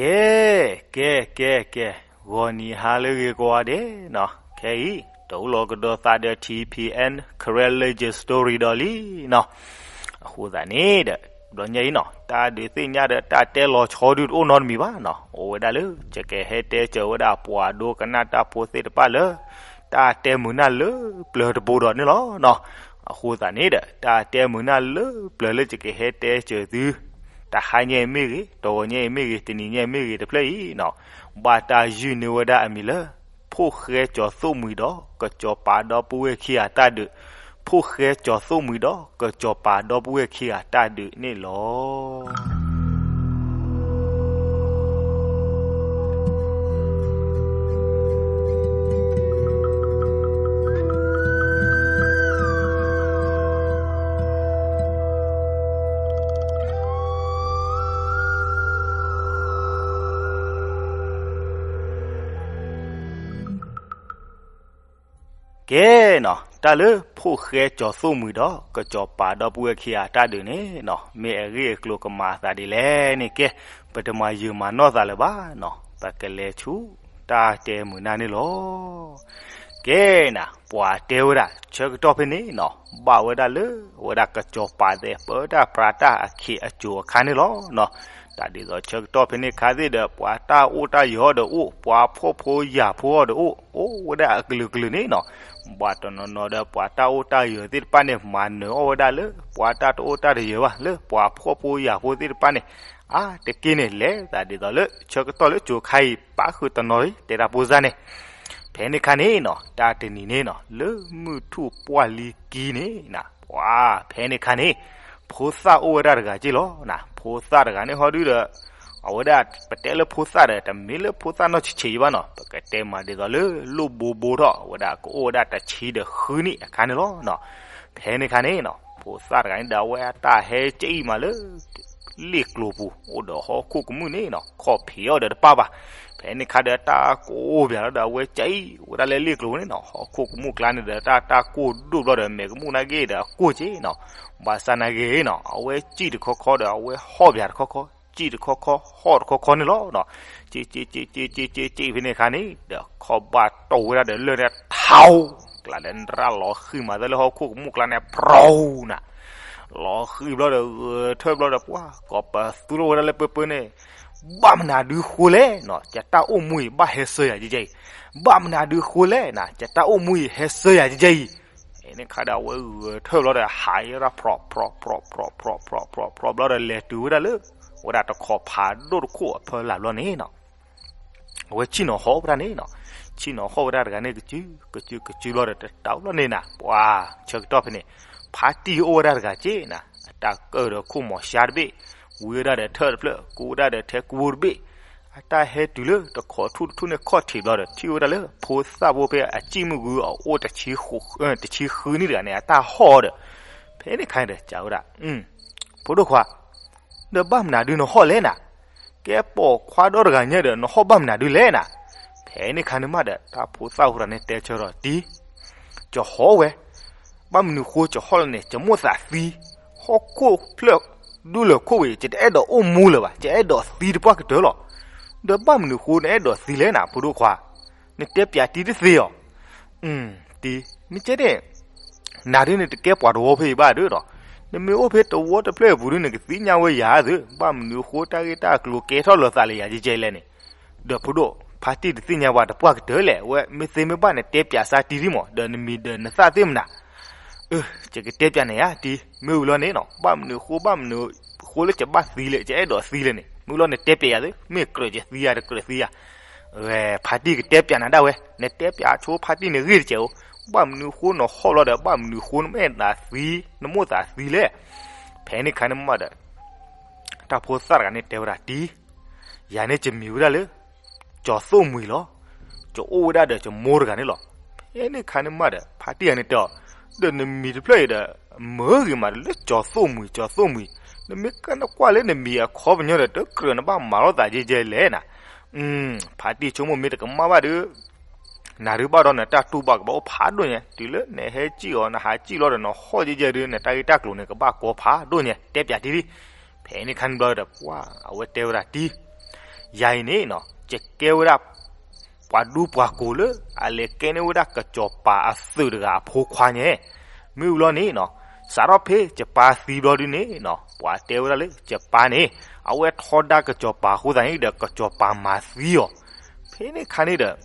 ကဲ ကဲ ကဲ ကဲ, ဂီၤနံၤဟါလၢအဂ့ၤကိးဂၤဒဲးနီၤ, ခဲအံၤ တအိၣ်လီၤကဒီးသးဒီး ထံၣ်ဖံၣ်အဲၣ် Karen Legend Story ဒီးလံနီၤ. အဃိသတးန့ၣ်ဒီး ဘျီညါအံၤနီၤ တၢ်ဒုးသ့ၣ်ညါဒီးတၢ်တဲလီၤဆီဒုတအိၣ်နီတမံၤဘၣ်နီၤ, အိၣ်ဝဲဒၣ်လၢ ယကဟဲတဲစၢၤဝဲဒၣ်ပှၤဒိကနၣ်တၢ်ဖိသ့ၣ်တဖၣ်လၢ တၢ်တဲမုာ်နၢ်လၢပျၢၤတဘိဒီးန့ၣ်လီၤနီၤ. အဃိသတးန့ၣ်ဒီး တၢ်တဲမုာ်နၢ်လၢပျၢၤလၢယကဟဲတဲစၢၤသု တဟါညါအံၤမ့ၢ်ဂ့ၤ, တဂီၤညါအံၤမ့ၢ်ဂ့ၤ, တနံၤညါအံၤမ့ၢ်ဂ့ၤ, တဖျၢၣ်အံၤနီၤ, ဘၣ်တၢ်ယုၢ်န့ၢ်ဝဲဒၣ်အမံၤလၢ ဖိၣ်ဃဲကၠီၤသိၣ်မှံၤဒီး ကစီၤပၤဒီပုၢ်ဝဲၢ်ခံဂၤတၢ်ဒုး, ဖိၣ်ဃဲကၠီၤသိၣ်မှံၤဒီး ကစီၤပၤဒီပုၢ်ဝဲၢ်ခံဂၤတၢ်ဒုးန့ၣ်လီၤ. ကဲနီၤ, တၢ်လၢဖိၣ်ဃဲကၠီၤသိၣ်မှံၤဒီး ကစီၤပၤဒီပုၢ်ဝဲၢ်ခံဂၤတၢ်ဒုးန့ၣ်နီၤ, မ့ၢ်အဂ့ၢ်အကျိၤကမၤအသးဒ်လဲၣ်န့ၣ် ကဲ ပတမၤယုာ်မၤနီၢ်သးလၢၤဘၣ်နီၤ, ပကလဲၤဆူတၢ်တဲမုာ်နၢ်န့ၣ်လီၤ. ကဲနၤ, ပှၤတဲဝဲဒၣ် ဆၢကတီၢ်ဖဲန့ၣ်နီၤ, ဘၣ်ဝဲဒၣ်လၢ အဝဲဒၣ်ကစီၤပၤသဲး ပၢတၢ်ပြးတၢ်အခ့အစိၤအခါန့ၣ်လီၤနီၤ. တၢ်ဒ်သိးဆၢကတီၢ်ဖဲန့ၣ်အခါသ့ၣ်ဒီး ပှၤတၢ်အိၣ်တၢ်ယၢၤအီၤဒီးအိၣ်, ပှၤဖှီၣ်ဖိယာ်ဖိအီၤဒီးအိၣ်, အိၣ်ဝဲဒၣ်အကလုာ်ကလုာ်န့ၣ်နီၤ. ဘၣ်တနီၤနီၤဒီး ပှၤတၢ်အိၣ်တၢ်ယၢၤသ့ၣ်တဖၣ်န့ၣ် မၤနၢၤအီၣ်ဝဲဒၣ်လၢ ပှၤတၢ်တအိၣ်တၢ်တယၢၤဘၣ် လၢပှၤဖှီၣ်ဖိယာ်ဖိသ့ၣ်တဖၣ်န့ၣ် အါတက့ၢ်န့ၣ် လဲၤသးဒ်သိးလၢ ဆၢကတီၢ်လၢကၠိခါအံၤ ပာ်ဃုာ်တနီၤလံ တဲတၢ်ဖိစၢ်န့ၣ်. ဖဲန့ၣ်ခါန့ၣ်နီၤ, တၢ်တနံၤန့ၣ်နီၤ, လၢမုၢ်ထူၣ်ပှၢ်လံကံန့ၣ်နၤ, ပှၤဖဲန့ၣ်ခါန့ၣ် ဖိသၣ်အိၣ်ဝဲဒၣ်တဂၤက့ၢ်လီၤနၤ. ဖိသၣ်တဂၤန့ၣ်ဟီဒုဒီး အဝဲဒၣ် ပတဲလၢဖိသၣ်ဒီး တမ့ၢ်လၢဖိသၣ်နီၢ်ဆံးဆံးအံၤဘၣ်နီၤ, ပကတဲမးဒ်သိးလၢ လိၣ်ဘိဘိထီၣ် အဝဲဒၣ်ကအိၣ်ဝဲဒၣ်တဆံဒီးဃုနံၣ်အခါန့ၣ်လီၤ. ဖဲန့ၣ်ခါန့ၣ်နီၤ, ဖိသၣ်တဂၤန့ၣ်ဒီး အဝဲအတၢ်ဟဲကအံၣ်မးလၢ လ့ၣ်ကျိၤပူၤ အိၣ်ဒီးဟီၣ်ခိၣ်ကမူၣ်န့ၣ်နီၤ, ခီၣ်ဖံးအီၤဒီးတပၣ်ဘၣ်. ဖဲန့ၣ်ခါဒီး တၢ်ကိၢ်ဘၣ်လီၤဒီး အဝဲကအံၣ်ဝဲဒၣ်လၢလ့ၣ်ကျိၤန့ၣ်နီၤ, ဟီၣ်ခိၣ်ကမူၣ်ကျါန့ၣ်ဒီး တၢ်တၢ်ကိၢ်ဒိၣ်ဘျီဒီး မဲာ်ကမူၣ်နာ်က့ဒီးအကိၢ်က့ၢ်နီၤ. ဘၣ်ဆၣ်နာ်က့နီၤ, အဝဲကံၣ်တခီခီဒီး အဝဲဟီၣ်ဘၣ်တခီခီ, ကံၣ်တခီခီ ဟီၣ်တခီခီန့ၣ်လီၤနီၤ. ကံၣ် ကံၣ် ကံၣ် ကံၣ် ကံၣ် ကံၣ် ဖဲန့ၣ်ခါန့ၣ်ဒီး ခီၣ်ဘၣ်တိၢ်ဝဲဒၣ်ဒီးလၢၢ်န့ၣ် ထီ ကျါဒီး နရၣ်လီၤဃံၤမးသၢလၢဟီၣ်ခိၣ်ကမူၣ်ကျါန့ၣ် ပြီနၤ, လီၤဃံၤဘျီဒီး ဂဲၤထၢၣ်ဘျီဒီး ပှၤကိးပသူထီၣ်ဝဲဒၣ်လၢပၢပၢန့ၣ်, ဘၣ်မနုၤဒုးဃိလဲၣ်နီၤ, ယတၢ်အိၣ်မူအံၤ ဘၣ်ဟဲဆၢယၤကဲကဲအံၤ, ဘၣ်မနုၤဒုးဃိလဲၣ်နၤ, ယတၢ်အိၣ်မူအံၤ ဟဲဆၢယၤကဲကဲအံၤ. ဖဲန့ၣ်ခါဒီး အဝဲဂဲၤထၢၣ်ဘျီဒီး ဟးယဲဒၣ်ဖြီဖြီဖြီဖြီဖြီဖြီဖြီဖြီဘျီဒီး လဲၤတုၤဝဲဒၣ်လၢအဝဲဒၣ်တခိးဖးဒိၣ်တခိၣ်အဖီလာ်ဘျီန့ၣ်နီၤ. အဝဲဆ့ၣ်နီၤဟီၣ်ဝဲဒၣ်န့ၣ်နီၤ, ဆ့ၣ်နီၤဟီၣ်ဝဲဒၣ်တဂၤန့ၣ် ကစု ကစု ကစုဘျီဒီး တတၢ်အိၣ်လီၤန့ၣ်နၤ, ပှၤဆၢကတီၢ်ဖဲန့ၣ် ဖါတံၢ်အိၣ်ဝဲဒၣ်တဂၤက့ၢ်နၤ, အတၢ်ကၢၢ်ဒီးခိၣ်မီၤရှါတဘ့ၣ်, ဝံဝဲဒၣ်ဒီးထၢၣ်တဖျၢၣ်, ကူဝဲဒၣ်ဒီးထဲကူဘိတဘ့ၣ်, အတၢ်ဟဲတုၤလၢတခိးထူၣ်တထူၣ်န့ၣ်ခီၣ်ထံးဘျီဒီး ထံၣ်ဝဲဒၣ်လၢဖိသၣ်ဖိဖဲအစံၣ်မုၢ်ဂုၢ်အအိၣ် တဆံဃုနံၣ်တဂၤန့ၣ် အတၢ်ဟီၣ်ဒီး, ဖဲန့ၣ်ခါန့ၣ်ဒီး စံးဝဲဒၣ်, ဖိဒိၣ်ခွါ ဒီးဘၣ်မနုၤဒုးနဟီၣ်လဲၣ်နၤ, ကဲပိာ်ခွါဒီတဂၤညါဒီး နဟီၣ်ဘၣ်မနုၤဒုးလဲၣ်နၤ. ဖဲန့ၣ်ခါန့ၣ်မးဒီး တၢ်ဖိသၣ်ဖိတဂၤန့ၣ်တဲဆၢဒီး တံၤ, ယဟီၣ်ဝဲ, ဘၣ်မနုၤဃိယဟီၣ်လဲၣ်န့ၣ် ယမိၣ်သးသံ, ဟီၣ်ခိၣ်ဖျၢၣ်ဒူလၢာ်ခိၣ်ဝဲ ယတအဲၣ်ဒိးအိၣ်မူလၢၤဘၣ်, ယအဲၣ်ဒိးသံတပှၢ်ကတၢၢ်လီၤ. ဒီးဘၣ်မနုၤဃိနအဲၣ်ဒိးသံလဲၣ်နၤ ဖိဒိၣ်ခွါ, နတဲပၠးတံၤတသ့ဧါ. တံၤ, မ့ၢ်ကဲန့ၣ် နၤဒုးန့ၣ်တကဲပှၤတဝီဖဲအံၤဘၣ်ဒီး, နမ့ၢ်အိၣ်ဖဲတဝီတဖျၢၣ်အပူၤဒုး နကသ့ၣ်ညါဝဲယၤသ့, ဘၣ်မနုၤအဃိတၢ်ဂ့ၢ်တၢ်အကျိၤကဲထီၣ်လၢသးလၢယၤကဲကဲလဲၣ်န့ၣ်. ဒီးဖိဒိၣ်, ဖါတံၢ်တသ့ၣ်ညါပှၤတပှၢ်ကတၢၢ်လဲၣ်, အဝဲမ့ၢ်သ့မ့ၢ်ဘၣ်နတဲပၠးစၢ်တံၤဒံးမး, ဒီးနမံၤဒီးနသၣ်သ့ၣ်မနၤ. အၢ, ယကတဲပၠးနၤယါတံၤ, မ့ၢ်ဝံၤလီၤန့ၣ်နီၤ, ဘၣ်မနုၤဃိ ဘၣ်မနုၤဃိလၢယဘၣ်သံလဲၣ်, ယအဲၣ်ဒိးသံလဲၣ်န့ၣ်, မ့ၢ်လီၤနတဲပၠးယၤသ့, မ့ၢ်ကြၢးယသံယၤတကြၢးသံယၤ. ဖါတံၢ်ကတဲပၠးနၤဒၣ်ဝဲ, နတဲပၠးဆိဖါတံၢ်န့ၣ်ဂ့ၢ်တကဲးဧိၤ, ဘၣ်မနုၤဃိနဟီၣ်လီၤဒီး ဘၣ်မနုၤဃိနမ့ၢ်သးသံ, နမိၣ်သးသံလဲၣ်. ဖဲန့ၣ်ခါန့ၣ်မးဒီး တၢ်ဖိသၣ်တဂၤန့ၣ်တဲဝဲဒၣ်တံၤ, ယၤန့ၣ်ယမံၤဝဲဒၣ်လၢ ကၠီၤသိၣ်မှံၤလီၤ. ယအိၣ်ဝဲဒၣ်ဒီးယမိၢ်တဂၤန့ၣ်လီၤ. ဖဲန့ၣ်ခါန့ၣ်မးဒီး ဖါတံၢ်ဂၤန့ၣ်တဲအီၤ, ဒီးနမံၤတဖျၢၣ်အံၤဒီး မၢဂ့ၤမးလၢကၠီၤသိၣ်မှံၤ, ကၠီၤသိၣ်မှံၤ, နမ့ၢ်ကနၣ်ကွၢ်လၢနမံၤအခီပညီဒီး တကြၢးနဘၣ်မၤလိာ်သးယဲယဲလဲၣ်နၤ. ဖါတံၢ်ဆိကမိၣ်မ့ၢ်တကမၣ်ဘၣ်ဒီး နၤဒုးဘၣ်ဒီးနတၢ်တူၢ်ဘၣ်ကဘၣ်အိၣ်ဖးဒိၣ်ညါ, တုၤလၢနဟဲစံၣ်အီၤ နဟးစံၣ်လီၤဒီး နဟီၣ်ယဲယဲဒုး နတၢ်ဂ့ၢ်တၢ်ကျိၤန့ၣ် ကဘၣ်ကီဖးဒိၣ်ညါ, တဲပၠးတံၤဒံး. ဖဲန့ၣ်ခါန့ၣ်ဘျီဒီး ပှၤအဝဲတဲဝဲဒၣ်တံၤ, ယၤအံၤန့ၣ်နီၤ ယကဲဝဲဒၣ် ပှၤဒူပှၤကိၢ်လၢ အလဲၤကဲန့ၢ်ဝဲဒၣ်ကစီၤပၤအသုးတဂၤအဖိခွါညါ, မ့ၢ်ဝံၤလီၤန့ၣ်နီၤ စးထီၣ်ဖဲယပၢ်သံဘျီဒုန့ၣ်နီၤ ပှၤတဲဝဲဒၣ်လၢယပၢ်န့ၣ် အဝဲထီဒါကစီၤပၤအဃိသတးန့ၣ်ဒီး ကစီၤပၤမၤသံအီၤ, ဖဲန့ၣ်အခါန့ၣ်ဒီး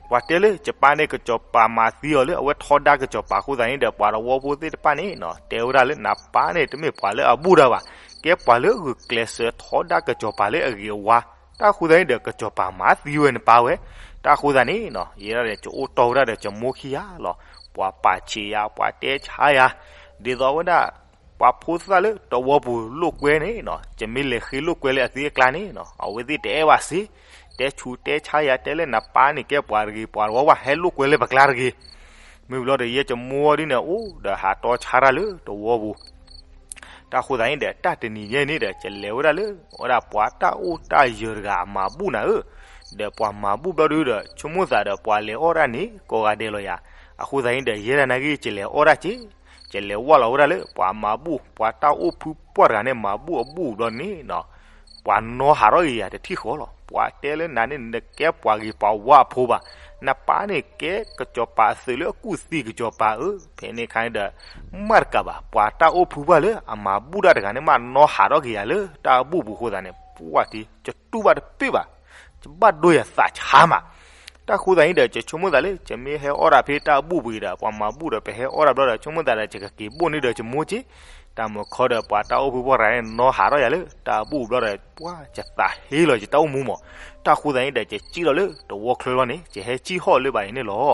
ပှၤတဲလၢယပၢ်န့ၣ် ကစီၤပၤမၤသံအီၤလၢအဝဲထီဒါကစီၤပၤအဃိသတးန့ၣ်ဒီး ပှၤတဝီဖိသ့ၣ်တဖၣ်န့ၣ်နီၤ တဲဝဲဒၣ်လၢနပၢ်န့ၣ် တမ့ၢ်ပှၤလၢအဘူၣ်တၢ်ဘၣ်, ကဲပှၤလၢအဂုာ်ကျဲးစၢးထီဒါကစီၤပၤလၢအဂ့ၤအဝါ, တၢ်အဃိသတးန့ၣ်ဒီး ကစီၤပၤမၤသံဝဲနပၢ်ဝဲ, တၢ်အဃိသတးန့ၣ်နီၤ ယဲဒၣ်ဒီး ယအိၣ်တီၢ်ဝဲဒၣ်ဒီး ယမိၢ်ခံဂၤလီၤ, ပှၤပာ်ဆံးယၤ ပှၤတဲဆါယၤ, ဒ်သိးဝဲဒၣ် ပှၤဖိသၣ်လၢတဝီပူၤလိာ်ကွဲန့ၣ်နီၤ ယမ့ၢ်လဲၤဃ့လိာ်ကွဲလၢအသ့အကျါန့ၣ်နီၤ အဝဲသ့ၣ်တအဲၣ်ဘၣ်စ့, တဲဆူးတဲဆါယၤ တဲလၢနပၢ်န့ၣ် ကဲပှၤတဂ့ၤပှၤတဝီဘၣ် ဟဲလိာ်ကွဲလၢပကျါတဂ့ၤ, မ့ၢ်ဝံၤလီၤဒီး ယဲယမိၢ်ဒ်န့ၣ် အိၣ်ဒီးဟးတီဆါတၢ်လၢတဝီပူၤ တၢ်အဃိသတးန့ၣ်ဒီး တၢ်တနံၤညါန့ၣ်ဒီး ယလဲၤဝဲဒၣ်လၢ ဝဲဒၣ်ပှၤတၢ်အိၣ်တၢ်ယၢၤတဂၤအမၤဘူၣ်နၤဧၢ, ဒီးပှၤမၤဘူၣ်ဘျီဒုဒီး ဆိကမိၣ်သးဒီးပှၤလဲၤအီၣ်တၢ်န့ၣ် ကိးဂၤဒဲးလီၤယၤ, အဃိသတးန့ၣ်ဒီး ယဲဒၣ်နာ်က့ ယလဲၤအီၣ်တၢ်က့, ယလဲၤဝဲလီၤဝဲဒၣ်လၢ ပှၤမၤဘူၣ် ပှၤတၢ်အိၣ်ဖုပှၢ်တဂၤန့ၣ် မၤဘူၣ်အဘူၣ်ဘျီန့ၣ်နီၤ ပှၤနီၢ်ဟးထီၣ်က့ၤယၤတထံၣ်ဃီလီၤ, ပှၤတဲလၢနၤန့ၣ် နကဲပှၤဂ့ၤပှၤဝါအဖိဘၣ်, နပၢ်န့ၣ်ကဲကစီၤပၤအသုးလၢအကူၣ်သံကစီၤပၤဧၢ, ဖဲန့ၣ်အခါန့ၣ်ဒီး မ့ၢ်တကးဘၣ် ပှၤတၢ်အိၣ်ဖုပှၢ်လၢအမၤဘူၣ်တၢ်တဂၤန့ၣ် မ့ၢ်နီၢ်ဟးထီၣ်က့ၤယၤလၢတၢ်အဘူၣ်ပူၤအဃိသတးန့ၣ် ပှၤတံၤ ယတူၢ်ဘၣ်တပ့ၢ်ဘၣ်, ယဘၣ်ဒိယသးဆါမး တၢ်အဃိသတးန့ၣ်ဒီး ယဆိကမိၣ်သးလၢ ယမ့ၢ်ဟဲအီၣ်တၢ်ဖဲတၢ်အဘူၣ်ပူၤဒီး ပှၤမၤဘူၣ်ဒီး ပဟဲအီၣ်တၢ်ဘျီဒီး ဆိကမိၣ်သးဒီး ယကက့ၤဘိၣ်န့ၢ်ဒီးယမိၢ်က့, တၢ်မုၢ်ခီဒီး ပှၤတၢ်အိၣ်ဖုပှၢ်တဂၤန့ၣ် နီၢ်ဟးထီၣ်ယၤလၢတၢ်အဘူၣ်ဘျီဒီး ပှၤယသးဟ့လီၤယတၢ်အိၣ်မူမး, တၢ်အဃိသတးန့ၣ်ဒီး ယစံၣ်လီၤလၢတဝီချၢလီၤန့ၣ် ယဟဲစံၣ်ဟီၣ်လၢဘၣ်အံၤန့ၣ်လီၤ.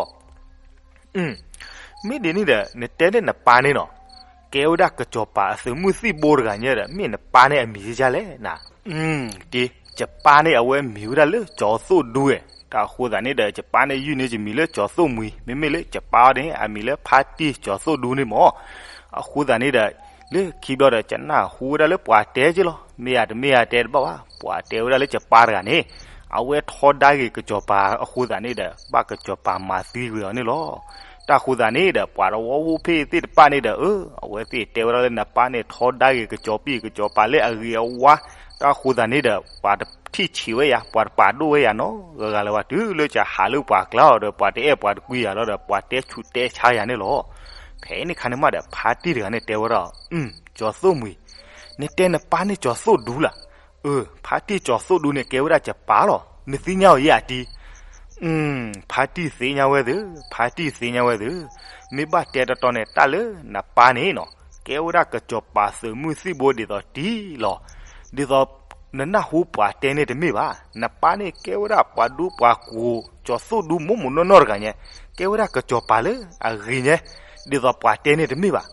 မ့ၢ်ဒ်န့ၣ်ဒီး နတဲလၢနပၢ်န့ၣ်နီၤ ကဲဝဲဒၣ်ကစီၤပၤအသုးမုၢ်သံၣ်ဘိတဂၤညါဒီး မ့ၢ်နပၢ်န့ၣ်အမံၤကလဲၣ်နၤ, ယပၢ်န့ၣ် အဝဲမံၤဝဲဒၣ်လၢကၠီၤသိၣ်ဒူဝဲ, တၢ်အဃိသတးန့ၣ်ဒီး ယပၢ်န့ၣ်ယုၢ်န့ၢ်ယမံၤလၢကၠီၤသိၣ်မှံၤ, မ့မ့ၢ်လၢယပၢ်အီၤန့ၣ် အမံၤလၢဖါတံၢ်ကၠီၤသိၣ်ဒူန့ၣ်မး, အဃိသတးန့ၣ်ဒီး လၢခံဘျီဒီး ယနၢ်ဟူဝဲဒၣ်လၢပှၤတဲက့လီၤ, မ့ၢ်ယၤတမ့ၢ်ယၤတဲတဘၣ်ဘၣ်, ပှၤတဲဝဲဒၣ်လၢယပၢ်တဂၤန့ၣ် အဝဲထီဒါဂ့ၤကစီၤပၤအဃိသတးန့ၣ်ဒီး ဘၣ်ကစီၤပၤမၤသံကွံာ်အီၤန့ၣ်လီၤ. တၢ်အဃိသတးန့ၣ်ဒီး ပှၤတဝီဖိဖဲသ့ၣ်တဖၣ်န့ၣ်ဒီး အၢ အဝဲသ့ၣ်တဲဝဲဒၣ်လၢနပၢ်န့ၣ် ထီဒါဂ့ၤကစီၤပံၣ်ကစီၤပၤလၢအဂ့ၤအဝါ, တၢ်အဃိသတးန့ၣ်ဒီး ပှၤတထံၣ်ဆံးဝဲယၤ ပှၤတပာ်ဒိၣ်ဝဲယၤနီတဂၤလၢၤဘၣ်, တုၤလၢယဟးလၢပှၤကျါအီၤဒီး ပှၤတအဲၣ်ပှၤတကွံယၤလီၤဒီး ပှၤတဲဆူးတဲဆါယၤန့ၣ်လီၤ. ဖဲန့ၣ်အခါန့ၣ်မးဒီး ဖါတံၢ်တဂၤန့ၣ်တဲဝဲဒၣ်, ကၠီၤသိၣ်မှံၤ, နတဲနပၢ်န့ၣ်ကၠီၤသိၣ်ဒူလၢ်, အၢ ဖါတံၢ်ကၠီၤသိၣ်ဒူန့ၣ် ကဲဝဲဒၣ်ယပၢ်လီၤ, နသ့ၣ်ညါအီၤယဲအတံၤ ဖါတံၢ်သ့ၣ်ညါဝဲသု, ဖါတံၢ်သ့ၣ်ညါဝဲသု, မ့ၢ်ဘၣ်တဲတတီန့ၣ် တၢ်လၢနပၢ်န့ၣ်နီၤ ကဲဝဲဒၣ်ကစီၤပၤသုးမုၢ်သံၣ်ဘိဒ်သိးတံၤလီၤ. ဒ်သိးနနၢ်ဟူပှၤတဲန့ၣ်တမ့ၢ်ဘၣ်, နပၢ်န့ၣ်ကဲဝဲဒၣ်ပှၤဒူပှၤကိၢ် ကၠီၤသိၣ်ဒူမိၢ်မိၢ်နီၢ်နီၢ်တဂၤညါ, ကဲဝဲဒၣ်ကစီၤပၤလၢအဂ့ၤညါ, ဒ်သိးပှၤတဲန့ၣ်တမ့ၢ်ဘၣ်.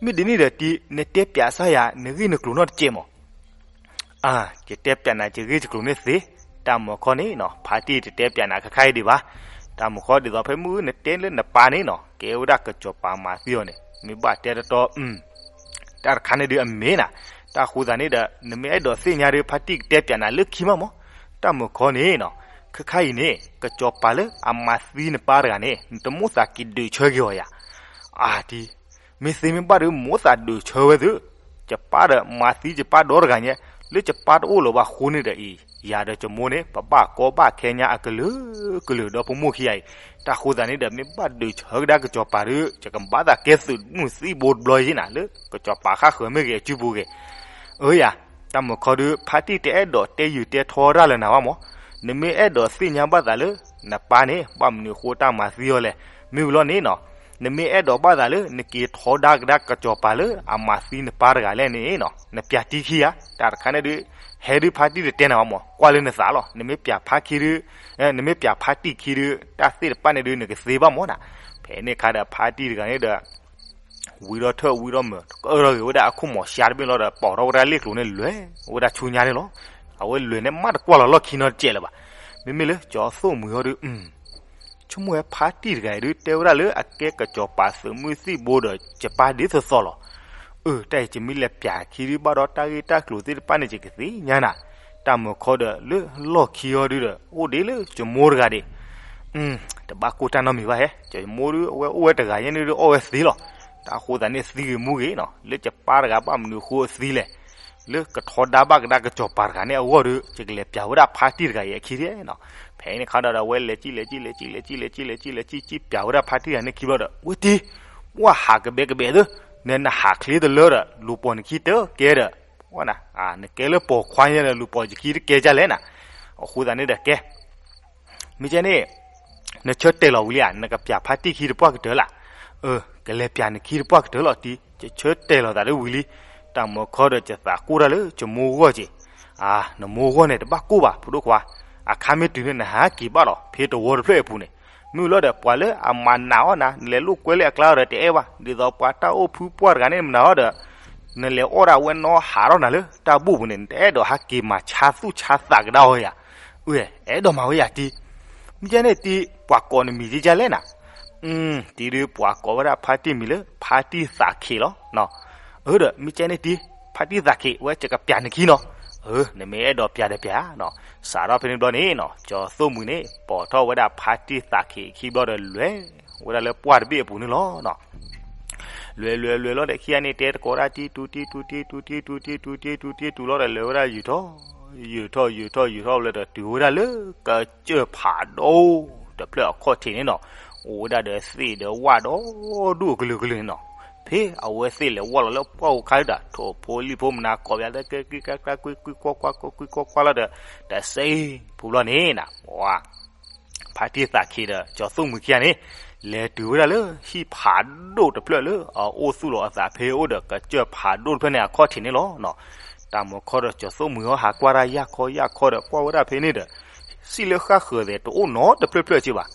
မ့ၢ်ဒ်န့ၣ်ဒီးတံၤ နတဲပျးစၢ်ယၤ နဂ့ၢ်နကျိၤနီတစဲးမး အၢ ယတဲပျးနၤယဂ့ၢ်ယကျိၤန့ၣ်သ့, တၢ်မုၢ်ခီန့ၣ်နီၤ ဖါတံၢ်တတဲပျးနၤခါခါအံၤဒံးဘၣ်. တၢ်မုၢ်ခီဒ်သိးဖဲမုၢ်နတဲလၢနပၢ်န့ၣ်နီၤ ကဲဝဲဒၣ်ကစီၤပၤမၤသံအီၤန့ၣ် မ့ၢ်ဘၣ်တဲတတီ တၢ်တခါန့ၣ်ဒုးအမ့ၢ်နၤ, တၢ်အဃိသတးန့ၣ်ဒီး နမ့ၢ်အဲၣ်ဒိးသ့ၣ်ညါဒီး ဖါတံၢ်ကတဲပျးနၤလၢခံမးမး. တၢ်မုၢ်ခီန့ၣ်နီၤ ခါခါအံၤန့ၣ် ကစီၤပၤလၢအမၤသံနပၢ်တဂၤန့ၣ် နတမိၣ်သးက့ၤဒုးဆၢက့ၤအီၤယၤ အါတံၤ မ့ၢ်သ့မ့ၢ်ဘၣ်ဒီး မိၣ်သးဒုးဆၢဝဲသု, ယပၢ်ဒီးမၤသံယပၢ်ဒီတဂၤညါ, လၢယပၢ်တအိၣ်လၢၤဘၣ်အဃိန့ၣ်ဒီးအံၤ ယၤဒီးယမိၢ်န့ၣ် ပဘၣ်ကီဘၣ်ခဲညါအကလုာ်ကလုာ်ဒီဖိမိၢ်ခံဂၤအံၤ, တၢ်ဃိသတးန့ၣ်ဒီး မ့ၢ်ဘၣ်ဒုးဆၢကဒါကစီၤပၤဒီး ယကဘၣ်သးကဲသုးမုၢ်သံၣ်ဘိတဘျီယဲနၤ လၢကစီၤပၤဃၣ်ဃၢၤမ့ၢ်ဂ့ၤ အစုပူၤဂ့ၤ အၢယၤ, တၢ်မုၢ်ခီဒီး ဖါတံၢ်တအဲၣ်ဒိးတဲယုာ်တဲထီတၢ်လၢနၤဘၣ်မး, နမ့ၢ်အဲၣ်ဒိးသ့ၣ်ညါဘၣ်သးလၢ နပၢ်န့ၣ် ဘၣ်မနုၤအဃိတၢ်မၤသံအီၤလဲၣ်, မ့ၢ်ဝံၤလီၤန့ၣ်နီၤ, နမ့ၢ်အဲၣ်ဒိးဘၣ်သးလၢ နက့ၤထီဒါကဒါကစီၤပၤလၢအမၤသံနပၢ်တဂၤလဲၣ်န့ၣ်နီၤ, နပျးတံၢ်ခံဧါ, တၢ်တခါန့ၣ်ဒုး ဟဲဒုးဖါတံၢ်တတဲနၤဘၣ်မး, ကွၢ်လၢနသးလီၤ, နမ့ၢ်ပျးဖါခံဒုး နမ့ၢ်ပျးဖါတံၢ်ခံဒုး တၢ်သ့ၣ်တဖၣ်န့ၣ်ဒုး နကသ့ဘၣ်မးနၤ, ဖဲန့ၣ်အခါဒီးဖါတံၢ်တဂၤန့ၣ်ဒီး ဝံထီၣ်ထၢၣ်ဝံထီၣ်မုာ် ကအၢၣ်ထီၣ်ဂ့ၤဝဲဒၣ်အခိၣ်မီၤရှါတဘ့ၣ်လီၤဒီး ပိာ်ထီၣ်ဝဲဒၣ်လ့ၣ်ကျိၤန့ၣ် လဲၤဝဲဒၣ်ဆူညါန့ၣ်လီၤ. အဝဲလဲၤန့ၣ်မးတကွၢ်လီၤလီၢ်ခံနီတစဲးလၢၤဘၣ်. မ့မ့ၢ်လၢကၠီၤသိၣ်မှံၤဟီဒုး ဆိကမိၣ်ဝဲဖါတံၢ်တဂၤအံၤဒုး တဲဝဲဒၣ်လၢအကဲကစီၤပၤသုးမုၢ်သံၣ်ဘိဒီး ယပၢ်ဒ်သိးသိးလီၤ. အၢ တၢ်အံၤယမ့ၢ်လဲၤပျးခံဒုး ဘၣ်ဒီးတၢ်ဂ့ၢ်တၢ်ကျိၤသ့ၣ်တဖၣ်န့ၣ် ယကသ့ၣ်ညါနၤ, တၢ်မုၢ်ခီဒီးလၢလီၢ်ခံဟီဒုးဒီး အိၣ်ဒ်လၢယမိၢ်တဂၤဒံး တဘၣ်ကိၢ်တၢ်နီတမံၤဘၣ်ဟဲ, ယမိၢ်ဒုး အဝဲအိၣ်ဝဲတဂၤညါန့ၣ်ဒုး အီၣ်ဝဲသ့လီၤ. တၢ်အဃိသတးန့ၣ် သံဂ့ၤမူဂ့ၤနီၤ, လၢယပၢ်တဂၤဘၣ်မနုၤအဃိအသံလဲၣ်. လၢကထီဒါဘၣ်ကဒါကစီၤပၤတဂၤန့ၣ်အဂီၢ်ဒီး ယကလဲၤပျးဝဲဒၣ်ဖါတံၢ်တဂၤအံၤအခံန့ၣ်နီၤ. ဖဲန့ၣ်ခါဒီး အဝဲလဲၤကံၣ်လဲၤကံၣ်လဲၤကံၣ်လဲၤကံၣ်လဲၤကံၣ်လဲၤကံၣ်လဲၤကံၣ် ကံၣ်ပျးဝဲဒၣ်ဖါတံၢ်တဂၤန့ၣ်ခံဘျီဒီး ဝဲတံၢ်, ပှၢ်ဟးကဘဲကဘဲသၢ, နနဟးချ့တလၢဒီး လူၤပိာ်နခံတကဲဒီး, နကဲလၢပိာ်ခွါညါဒီး လူၤပိာ်ယခံတကဲဒ်လဲၣ်နၤ. အဃိသတးန့ၣ်ဒီးကဲ မ့ၢ်ကဲန့ၣ် နဆၢတဲာ်လီၤဝံၤလံဧါ, နကပျးဖါတံၢ်ခံတပှၢ်ကတၢၢ်လၢ်. အၢ, ကလဲၤပျးနခံတပှၢ်ကတၢၢ်လီၤတံၢ်, ယဆၢတဲာ်လီၤသးလၢဝံၤလံ. တၢ်မၤခီဒီးယသးကိၢ်တၢ်လၢယမိၢ်ဂီၢ်က့ၤ. အါ, နမိၢ်ဂီၢ်န့ၣ်တဘၣ်ကိၢ်ဘၣ် ဖိဒိၣ်ခွါ, အခါမ့ၢ်တုၤန့ၣ် နဟးက့ၤဘၣ်လီၤ ဖဲတဝီတဖျၢၣ်အပူၤန့ၣ်. မုၢ်လီၤဒီးပှၤလၢအမၤနးအီၣ်နၤ နလဲၤလိာ်ကွဲလၢအကျါဒီးတအဲၣ်ဘၣ်, ဒ်သိးပှၤတၢ်အိၣ်ဖုပှၢ်တဂၤန့ၣ်မနၤအီၤဒီး နလဲၤအီၣ်ဒၣ်ဝဲနီၢ်ဟးထီၣ်နၤလၢတၢ်ဘူၣ်ပူၤန့ၣ် နတအဲၣ်ဒိးဟးက့ၤမၤဆါသူၣ်ဆါသးကဒါအီၤဧါ. အၢ, အဲၣ်ဒိးမၤဝဲယၤတံၢ်. မ့ၢ်ကဲန့ၣ်တံၢ် ပှၤကိးနမံၤဒ်လဲၣ်နၤ. တံၢ်ဒုးပှၤကိးဝဲဒၣ်ဖါတံၢ်မံၤလၢ ဖါတံၢ်သးခ့းလီၤ. အၢဒီး မ့ၢ်ကဲန့ၣ်တံၢ် ဖါတံၢ်သးခ့း ဝဲယကပျးနခံနီၤ. အၢ, နမ့ၢ်အဲၣ်ဒိးပျးဒီးပျးနီၤ. စးထီၣ်ဖဲန့ၣ်ဘျီန့ၣ်နီၤ ကၠီၤသိၣ်မှံၤန့ၣ် ပိာ်ထီၣ်ဝဲဒၣ်ဖါတံၢ်သးခ့းအခံဘျီဒီး လဲၤဝဲဒၣ်လၢပှၢ်တဘ့ၣ်အပူၤန့ၣ်လီၤ. လဲၤလဲၤလဲၤလီၤဒီးခံဂၤန့ၣ် တဲသကိးတၢ်တံၢ်တူၤတံၢ်တူၤတံၢ်တူၤတံၢ်တူၤတံၢ်တူၤတံၢ်တူၤတံၢ်တူၤလီၤဒီး လဲၤဝဲဒၣ်ယုာ်ထီၣ် ယုာ်ထီၣ်ယုာ်ထီၣ်ယုာ်ထီၣ်ဝဲလၢဒီး တုၤဝဲဒၣ်လၢကစၢၢ်ဖးဒိၣ်တဖျၢၣ်အခီၣ်ထံးန့ၣ်နီၤ. အိၣ်ဝဲဒၣ်ဒီးသ့ၣ်ဒီးဝၣ်ဒီဒူၣ်အကလုာ်ကလုာ်န့ၣ်နီၤ. ဖဲအဝဲသ့ၣ်လဲၤဝၢ်လီၤလၢပှၢ်အူခါဒီး ထိၣ်ဖိလံၣ်ဖိမနၤကိးပယၤလၢကဲကံကဲကဲကွံကွံကွံကွံကွံကွံလီၤဒီး တစဲးဖိဘျီန့ၣ်နၤ ပှၤ ဖါတံၢ်သးခ့းဒီးကၠီၤသိၣ်မှံၤခံဂၤန့ၣ် လဲၤတုၤဝဲဒၣ်လၢဟံၣ်ဖးဒိၣ်တဖျၢၣ်လၢအအိၣ်သူၣ်လီၤအသးဖဲအိၣ်ဒီးကစၢၢ်ဖးဒိၣ်တဖျၢၣ်န့ၣ်အခီၣ်ထံးန့ၣ်လီၤ. တၢ်မၤခီဒီးကၠီၤသိၣ်မှံၤဟီဟးကွၢ်တၢ်ယၢ်ခီယၢ်ခီဒီးကွၢ်ဝဲဒၣ်ဖဲန့ၣ်ဒီး စံၣ်လၢဃၣ်ဃၢၤသဲးတအိၣ်နီတဖျၢၣ်ဖျၢၣ်က့ဘၣ်.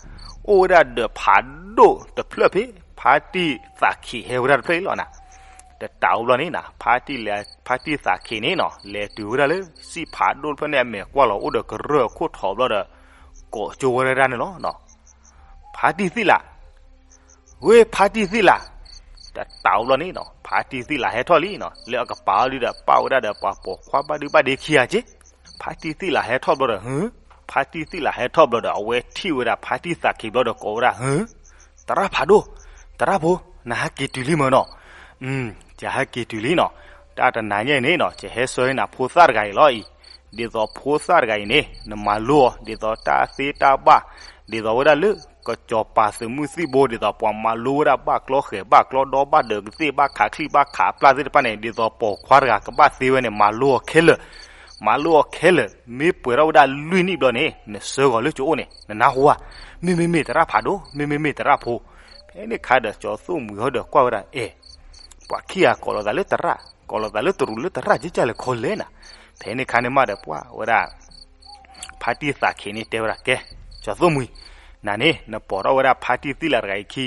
အိၣ်ဝဲဒၣ်ဒီးဖးဒိၣ်တဖျၢၣ်ဖဲ ဖါတံၢ်သးခ့းဟဲဝဲဒၣ်တဖျၢၣ်အံၤလီၤနၤ. တတးအိၣ်ဘျီန့ၣ်နၤ ဖါတံၢ်လဲၤ ဖါတံၢ်သးခ့းန့ၣ်နီၤ လဲၤတုၤဝဲဒၣ်လၢ စံၣ်ဖးဒိၣ်တဖျၢၣ်န့ၣ်အမဲာ်ကွၢ်လီၤအိၣ်ဒီးကရၢၢ်အခိၣ်ထီးဘျီဒီး ကိးကၠိဝဲဒၣ်န့ၣ်လီၤ. ဖါတံၢ်သ့ၣ်လး, ဝ့ၢ် ဖါတံၢ်သ့ၣ်လး, တတးအိၣ်ဘျီန့ၣ်နီၤ ဖါတံၢ်သ့ၣ်လးဟဲထီၣ်လံနီၤ လၢအကပၤအီၤဒုဒီး ပာ်ဝဲဒၣ်ဒီးပှၤပိာ်ခွါဘၣ်ဒုဘၣ်ဒ့ခံဂၤက့ ဖါတံၢ်သ့ၣ်လးဟဲထီၣ်ဘျီဒီး ဟၢ, ဖါတံၢ်သ့ၣ်လးဟဲထီၣ်ဘျီဒီး အဝဲထံၣ်ဝဲဒၣ်ဖါတံၢ်သးခ့းဘျီဒီးကိးဝဲဒၣ် ဟၢ, သရၣ်ဖးဒိၣ်, သရၣ်ဖိ, နဟဲက့ၤတုၤလံမၢ်နီၤ. ယဟဲက့ၤတုၤလံနီၤ, တၢ်တနၤညါအံၤန့ၣ်နီၤ ယဟဲဆှၢန့ၢ်နၤဖိသၣ်တဂၤအံၤလီၤအံၤ, ဒ်သိးဖိသၣ်တဂၤအံၤန့ၣ် နမၤလိအီၤ ဒ်သိးတၢ်သ့တၢ်ဘၣ်, ဒ်သိးဝဲဒၣ်လၢ ကစီၤပၤသုးမုၢ်သံၣ်ဘိ ဒ်သိးပှၤမၤလိဝဲဒၣ်ဘၣ်ကျီဃဲၤ ဘၣ်ကျီဒီ ဘၣ်ဒၢးကသ့ၣ် ဘၣ်ခးချံၣ် ဘၣ်ခးပျၢ်သ့ၣ်တဖၣ်န့ၣ် ဒ်သိးပိာ်ခွါတဂၤကဘၣ်သ့ဝဲန့ၣ် မၤလိအီၤခဲလၢာ်, မၤလိအီၤခဲလၢာ် မ့ၢ်ပှဲၤထီၣ်ဝဲဒၣ်လွံၢ်နံၣ်ဘျီန့ၣ် နဆှၢဂီၤလၢကအိၣ်န့ၣ် နနၢ်ဟူဧါ. မ့မ့မ့ၢ်သရၣ်ဖးဒိၣ်, မ့မ့မ့ၢ်သရၣ်ဖိ. ဖဲန့ၣ်ခါဒီး ကၠီၤသိၣ်မှံၤဟီဒီးကွၢ်ဝဲဒၣ် အဲၣ်, ပှၤခံဂၤကိးလီၤသးလၢသရၣ်, ကိးလီၤသးလၢတရူးလၢသရၣ်ကကၢ်လဲၤခီလဲၣ်နၤ. ဖဲန့ၣ်ခါန့ၣ်မးဒီးပှၢ်ဝဲဒၣ် ဖါတံၢ်သးခ့းန့ၣ်တဲဝဲဒၣ် ကဲ, ကၠီၤသိၣ်မှံၤ, နၤန့ၣ် နပိာ်ထီၣ်ဝဲဒၣ်ဖါတံၢ်သ့ၣ်လးတဂၤအံၤခံ,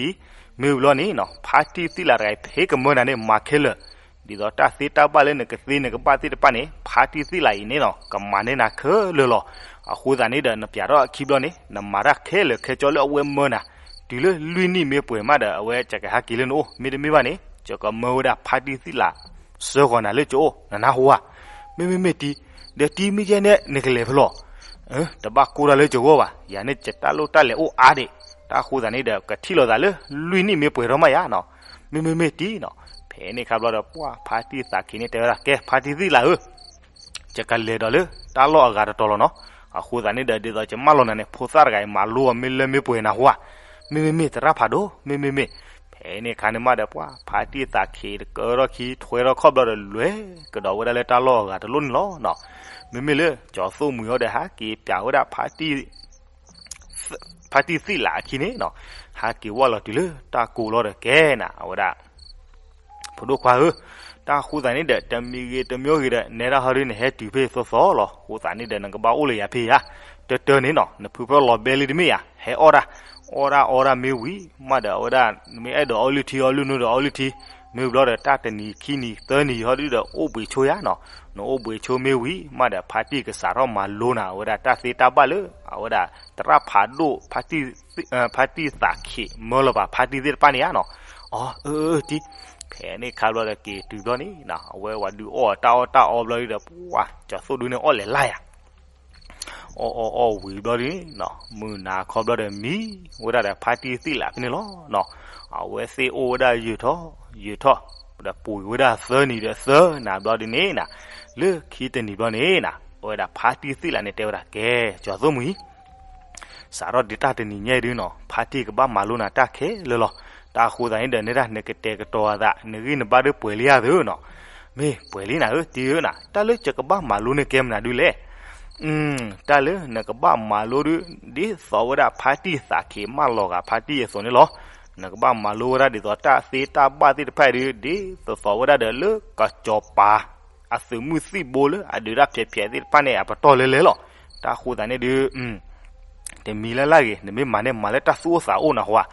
မ့ၢ်ဘျီန့ၣ်နီၤ ဖါတံၢ်သ့ၣ်လးတဂၤအံၤ ဖဲကမၢနၤန့ၣ် မၤခဲလၢာ်, ဒ်သိးတၢ်သ့တၢ်ဘၣ်လၢနကသ့နကဘၣ်သ့ၣ်တဖၣ်န့ၣ် ဖါတံၢ်သ့ၣ်လးအံၤန့ၣ်နီၤ ကမၤန့ၢ်နၤခဲလၢာ်လီၤ. အဃိသတးန့ၣ်ဒီး နပျးထီၣ်အခံဘျီန့ၣ် နမၤတၢ်ခဲလၢာ်ခဲဆ့လၢအဝဲမၢနၤ, တုၤလၢလွံၢ်နံၣ်မ့ၢ်ပှဲၤမးဒီး အဝဲကကဟဲက့ၤလၢနအိၣ်, မ့တမ့ၢ်ဘၣ်န့ၣ် ယကမၢဝဲဒၣ်ဖါတံၢ်သ့ၣ်လး ဆှၢဂီၤနၤလၢကအိၣ်, နနၢ်ဟူဧါ. မ့မ့မ့ၢ်တံၢ်, ဒီးတံၢ်မ့ၢ်ယဲန့ၣ် နကလဲၤဖဲလဲၣ်. တဘၣ်ကိၢ်တၢ်လၢကဂီၢ်ဘၣ်, ယၤန့ၣ် ယတၢ်လိၣ်တၢ်လဲၤအိၣ်အါဒံး, တၢ်ဃိသတးန့ၣ်ဒီး ကထံၣ်လိာ်သးလၢ လွံၢ်နံၣ်မ့ၢ်ပှဲၤထီၣ်မးယါနီၤ. မ့မ့မ့ၢ်တံၢ်နီၤ. ဖဲန့ၣ်ခါဘျီဒီး ပှၢ်ဖါတံၢ်သးခ့းန့ၣ်တဲဝဲဒၣ် ကဲ ဖါတံၢ်သ့ၣ်လးဧၢ, ယကလဲၤဒီးလၢတၢ်လီၢ်အဂၤတတီၤလီၤနီၤ. အဃိသတးန့ၣ်ဒီး ဒ်သိးယမၢလီၤနၤန့ၣ် ဖိသၣ်တဂၤအံၤ မၤလိအီၤမ့ၢ်လၢမ့ၢ်ပှဲၤနၢ်ဟူဧါ. မ့မ့မ့ၢ်သရၣ်ဖးဒိၣ်, မ့မ့မ့ၢ်. ဖဲန့ၣ်ခါန့ၣ်မးဒီး ပှၢ်ဖါတံၢ်သးခ့းတကၢထီၣ်ခံ ထွဲထီၣ်ခီၣ်ဘျီဒီး လဲၤကဒီးဝဲဒၣ်လၢတၢ်လီၢ်အဂၤတလီၢ်န့ၣ်လီၤ. မ့မ့ၢ်လၢ ကၠီၤသိၣ်မှံၤဟီဒီး ဟးက့ၤပျးဝဲဒၣ် ဖါတံၢ်သ့ၣ်လးအခံန့ၣ်နီၤ, ဟးက့ၤဝၢ်လီၤတုၤလၢတၢ်ကိးလီၤဒီးကဲနၤ အဝဲဒၣ် ဖိဒိၣ်ခွါဧၢ, တၢ်ဃိသတးန့ၣ်ဒီး တမံၤဂ့ၤတမံၤဂ့ၤဒီး နဲဒၣ်ဟီဒုန့ၣ် ဟဲတုၤဖဲသိးသိးလီၤ. ဃိသတးန့ၣ်ဒီး နကဘၣ်အိၣ်လၢယၤဖဲယါ, တၢ်တၢ်န့ၣ်နီၤ နဖုဖၢၣ်လီၤဘဲလံတမ့ၢ်ယါ, ဟဲအီၣ်တၢ်, အီၣ်တၢ်အီတၢ်မ့ၢ်ဝံၤမးဒီး အဝဲဒၣ် နမ့ၢ်အဲၣ်ဒိးအီလုၢ်ထံ အီလုၢ်နူဒီးအီလုၢ်ထံ, မ့ၢ်ဘျီဒီး တၢ်တနံၤခံနံၤသၢနံၤဟီဒုဒီး အိၣ်ဘှံးဆိယါနီၤ. နအိၣ်ဘှံးဆိမ့ၢ်ဝံၤမးဒီး ဖါတံၢ်ကစးထီၣ်မၤလိနၤ အဝဲဒၣ်တၢ်သ့တၢ်ဘၣ်လၢ အဝဲဒၣ် သရၣ်ဖးဒိၣ် ဖါတံၢ်သ့ၣ် ဖါတံၢ်သးခ့း မၢလီၤပာ်ဖါတံၢ်သ့ၣ်တဖၣ်န့ၣ်ဧါနီၤ. အီ အၢ အၢ တံၢ်, ဖဲန့ၣ်ခါဘျီဒီးက့ၤတုၤဘျီန့ၣ် အဝဲဝဲဒုးအီၣ်တၢ်အီၣ်တၢ်အီဘျီဒီး ပှၢ် ကၠီၤသိၣ်ဒုန့ၣ်အီၣ်လဲၤလၢ်ယါ အီၣ်အီၣ်အီၣ်ဝံၤဘျီဒုန့ၣ် မုၢ်နၤခီဘျီဒီးမံဝဲဒၣ်ဒီးဖါတံၢ်သ့ၣ်လးဖဲန့ၣ်လီၤ. အဝဲသ့ၣ်အိၣ်ဝဲဒၣ်ယုာ်ထီၣ်ယုာ်ထီၣ် ဒီးပှ့ၤဝဲဒၣ်သၢနံၤဒီးသၢနၤဘျီဒုန့ၣ်နၤ, လၢခံတနံၤဘျီန့ၣ်နၤ အဝဲဒၣ်ဖါတံၢ်သ့ၣ်လးန့ၣ်တဲဝဲဒၣ် ကဲ ကၠီၤသိၣ်မှံၤ စးထီၣ်ဒ်တၢ်တနံၤညါအံၤဒုနီၤ ဖါတံၢ်ကဘၣ်မၤလိနၤတၢ်ခဲလၢာ်လီၤ. တၢ်အဃိသတးန့ၣ်ဒီး နဲဒၣ်နကတဲာ်ကတီၤအသး နဂံၢ်နဘါဒုပှဲၤလံဧါသ့နီၤ. မ့ၢ်ပှဲၤလံနၤဧၢ တံၢ်ဧၢနၤ တၢ်လၢယကဘၣ်မၤလိန့ၣ်ကဲမနုၤဒုလဲၣ်. တၢ်လၢနကဘၣ်မၤလိဒု ဒ်သိးဝဲဒၣ်ဖါတံၢ်သးခံးမၢလီၤဂာ်ဖါတံၢ်အသိးန့ၣ်လီၤ. နကဘၣ်မၤလိဝဲဒၣ်ဒ်သိးတၢ်သ့တၢ်ဘၣ်သ့ၣ်တဖၣ်အံၤဒု ဒ်သိးသိးဝဲဒၣ်ဒီးလၢကစီၤပၤ အသုးမုၢ်သံၣ်ဘိလၢအဒုးတၢ်ဖျဲးဖျဲးသ့ၣ်တဖၣ်န့ၣ် အပတီၢ်လဲလဲလီၤ. တၢ်အဃိသတးန့ၣ်ဒု တမံၤလၢ်လၢ်ဂ့ၤ နမ့ၢ်မၤန့ၣ်မၤလၢတၢ်သူၣ်အိၣ်သးအိၣ်နၢ်ဟူဧါ.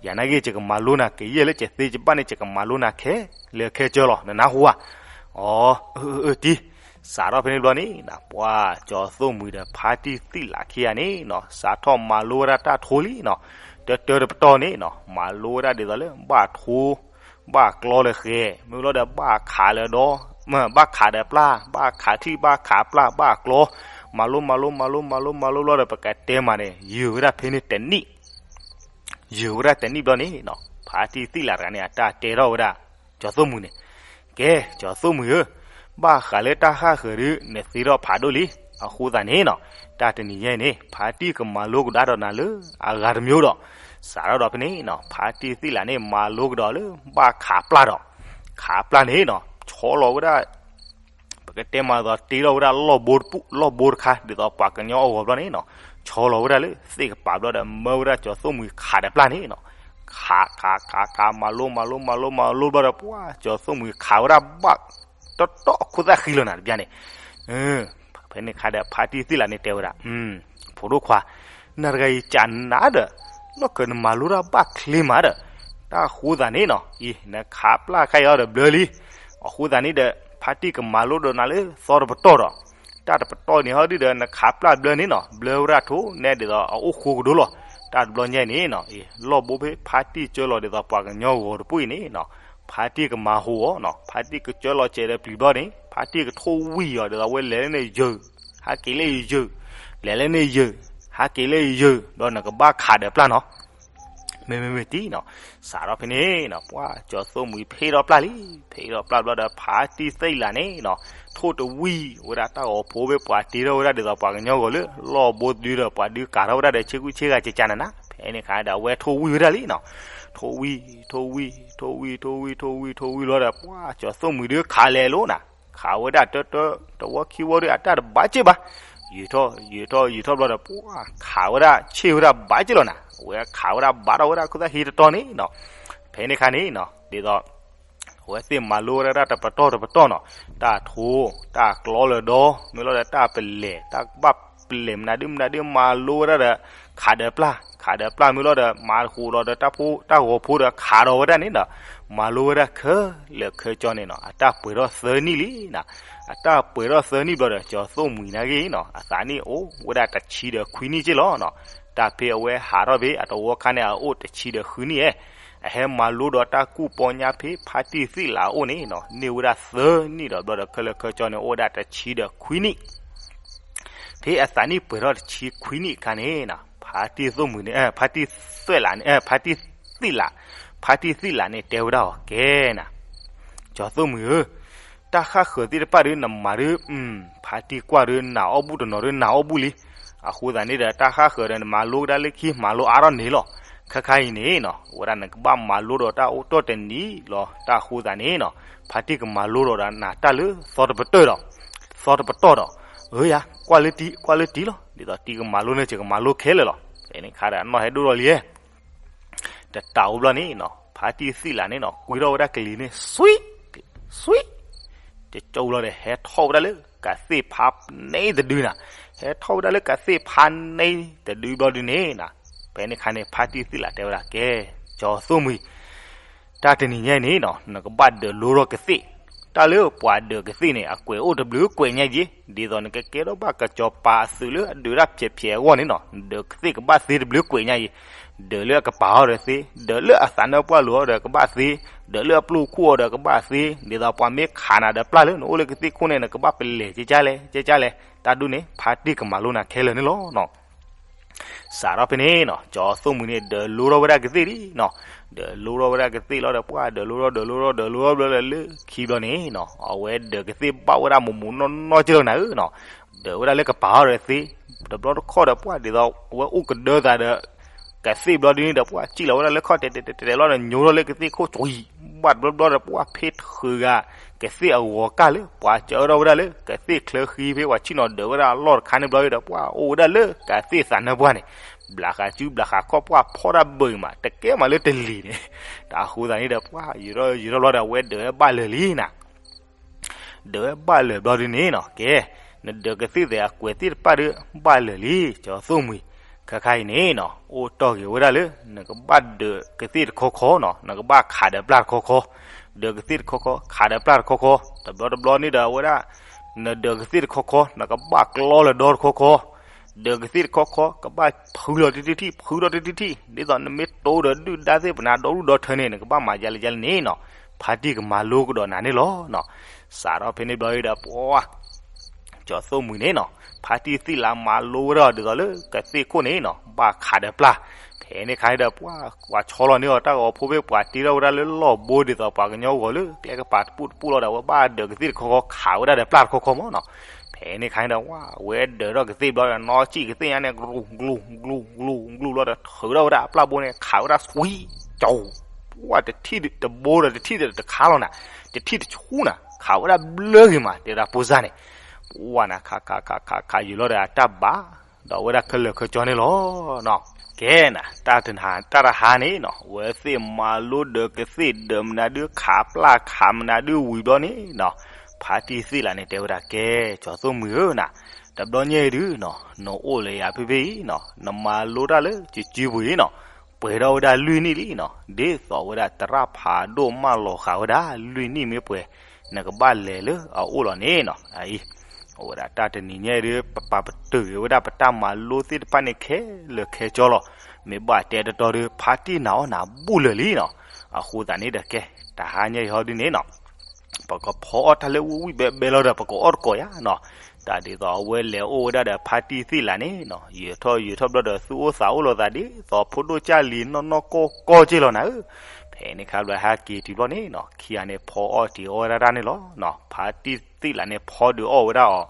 ယၤနာ်က့ ယကမၤလိနၤကယဲၢ်လၢယသ့ယဘၣ်န့ၣ် ယကမၤလိနၤခဲလၢာ်ခဲဆ့လီၤ နနၢ်ဟူဧါ. အၢ အၢ တံၢ် စးထီၣ်ဖဲန့ၣ်ဘျီန့ၣ် ပှၤကၠီၤသိၣ်မှံၤဒီးဖါတံၢ်သ့ၣ်လးခံဂၤန့ၣ်နီၤ စးထီၣ်မၤလိဝဲဒၣ်တၢ်ထိလံနီၤ. တၢတၢတပတီၢ်န့ၣ်နီၤ မၤလိဝဲဒၣ်ဒ်သိးလၢဘၣ်ထိ ဘၣ်ကျီလၢဃဲၤ မ့ၢ်လီၤဒီးဘၣ်ခးလၢဒီ ဘၣ်ခးဒီးပျၢ် ဘၣ်ခးချံၣ် ဘၣ်ခးပျၢ် ဘၣ်ကျီ မၤလိ မၤလိ မၤလိ မၤလိ မၤလိဘျီဒီး ပကတဲမးန့ၣ် ယုာ်ဝဲဒၣ်ဖဲန့ၣ်တနံၣ် ယုာ်ဝဲဒၣ်တနံၣ်ဘျီန့ၣ်နီၤ ဖါတံၢ်သ့ၣ်လးတဂၤန့ၣ် အတၢ်တဲထီၣ်ဝဲဒၣ် ကၠီၤသိၣ်မှံၤန့ၣ် ကဲ ကၠီၤသိၣ်မှံၤဧၢ, ဘၣ်ဃးလၢတၢ်ဃၣ်ဃၢၤဒုး နသ့ထီၣ်ဖးဒိၣ်လံ. အဃိသတးန့ၣ်နီၤ တၢ်တနံၤညါအံၤန့ၣ် ဖါတံၢ်ကမၤလိကဒီးဒီးနၤလၢအဂၤတမံၤဒီး စးထီၣ်ဒီးဖဲန့ၣ်နီၤ ဖါတံၢ်သ့ၣ်လးန့ၣ် မၤလိကဒီးလၢဘၣ်ခးပျၢ်ဒီး ခးပျၢ်န့ၣ်နီၤ ဆီလီၤဝဲဒၣ် ပကတဲမးဒ်သိး တ့ထီၣ်ဝဲဒၣ်လီၢ်ဘိတပူၤ လီၢ်ဘိတခါ ဒ်သိးပှၤကညီအဂီၤဘျီန့ၣ်နီၤ ဆီလီၤဝဲဒၣ်လၢသ့ၣ်ကပၤဘျီဒီး မၢဝဲဒၣ်ကၠီၤသိၣ်မှံၤခးဒီးပျၢ်န့ၣ်နီၤ ခး ခး ခး ခး မၤလိ မၤလိ မၤလိ မၤလိဘျီဒီး ပှၤကၠီၤသိၣ်မှံၤခးဝဲဒၣ်ဘၣ် တီတီအခိၣ်သၣ်ဃံလီၤနၤတဘျီန့ၣ် ဖဲန့ၣ်ခါဒီး ဖါတံၢ်သ့ၣ်လးန့ၣ်တဲဝဲဒၣ် ဖိဒိၣ်ခွါ နၤတဂၤအံၤကနၤဒီး လီၢ်ခၢးနမၤလိတၢ်ဘၣ်ချ့မးဒီး တၢ်အဃိသတးန့ၣ်နီၤ အံၤ နခးပျၢ်ခါအံၤအီၤဒီးဘျၢလံ. အဃိသတးန့ၣ်ဒီး ဖါတံၢ်ကမၤလိဒီးနၤလၢသီတပတီၢ်ဒီး တၢ်တပတီၢ်န့ၣ်ဟီဒုဒီး နခးပျၢ်ဘျၢန့ၣ်နီၤ ဘျၢဝဲဒၣ်ထိၣ်နဲဒ်သိးအအိၣ်ဃိကဒိလီၤ. တၢ်တဘျီညါအံၤန့ၣ်နီၤ အံၤ လီၢ်ဘိဖဲဖါတံၢ်ကၢလီၤဒ်သိးပှၤကညီဂီၤတပူၤအံၤန့ၣ်နီၤ ဖါတံၢ်ကမၤဟူးအီၤနီၤ ဖါတံၢ်ကကၢလီၤစဲးဒီးပျံၤဘျီန့ၣ် ဖါတံၢ်ကထိၣ်ဝံၣ်အီၤဒ်သိးဝဲလဲၤလၢန့ၣ်ယုာ် ဟးက့ၤလၢယယုာ် လဲၤလၢန့ၣ်ယုာ် ဟးက့ၤလၢယယုာ် ဒီးနကဘၣ်ခးဒီးပျၢ်နီၤ မ့မ့မ့ၢ်တံၢ်နီၤ စးထီၣ်ဖဲန့ၣ်နီၤ ပှၤကၠီၤသိၣ်မှံၤဖ့ထီၣ်ပျၢ်လံ. ဖ့ထီၣ်ပျၢ်ဘျီဒီး ဖါတံၢ်သ့ၣ်လးန့ၣ်နီၤ ထိၣ်တဝံၣ်ဝဲဒၣ်တၢ်ဂီၤဖိဖဲပှၤတ့ထီၣ်ဝဲဒၣ်ဒ်သိးပှၤကညီဂီၤလၢ လီၢ်ဘိတဒုဒီး ပှၤဒုးကၤထီၣ်ဝဲဒၣ်ဒီးဆ့ကူဆ့ဂၤကကနၤနၤ ဖဲန့ၣ်ခါဒီး အဝဲထိၣ်ဝံၣ်ဝဲဒၣ်လံနီၤ ထိၣ်ဝံၣ် ထိၣ်ဝံၣ် ထိၣ်ဝံၣ် ထိၣ်ဝံၣ် ထိၣ်ဝံၣ် ထိၣ်ဝံၣ်ဘျီဒီး ပှၤကၠီၤသိၣ်မှံၤဒုးခးလဲၤလိာ်နၤ ခးဝဲဒၣ်တၢတၢ တဝီခံဝီဒီး အတၢ်တဘၣ်က့ၢ်ဘၣ် ယုာ်ထီၣ် ယုာ်ထီၣ် ယုာ်ထီၣ်ဘျီဒီး ပှၤခးဝဲဒၣ်ဆ့ၣ်ဝဲဒၣ်ဘၣ်က့ၢ်လီၤနၤ အဝဲခးဝဲဒၣ်ဘၣ်ထီၣ်ဝဲဒၣ်ခိၣ်သၣ်ဃံတတီၤန့ၣ်နီၤ ဖဲန့ၣ်ခါန့ၣ်နီၤ ဒ်သိး အဝဲသ့ၣ်မၤလိဝဲဒၣ်တၢ်တပတီၢ်တပတီၢ်နီၤ တၢ်ထိ တၢ်ကျီလၢဒီ မ့ၢ်လီၤဒီးတၢ်ပလဲၤ တၢ်ကဘၣ်ပလဲၤမနုၤဒုမနုၤဒု မၤလိဝဲဒၣ်ဒီး ခးဒီးပျၢ် ခးဒီးပျၢ်မ့ၢ်လီၤဒီး မၤတဃိးလီၤဒီးတၢ်ဖိ တၢ်ဂီၤဖိဒီးခးဒီးဝဲဒၣ်န့ၣ်ဒီး မၤလိဝဲဒၣ်ခဲလၢာ်ခဲဆ့န့ၣ်နီၤ အတၢ်ပှဲၤထီၣ်သၢနံၣ်လံနၤ အတၢ်ပှဲၤထီၣ်သၢနံၣ်ဘျီဒီး ကၠီၤသိၣ်မှံၤနာ်က့နီၤ အသးနံၣ်အိၣ်ဝဲဒၣ်တဆံဒီးခွံနံၣ်က့ၢ်လီၤနီၤ တၢ်ဖဲအဝဲဟးထီၣ်ဖဲအတဝီခါန့ၣ် အအိၣ်တဆံဒီးဃုနံၣ်ဧဲ အဟဲမၤလိဒီးတၢ်ကူၣ်ပီညါဖဲဖါတံၢ်သ့ၣ်လးအအိၣ်န့ၣ်နီၤ န့ၢ်ဝဲဒၣ်သၢနံၣ်ဒီးဘျီဒီး ခဲလၢာ်ခဲဆ့န့ၣ် အိၣ်ဝဲဒၣ်တဆံဒီးခွံနံၣ် ဖဲအသးနံၣ်ပှဲၤထီၣ်တဆံခွံနံၣ်အခါန့ၣ်နီၤ ဖါတံၢ်သိၣ်မှံၤန့ၣ် ဖါတံၢ်သွဲၣ်လးန့ၣ် ဖါတံၢ်သ့ၣ်လး ဖါတံၢ်သ့ၣ်လးန့ၣ်တဲဝဲဒၣ်အီၤ ကဲနၤ ကၠီၤသိၣ်မှံၤဧၢ တၢ်ဃၣ်ဃၢၤသ့ၣ်တဖၣ်ဒုးနမၤဒုး ဖါတံၢ်ကွၢ်ဒုးနၤအီၣ်ဘူၣ်တနီၤဒုးနၤအီၣ်ဘူၣ်လံ. အဃိသတးန့ၣ်ဒီး တၢ်ဃၣ်ဃၢၤဒီးနမၤလိကဒါလၢခံ မၤလိအါထီၣ်န့ၣ်လီၤ. ခဲခါအံၤန့ၣ်နီၤ အဝဲဒၣ်နကဘၣ်မၤလိဒီးတၢ်အိၣ်တီၢ်တနံၤလီၤ. တၢ်အဃိသတးန့ၣ်နီၤ ဖါတံၢ်ကမၤလိဒီးနၤတၢ်လၢသီတပတီၢ်ဒီး သီတပတီၢ်ဒီး အၢယၤ ကွၢ်လၢတံၢ် ကွၢ်လၢတံၢ်လီၤ. ဒ်သိးတံၢ်ကမၤလိန့ၣ် ယကမၤလိခဲလၢာ်လီၤ. ဖဲန့ၣ်ခါဒီးအနီၢ်ဟဲဒိၣ်ထီၣ်လံ တတၢ်အိၣ်ဘျီန့ၣ်နီၤ ဖါတံၢ်သ့ၣ်လးန့ၣ်နီၤ ကွံထီၣ်ဝဲဒၣ်ကလံၤန့ၣ် စွံ စွံ ကကၠိလီၤဒီး ဟဲထီၣ်ဝဲဒၣ်လၢကသ့ၣ်ဖါန့ၣ်တဒုနၤ ဟဲထီၣ်ဝဲဒၣ်လၢကသ့ၣ်ဖါန့ၣ်တဒုဘျီဒုန့ၣ်နီၤ ဖဲန့ၣ်ခါန့ၣ် ဖါတံၢ်သ့ၣ်လးတဲဝဲဒၣ် ကဲ ကၠီၤသိၣ်မှံၤ တၢ်တနံၤညါအံၤန့ၣ်နီၤ နကဘၣ်ဒၢးလိထီၣ်ကသ့ၣ် တၢ်လၢပှၤဒၢးကသ့ၣ်န့ၣ် အကွဲးအိၣ်တဘျုးကွဲးညါယ့ၤ ဒ်သိးနကကဲထီၣ်ဘၣ်ကစီၤပၤအသုးလၢအဒုးတၢ်ဖျဲးဖျဲးအဂီၢ်န့ၣ်နီၤ နဒၢးကသ့ၣ်ကဘၣ်သ့တဘျုးကွဲးညါယ့ၤ ဒၢးလၢအကပၤအီၤဒီးသ့ ဒၢးလၢအသးနၢၣ်ပှၢ်လိၤအီၤဒီးကဘၣ်သ့ ဒၢးလၢအပျိၢ်ခိၣ်အီၤဒီးကဘၣ်သ့ ဒ်သိးပှၤမ့ၢ်ခးနၤဒီးပျၢ်လၢနအိၣ်လၢကသ့ၣ်ခိၣ်န့ၣ် နကဘၣ်ပလဲၤကကလဲၣ် ကကလဲၣ် တၢ်ဒ်န့ၣ် ဖါတံၢ်ကမၤလိနၤခဲလၢာ်န့ၣ်လီၤ. စးထီၣ်ဖဲန့ၣ်နီၤ ကၠီၤသိၣ်မှံၤန့ၣ် ဒၢးလိထီၣ်ဝဲဒၣ်ကသ့ၣ်လံနီၤ. ဒၢးလိထီၣ်ဝဲဒၣ်ကသ့ၣ်လီၤဒီး ပှၢ်ဒၢးလိထီၣ်ဒၢးလိထီၣ်ဒၢးလိထီၣ်ဘျီလၢခံဘျီန့ၣ်နီၤ အဝဲဒၢးကသ့ၣ်ဘၣ်ဝဲဒၣ်မိၢ်မိၢ်နီၢ်နီၢ်က့လီၤနၤဧၢနီၤ. ဒၢးဝဲဒၣ်လၢကပၤအီၤဒီးသ့, တဘျီတခီၣ်ဒီး ပှၢ်ဒ်သိးအဝဲအိၣ်ကဒၢသးဒီး ကသ့ၣ်ဘျီဒ်န့ၣ်ဒီး ပှၢ်စံၣ်လီၤဝဲဒၣ်လၢခီၣ်တဲာ်တဲာ်တဲာ်တဲာ်လီၤဒီး ညိထီၣ်လၢကသ့ၣ်ခိၣ်ကွံာ် ဘၣ်တဘျီဘျီဒီး ပှၢ်ဖ့ထုးဂၤ ကသ့ၣ်အဂီၤကၢ်လၢ ပှၢ်စၢထီၣ်ဝဲဒၣ်လၢ ကသ့ၣ်ချၢဃံဖဲပှၤဆံၣ်နီၤဒၢးဝဲဒၣ်အလီၢ်တခါန့ၣ်ဘျီဒီး ပှၢ်အိၣ်ဝဲဒၣ်လၢကသ့ၣ်သးနၢပှၢ်န့ၣ် ဘျးဃးစုဘျးဃးခီၣ် ပှၢ်ဖီၣ်တၢ်ဘၢအံၤမး တကဲမးလၢတလံၤန့ၣ် တၢ်အဃိသတးန့ၣ်ဒီး ပှၢ်ယံာ်ထီၣ်ယံာ်ထီၣ်ဘျီဒီး အဝဲဒၢးဝဲဘၣ်လၢာ်လံနၤ ဒၢးဝဲဘၣ်လၢာ်ဘျီဒ်န့ၣ်နီၤ ကဲ, နဒၢးကသ့ၣ်သဲးအကွဲးသ့ၣ်တဖၣ်ဒီး ဘၣ်လၢာ်လံ ကၠီၤသိၣ်မှံၤ, ခဲခါအံၤန့ၣ်နီၤ အိၣ်တီၢ်ဂ့ၤဝဲဒၣ်လၢ နကဘၣ်ဒၢးကသ့ၣ်တခီခီနီၤ နကဘၣ်ခးဒီးပျၢ်တခီခီ, ဒၢးကသ့ၣ်တခီခီ ခးဒီးပျၢ်တခီခီ, တဘျီတဘျီန့ၣ်ဒီးအဝဲဒၣ် နဒၢးကသ့ၣ်တခီခီ နကဘၣ်ကျီလၢဒီတခီခီ ဒၢးကသ့ၣ်တခီခီ ကဘၣ်ဖုလီၤတထံၣ်ထံၣ် ဖုထီၣ်တထံၣ်ထံၣ် ဒ်သိးနမ့ၢ်တိဒီးဒုၣ်ဒါသ့ၣ်ပနၤဒီဒူၣ်ဒီထၢန့ၣ် နကဘၣ်မၤယါလၢယါလၢန့ၣ်နီၤ ဖါတံၢ်ကမၤလိကဒီးနၤန့ၣ်လီၤနီၤ. စးထီၣ်ဖဲန့ၣ်ဘျီဒီး ပှၤ ကၠီၤသိၣ်မှံၤန့ၣ်နီၤ ဖါတံၢ်သ့ၣ်လၢမၤလိဝဲဒၣ်ဒ်သိးလၢကသ့ၣ်ခိၣ်န့ၣ်နီၤ ဘၣ်ခးဒီးပျၢ်, ဖဲန့ၣ်ခါန့ၣ်ဒီး ပှၤ ပှၤဆီလီၤန့ၢ်အီၤတၢ်ဂီၤဖိဖဲ ပှၤတ့ထီၣ်ဝဲဒၣ်လၢလီၢ်ဘိဒ်သိးပှၤကညီဂီၤလၢ ကျဲကပၤတပူၣ်တပူၣ်လီၤဒီး အဝဲဘၣ်ဒၢးကသ့ၣ်တခီခီ ခးဝဲဒၣ်ဒီးပျၢ်တခီခီမးနီၤ. ဖဲန့ၣ်ခါန့ၣ်ဒီး ဝဲ ဝဲဒၢးထီၣ်ကသ့ၣ်ဘျီဒီး နီၢ်ကံၣ်ကသ့ၣ်ညါန့ၣ် ကရူၢ်ကရူၢ်ကရူၢ်ကရူၢ်ဘျီဒီး ထုးထီၣ်ဝဲဒၣ်အပျၢ်ဘိန့ၣ် ခးဝဲဒၣ် စွံ ကၠီၤ ပှၢ်တထံၣ်တဘိဒီး တထံၣ်တခါလီၤနၤ, တထံၣ်တဆူနၤ ခးဝဲဒၣ်ဘျၢဂ့ၤမး တဲဝဲဒၣ်ဖိစၢ်န့ၣ်, ပှၢ်နၤ ခးခးခးခးခးယံာ်လီၤဒီးအတၢ်ဘၣ်, ဒီးဝဲဒၣ်ခဲလၢာ်ခဲဆ့န့ၣ်လီၤ. ကဲနၤ တၢ်တဟါ တၢ်တဟါန့ၣ်နီၤ ဝဲသ့ၣ်မၤလိဒၢးကသ့ၣ်ဒၢးမနုၤဒုး ခးပျၢ်ခးမနုၤဒုးဝံၤဘျီန့ၣ်နီၤ, ဖါတံၢ်သ့ၣ်လၢန့ၣ် တဲဝဲဒၣ် ကဲ ကၠီၤသိၣ်မှံၤဧၢနၤ, တဘျီညါအံၤဒုးနီၤ နအိၣ်လၢယၤဖဲဖဲအံၤနီၤ နမၤလိတၢ်လၢကကၠံပူၤအံၤနီၤ ပှဲၤထီၣ်ဝဲဒၣ်လွံၢ်နံၣ်လံနီၤ, ဒ်သိးဝဲဒၣ်သရၣ်ဖးဒိၣ်မၢလီၤဃာ်ဝဲဒၣ် လွံၢ်နံၣ်မ့ၢ်ပှဲၤ နကဘၣ်လဲၤလၢအအိၣ်လီၤန့ၣ်နီၤ. အအံၤ အိၣ်ဝဲဒၣ်တၢ်တနံၤညါအံၤဒီး ပပာ်ပတုာ်က့ၤဝဲဒၣ်ပတၢ်မၤလိသ့ၣ်တဖၣ်န့ၣ်ခဲလၢာ်ခဲဆ့လီၤ. မ့ၢ်ဘၣ်တဲတတီၤဒီး ဖါတံၢ်နာ်အီၣ်နၤဘူၣ်လၢာ်လံနီၤ. အဃိသတးန့ၣ်ဒီး ကဲ တဟါညါအံၤဟီဒ်န့ၣ်နီၤ ပကဖီအီၣ်တၢ်လၢဝံၣ်ဝံၣ်ဘဲဘဲလီၤဒီး ပကအီၣ်တကိးယါနီၤ. တၢ်ဒ်သိးအဝဲလဲၤအိၣ်ဝဲဒၣ်ဒီးဖါတံၢ်သ့ၣ်လၢန့ၣ်နီၤ ယံာ်ထီၣ်ယံာ်ထီၣ်ဘျီဒီး သူၣ်အိၣ်သးအိၣ်လိာ်သးဒ်သိးဖိဒိၣ်ကၢ်လံၤနီၢ်နီၢ်ကီၢ်ကီၢ်က့လီၤနၤဧၢ. ဖဲန့ၣ်ခါဘျီဟဲက့ၤတုၤဘျီန့ၣ်နီၤ ခံဂၤန့ၣ်ဖီအီၣ်တ့ၤအီၣ်ဝဲဒၣ်တၢ်န့ၣ်လီၤနီၤ. ဖါတံၢ်သ့ၣ်လၢန့ၣ် ဖီဒုးအီၣ်ဝဲဒၣ်အီၤ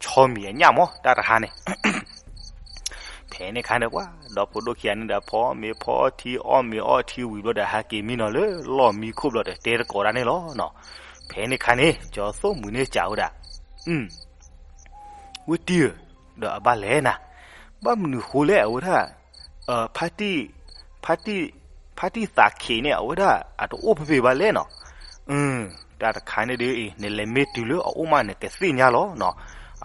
ဆီမံၤအညၣ်မး တၢ်တဟါန့ၣ် ဖဲန့ၣ်ခါန့ၣ် ပှၤဒီဖိဒိၣ်ခံဂၤန့ၣ်ဒီး ဖီမ့ၤဖီထံ အီၣ်မ့ၤအီထံဝံၤဘျီဒီး ဟဲက့ၤမံနီၤလၢလီၢ်မံခိၣ်ဘျီဒီး တဲတကိးတၢ်န့ၣ်လီၤနီၤ. ဖဲန့ၣ်ခါန့ၣ် ကၠီသိၣ်မှံၤန့ၣ်စံးဝဲဒၣ်, ဝ့ၢ်တံၢ်ဧၢ, ဒီးအဘၣ်လဲၣ်နၤ, ဘၣ်မနုၤဃိလဲၣ် အဝဲဒၣ် ဖါတံၢ် ဖါတံၢ် ဖါတံၢ်သးခံးန့ၣ် အဝဲဒၣ်အတအိၣ်ဖဲဖဲဘၣ်လဲၣ်နီၤ. တၢ်တခါန့ၣ်ဒီးအံၤ နလဲၤမ့ၢ်တုၤလၢအအိၣ်မးန့ၣ် ကသ့ၣ်ညါလီၤနီၤ.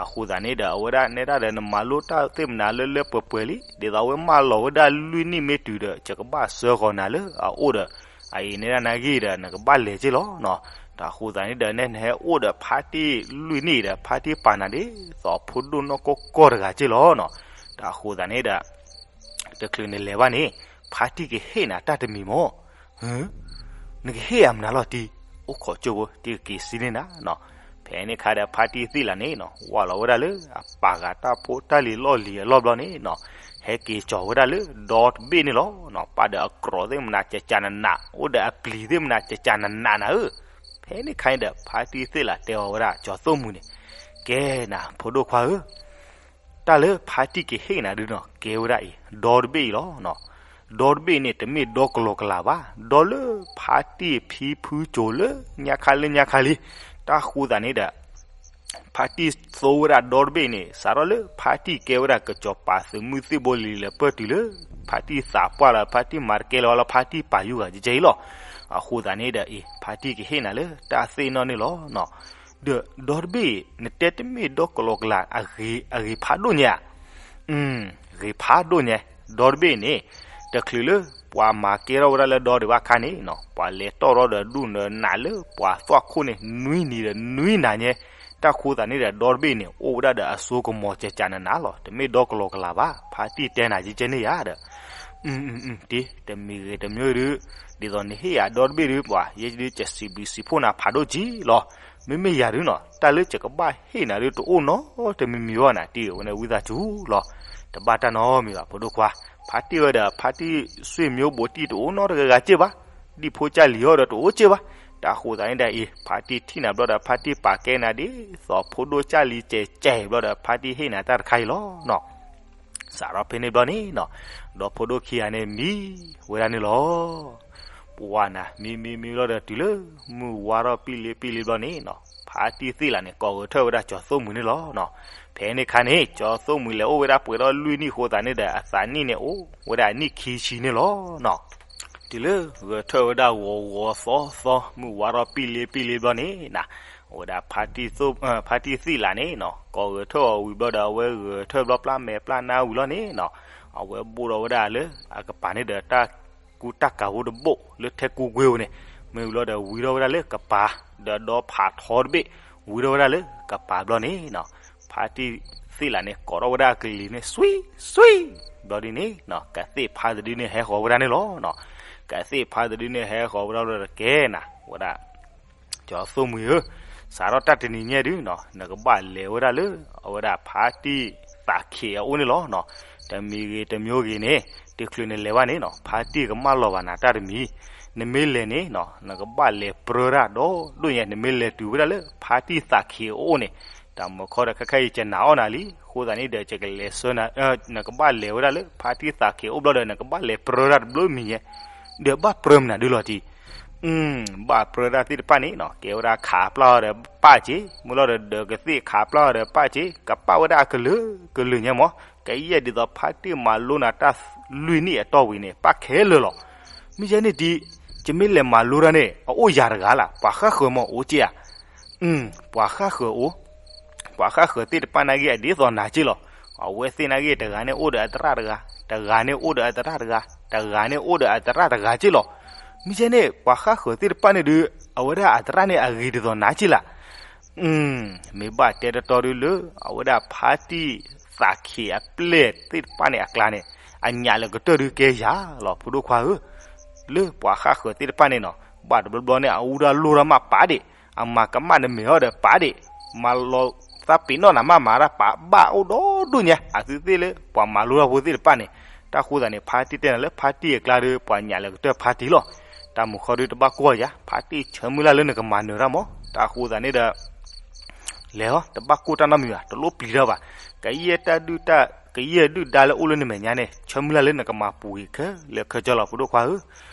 အဃိသတးန့ၣ်ဒီး အဝဲဒၣ်နဲဒၣ်ဒီး နမၤလိတၢ်သ့ၣ်မနုၤလၢလၢပှဲၤပှဲၤလံ, ဒ်သိးအဝဲမၢလီၤဝဲဒၣ်လွံၢ်နံၣ်မ့ၢ်တုၤဒီး ယကဘၣ်ဆှၢဃီၤနၤလၢအအိၣ်ဒီး အအံၤနဲဒၣ်နဂ့ၢ်ဒီး နကဘၣ်လဲၤက့လီၤနီၤ. တၢ်အဃိသတးန့ၣ်ဒီး နဲနဟဲအိၣ်ဒီးဖါတံၢ်လွံၢ်နံၣ်ဒီး ဖါတံၢ်ပာ်နၤဒ်သိးဖိဒိၣ်နီၢ်ကီၢ်ကီၢ်တဂၤက့လီၤနီၤ. တၢ်အဃိသတးန့ၣ်ဒီး တချုးနလဲၤဘၣ်န့ၣ် ဖါတံၢ်ကဟ့ၣ်နၤတၢ်တမံၤမး. နကဟ့ၣ်အမနုၤလီၤတံၢ်, အိၣ်ခိးကၠိဖိ တံၢ်ကက့ၤစံးန့ၢ်နၤနီၤ. ဖဲန့ၣ်ခါဒီး ဖါတံၢ်သ့ၣ်လၢန့ၣ်နီၤ ဝၢ်လီၤဝဲဒၣ်လၢအပာ်ဂၤတၢ်ဖိတၢ်လံၤလီၢ်လံၤအလီၢ်ဘျီန့ၣ်နီၤ ဟဲက့ၤကၠီၤဝဲဒၣ်လၢဒီတဘ့ၣ်န့ၣ်လီၤနီၤ. ပာ်ဒီးအကြီးသ့ၣ်မနၤ ကကနးနး အိၣ်ဒီးအပျံၤသ့ၣ်မနၤ ကကနးနးနၤဧၢ. ဖဲန့ၣ်ခါန့ၣ်ဒီး ဖါတံၢ်သ့ၣ်လၢတဲအီၤဝဲဒၣ် ကၠီသိၣ်မှံၤန့ၣ်, ကဲနၤ ဖိဒိၣ်ခွါဧၢ, တၢ်လၢဖါတံၢ်ကဟ့ၣ်နၤဒုနီၤ ကဲဝဲဒၣ်အံၤ ဒီတဘ့ၣ်အံၤလီၤနီၤ. ဒီတဘ့ၣ်န့ၣ် တမ့ၢ်ဒီကလီကလးဘၣ်, ဒီလၢဖါတံၢ်ဖံဖုကၠိၤလၢညါခါလၢညါခါလံ. တၢ်ဃိသတးန့ၣ်ဒီး ဖါတံၢ်သိဝဲဒၣ်ဒီတဘ့ၣ်န့ၣ် စးထီၣ်လၢဖါတံၢ်ကဲဝဲဒၣ်ကစီၤပၤသုးမုၢ်သံၣ်ဘိလံၤလၢပၢၢ်တုၤလၢ ဖါတံၢ်သးပှၢ်လီၤ ဖါတံၢ်မၤတကဲလၢၤဝဲလီၤ ဖါတံၢ်ပာ်ယူၤဂၤကဲအံၤလီၤ. အဃိသတးန့ၣ်ဒီး အံၤ ဖါတံၢ်ကဟ့ၣ်နၤလၢတၢ်သ့ၣ်နီၣ်န့ၣ်လီၤနီၤ. ဒီးဒီတဘ့ၣ် နတဲတမ့ၢ်ဒီကလီကလး အဂ့ၤဖးဒိၣ်ညါဧါ. ဂ့ၤဖးဒိၣ်ညါ, ဒီတဘ့ၣ်န့ၣ် တချုးလၢပှၤမၤကဲထီၣ်ဝဲဒၣ်လၢဒီဒံးဘၣ်ခါန့ၣ်နီၤ ပှၤလဲၤတီၢ်ထီၣ်ဒီးဒူၣ်နးနးလၢပှၤသွၣ်ခိၣ်န့ၣ် နွံနံၤဒီးနွံနၤညါ. တၢ်ဃိသတးန့ၣ်ဒီး ဒီတဘ့ၣ်န့ၣ် အိၣ်ဝဲဒၣ်ဒီးအစိကမီၤကကနးနးလီၤ. တမ့ၢ်ဒီကလီကလးဘၣ်, ဖါတံၢ်တဲနၤကဲကဲန့ၣ်ယါဒီး တမံၤဂ့ၤတမံၤဒုး ဒ်သိးနဟ့ၣ်ယၤဒီတဘ့ၣ်ဒုး ပှၤယဲဒုး ကစံးဘျုးစံးဖှိၣ်နၤဖးဒိၣ်ကံလီၤ. မ့မ့ၢ်ယၤဒုနီၤ တၢ်လၢယကဘၣ်ဟ့ၣ်နၤဒုး တအိၣ်နီတမံၤမံၤဘၣ်နၤ တံၢ်ဝဲန့ၣ်ဝံသးစူၤလီၤ. တဘၣ်တၢ်နီတမံၤဘၣ် ဖိဒိၣ်ခွါ. ဖါတံၢ်ဝဲဒီး ဖါတံၢ်ဆွေမျိုးဘိးတံၢ်တအိၣ်နီတဂၤဂၤက့ၢ်ဘၣ်, ဒံၣ်ဖိကၢ်လံၤဟီဒီးတအိၣ်က့ၢ်ဘၣ်. တၢ်ဃိသးန့ၣ်ဒီးအံၤ ဖါတံၢ်ထံၣ်နၤဘျီဒီး ဖါတံၢ်ပာ်ကဲနၤဒ်သိးဖိဒိၣ်ကၢ်လံၤကဲးကဲးဘျီဒီး ဖါတံၢ်ဟ့ၣ်နၤတၢ်တခါအံၤလီၤနီၤ. စးထီၣ်ဖဲန့ၣ်ဘျီန့ၣ်နီၤ, ဒီဖိဒိၣ်ခံဂၤန့ၣ်မံဝဲဒၣ်န့ၣ်လီၤ. ပှၤနၤ မံမံမံလီၤဒီးတုၤလၢ မုၢ်ဝါထီၣ်ပံလ့ပံလ့ဘျီန့ၣ်နီၤ, ဖါတံၢ်သ့ၣ်လးန့ၣ် ကိးဂဲၤထၢၣ်ဝဲဒၣ်ကၠီၤသိၣ်မှံၤန့ၣ်လီၤနီၤ. ဖဲန့ၣ်ခါန့ၣ် ကၠီၤသိၣ်မှံၤလဲၤအိၣ်ဝဲဒၣ်ပှဲၤထီၣ်လွံၢ်နံၣ်အဃိသတးန့ၣ်ဒီး အသးနံၣ်န့ၣ်အိၣ်ဝဲဒၣ်အနံၣ်ခံဆံန့ၣ်လီၤနီၤ. တုၤလၢဂဲၤထၢၣ်ဝဲဒၣ်ဂီၤဂီၤသီသီ မုၢ်ဝါထီၣ်ပံလ့ပံလ့ဘျီန့ၣ်နီၤ, အဝဲဒၣ် ဖါတံၢ်သ့ၣ်လးန့ၣ်နီၤ ကိးဂဲၤထၢၣ်အီၤဝံၤဘျီဒီး အဝဲဂဲၤထၢၣ်ဘျီပျၢ်မဲာ်ပျၢ်နါဝံၤလီၤန့ၣ်နီၤ, အဝဲဘိၣ်ထီၣ်ဝဲဒၣ်လၢအကပၤန့ၣ်ဒီး တၢ်ကူတၢ်ကၤဖိတဘိၣ်လၢထဲကူကွ့ဧိၤန့ၣ်, မ့ၢ်ဝံၤလီၤဒီးဝံထီၣ်ဝဲဒၣ်လၢကပၤ, ဒီးဒီဖးထီတဘ့ၣ် ဝံထီၣ်ဝဲဒၣ်လၢကပၤဘျီန့ၣ်နီၤ, ဖါတံၢ်သ့ၣ်လးန့ၣ် ကိးထီၣ်ဝဲဒၣ်အကလံၤန့ၣ် စွံစွံ ဘျီဒ်န့ၣ်နီၤ, ကသ့ၣ်ဖါတဒုန့ၣ်ဟဲဃီၤဝဲဒၣ်န့ၣ်လီၤနီၤ. ကသ့ၣ်ဖါတဒုန့ၣ်ဟဲဃီၤဝဲဒၣ်လၢတကဲနၤ ဝဲဒၣ် ကၠီၤသိၣ်မှံၤဧၢ, စးထီၣ်တၢ်တနံၤညါဒုနီၤ နကဘၣ်လဲၤဝဲဒၣ်လၢ အဝဲဒၣ်ဖါတံၢ်သးခ့းအအိၣ်န့ၣ်လီၤနီၤ. တမံၤဂ့ၤတမံၤဂ့ၤန့ၣ် တချုးနလဲၤဘၣ်န့ၣ်နီၤ ဖါတံၢ်ကမၣ်လီၤဘၣ်နၤတၢ်တမံၤ, နမ့ၢ်လဲၤန့ၣ်နီၤ နကဘၣ်လဲၤပြၢတၢ်ဒီးဒိၣ်ညါ နမ့ၢ်လဲၤတုၤဝဲဒၣ်လၢဖါတံၢ်သးခ့းအအိၣ်န့ၣ်, တၢ်မုၢ်ခီဒီးခဲခါအံၤကနၣ်အီၣ်နၤလံ အဃိသတးန့ၣ်ဒီး ယကလဲၤဆှၢနၤ, နကဘၣ်လဲၤဝဲဒၣ်လၢဖါတံၢ်သးခ့းအအိၣ်ဘျီဒီး နကဘၣ်လဲၤပြၢတၢ်တဘျီမံၤညါ, ဒီးဘၣ်ပြၢမနုၤဒုလီၤတံၢ် ဘၣ်ပြၢတၢ်သ့ၣ်တဖၣ်န့ၣ်နီၤ ကဲဝဲဒၣ်ခးပျၢ်အီၤဒီးပၢ်က့, မ့ၢ်လီၤဒီးဒီးကသ့ၣ်ခးပျၢ်အီၤဒီးပၢ်က့, ကပၣ်ဝဲဒၣ်အကလုာ်ကလုာ်ညါမး, ကယဲၢ်ဒ်သိးဖါတံၢ်မၤလိနၤတၢ်လွံၢ်နံၣ်အတီၢ်ဝံၤန့ၣ် ပၣ်ခဲလၢာ်လီၤ. မ့ၢ်ယဲန့ၣ်တံၢ်, ယမ့ၢ်လဲၤမၤလိတၢ်န့ၣ် အအိၣ်ယၤတဂၤလၢ်, ပှၤဃၣ်ဃၢၤမ့ၢ်အိၣ်က့ဧါ. ပှၤဃၣ်ဃၢၤအိၣ်, ပှၤဃၣ်ဃၢၤသ့ၣ်တဖၣ်နာ်က့အဒ်သိးနၤက့လီၤ. အဝဲသ့ၣ်နာ်က့တဂၤန့ၣ်အိၣ်ဒီးအသရၣ်တဂၤ, တဂၤန့ၣ်အိၣ်ဒီးအသရၣ်တဂၤ, တဂၤန့ၣ်အိၣ်ဒီးအသရၣ်တဂၤက့လီၤ. မ့ၢ်ယဲန့ၣ် ပှၤဃၣ်ဃၢၤသ့ၣ်တဖၣ်န့ၣ်ဒုး အဝဲဒၣ်အသရၣ်န့ၣ်အဂ့ၤဒ်သိးနၤက့လၢ်. မ့ၢ်ဘၣ်တဲတတီဒုလၢ အဝဲဒၣ်ဖါတံၢ်သးခ့းအပျဲၢ်သ့ၣ်တဖၣ်န့ၣ်အကျါန့ၣ် အညၣ်လၢကတၢၢ်ဒုးကဲယၤလီၤ ဖိဒိၣ်ခွါဧၢ. လၢပှၤဃၣ်ဃၢၤသ့ၣ်တဖၣ်န့ၣ်နီၤ ဘၣ်တဘျီဘျီန့ၣ် အအူတၢ်လိၢ်တၢ်မးပာ်ဒံး, အမၤကမၣ်နမဲာ်အီၤဒီးပာ်ဒံး, မၤလီၤသးပ့ၤနီၣ်နၤမးမၤတၢ်ပာ်ဘၣ်အိၣ်ဒီဒူၣ်ညါ အသုသ့ၣ်လၢပှၤမၤလိတၢ်ဖိသ့ၣ်တဖၣ်န့ၣ်. တၢ်ဃိသတးန့ၣ် ဖါတံၢ်တဲနၤလၢဖါတံၢ်အကျါဒီး ပှၤညၣ်လၢကတၢၢ်ဖါတံၢ်လီၤ. တၢ်မုၢ်ခီဒုးတဘၣ်ကွၢ်ယၤ ဖါတံၢ်ဆၢမုၢ်လၢ်လၢနကမၤနၢၤတၢ်မး. တၢ်ဃိသတးန့ၣ်ဒီး လဲၤဟီ တဘၣ်ကိၢ်တၢ်နီတမံၤဘၣ် တလိၣ်ပျံၤတၢ်ဘၣ်. ကယဲၢ်တၢ်ဒုၣ်တၢ် ကယဲၢ်ဒုၣ်ဒါလၢအိၣ်လၢနမဲာ်ညါန့ၣ် ဆၢမုၢ်လၢ်လၢနကမၤပူၤဂ့ၤခဲလၢာ်ခဲဆ့လီၤ ဖိဒိၣ်ခွါဧၢ.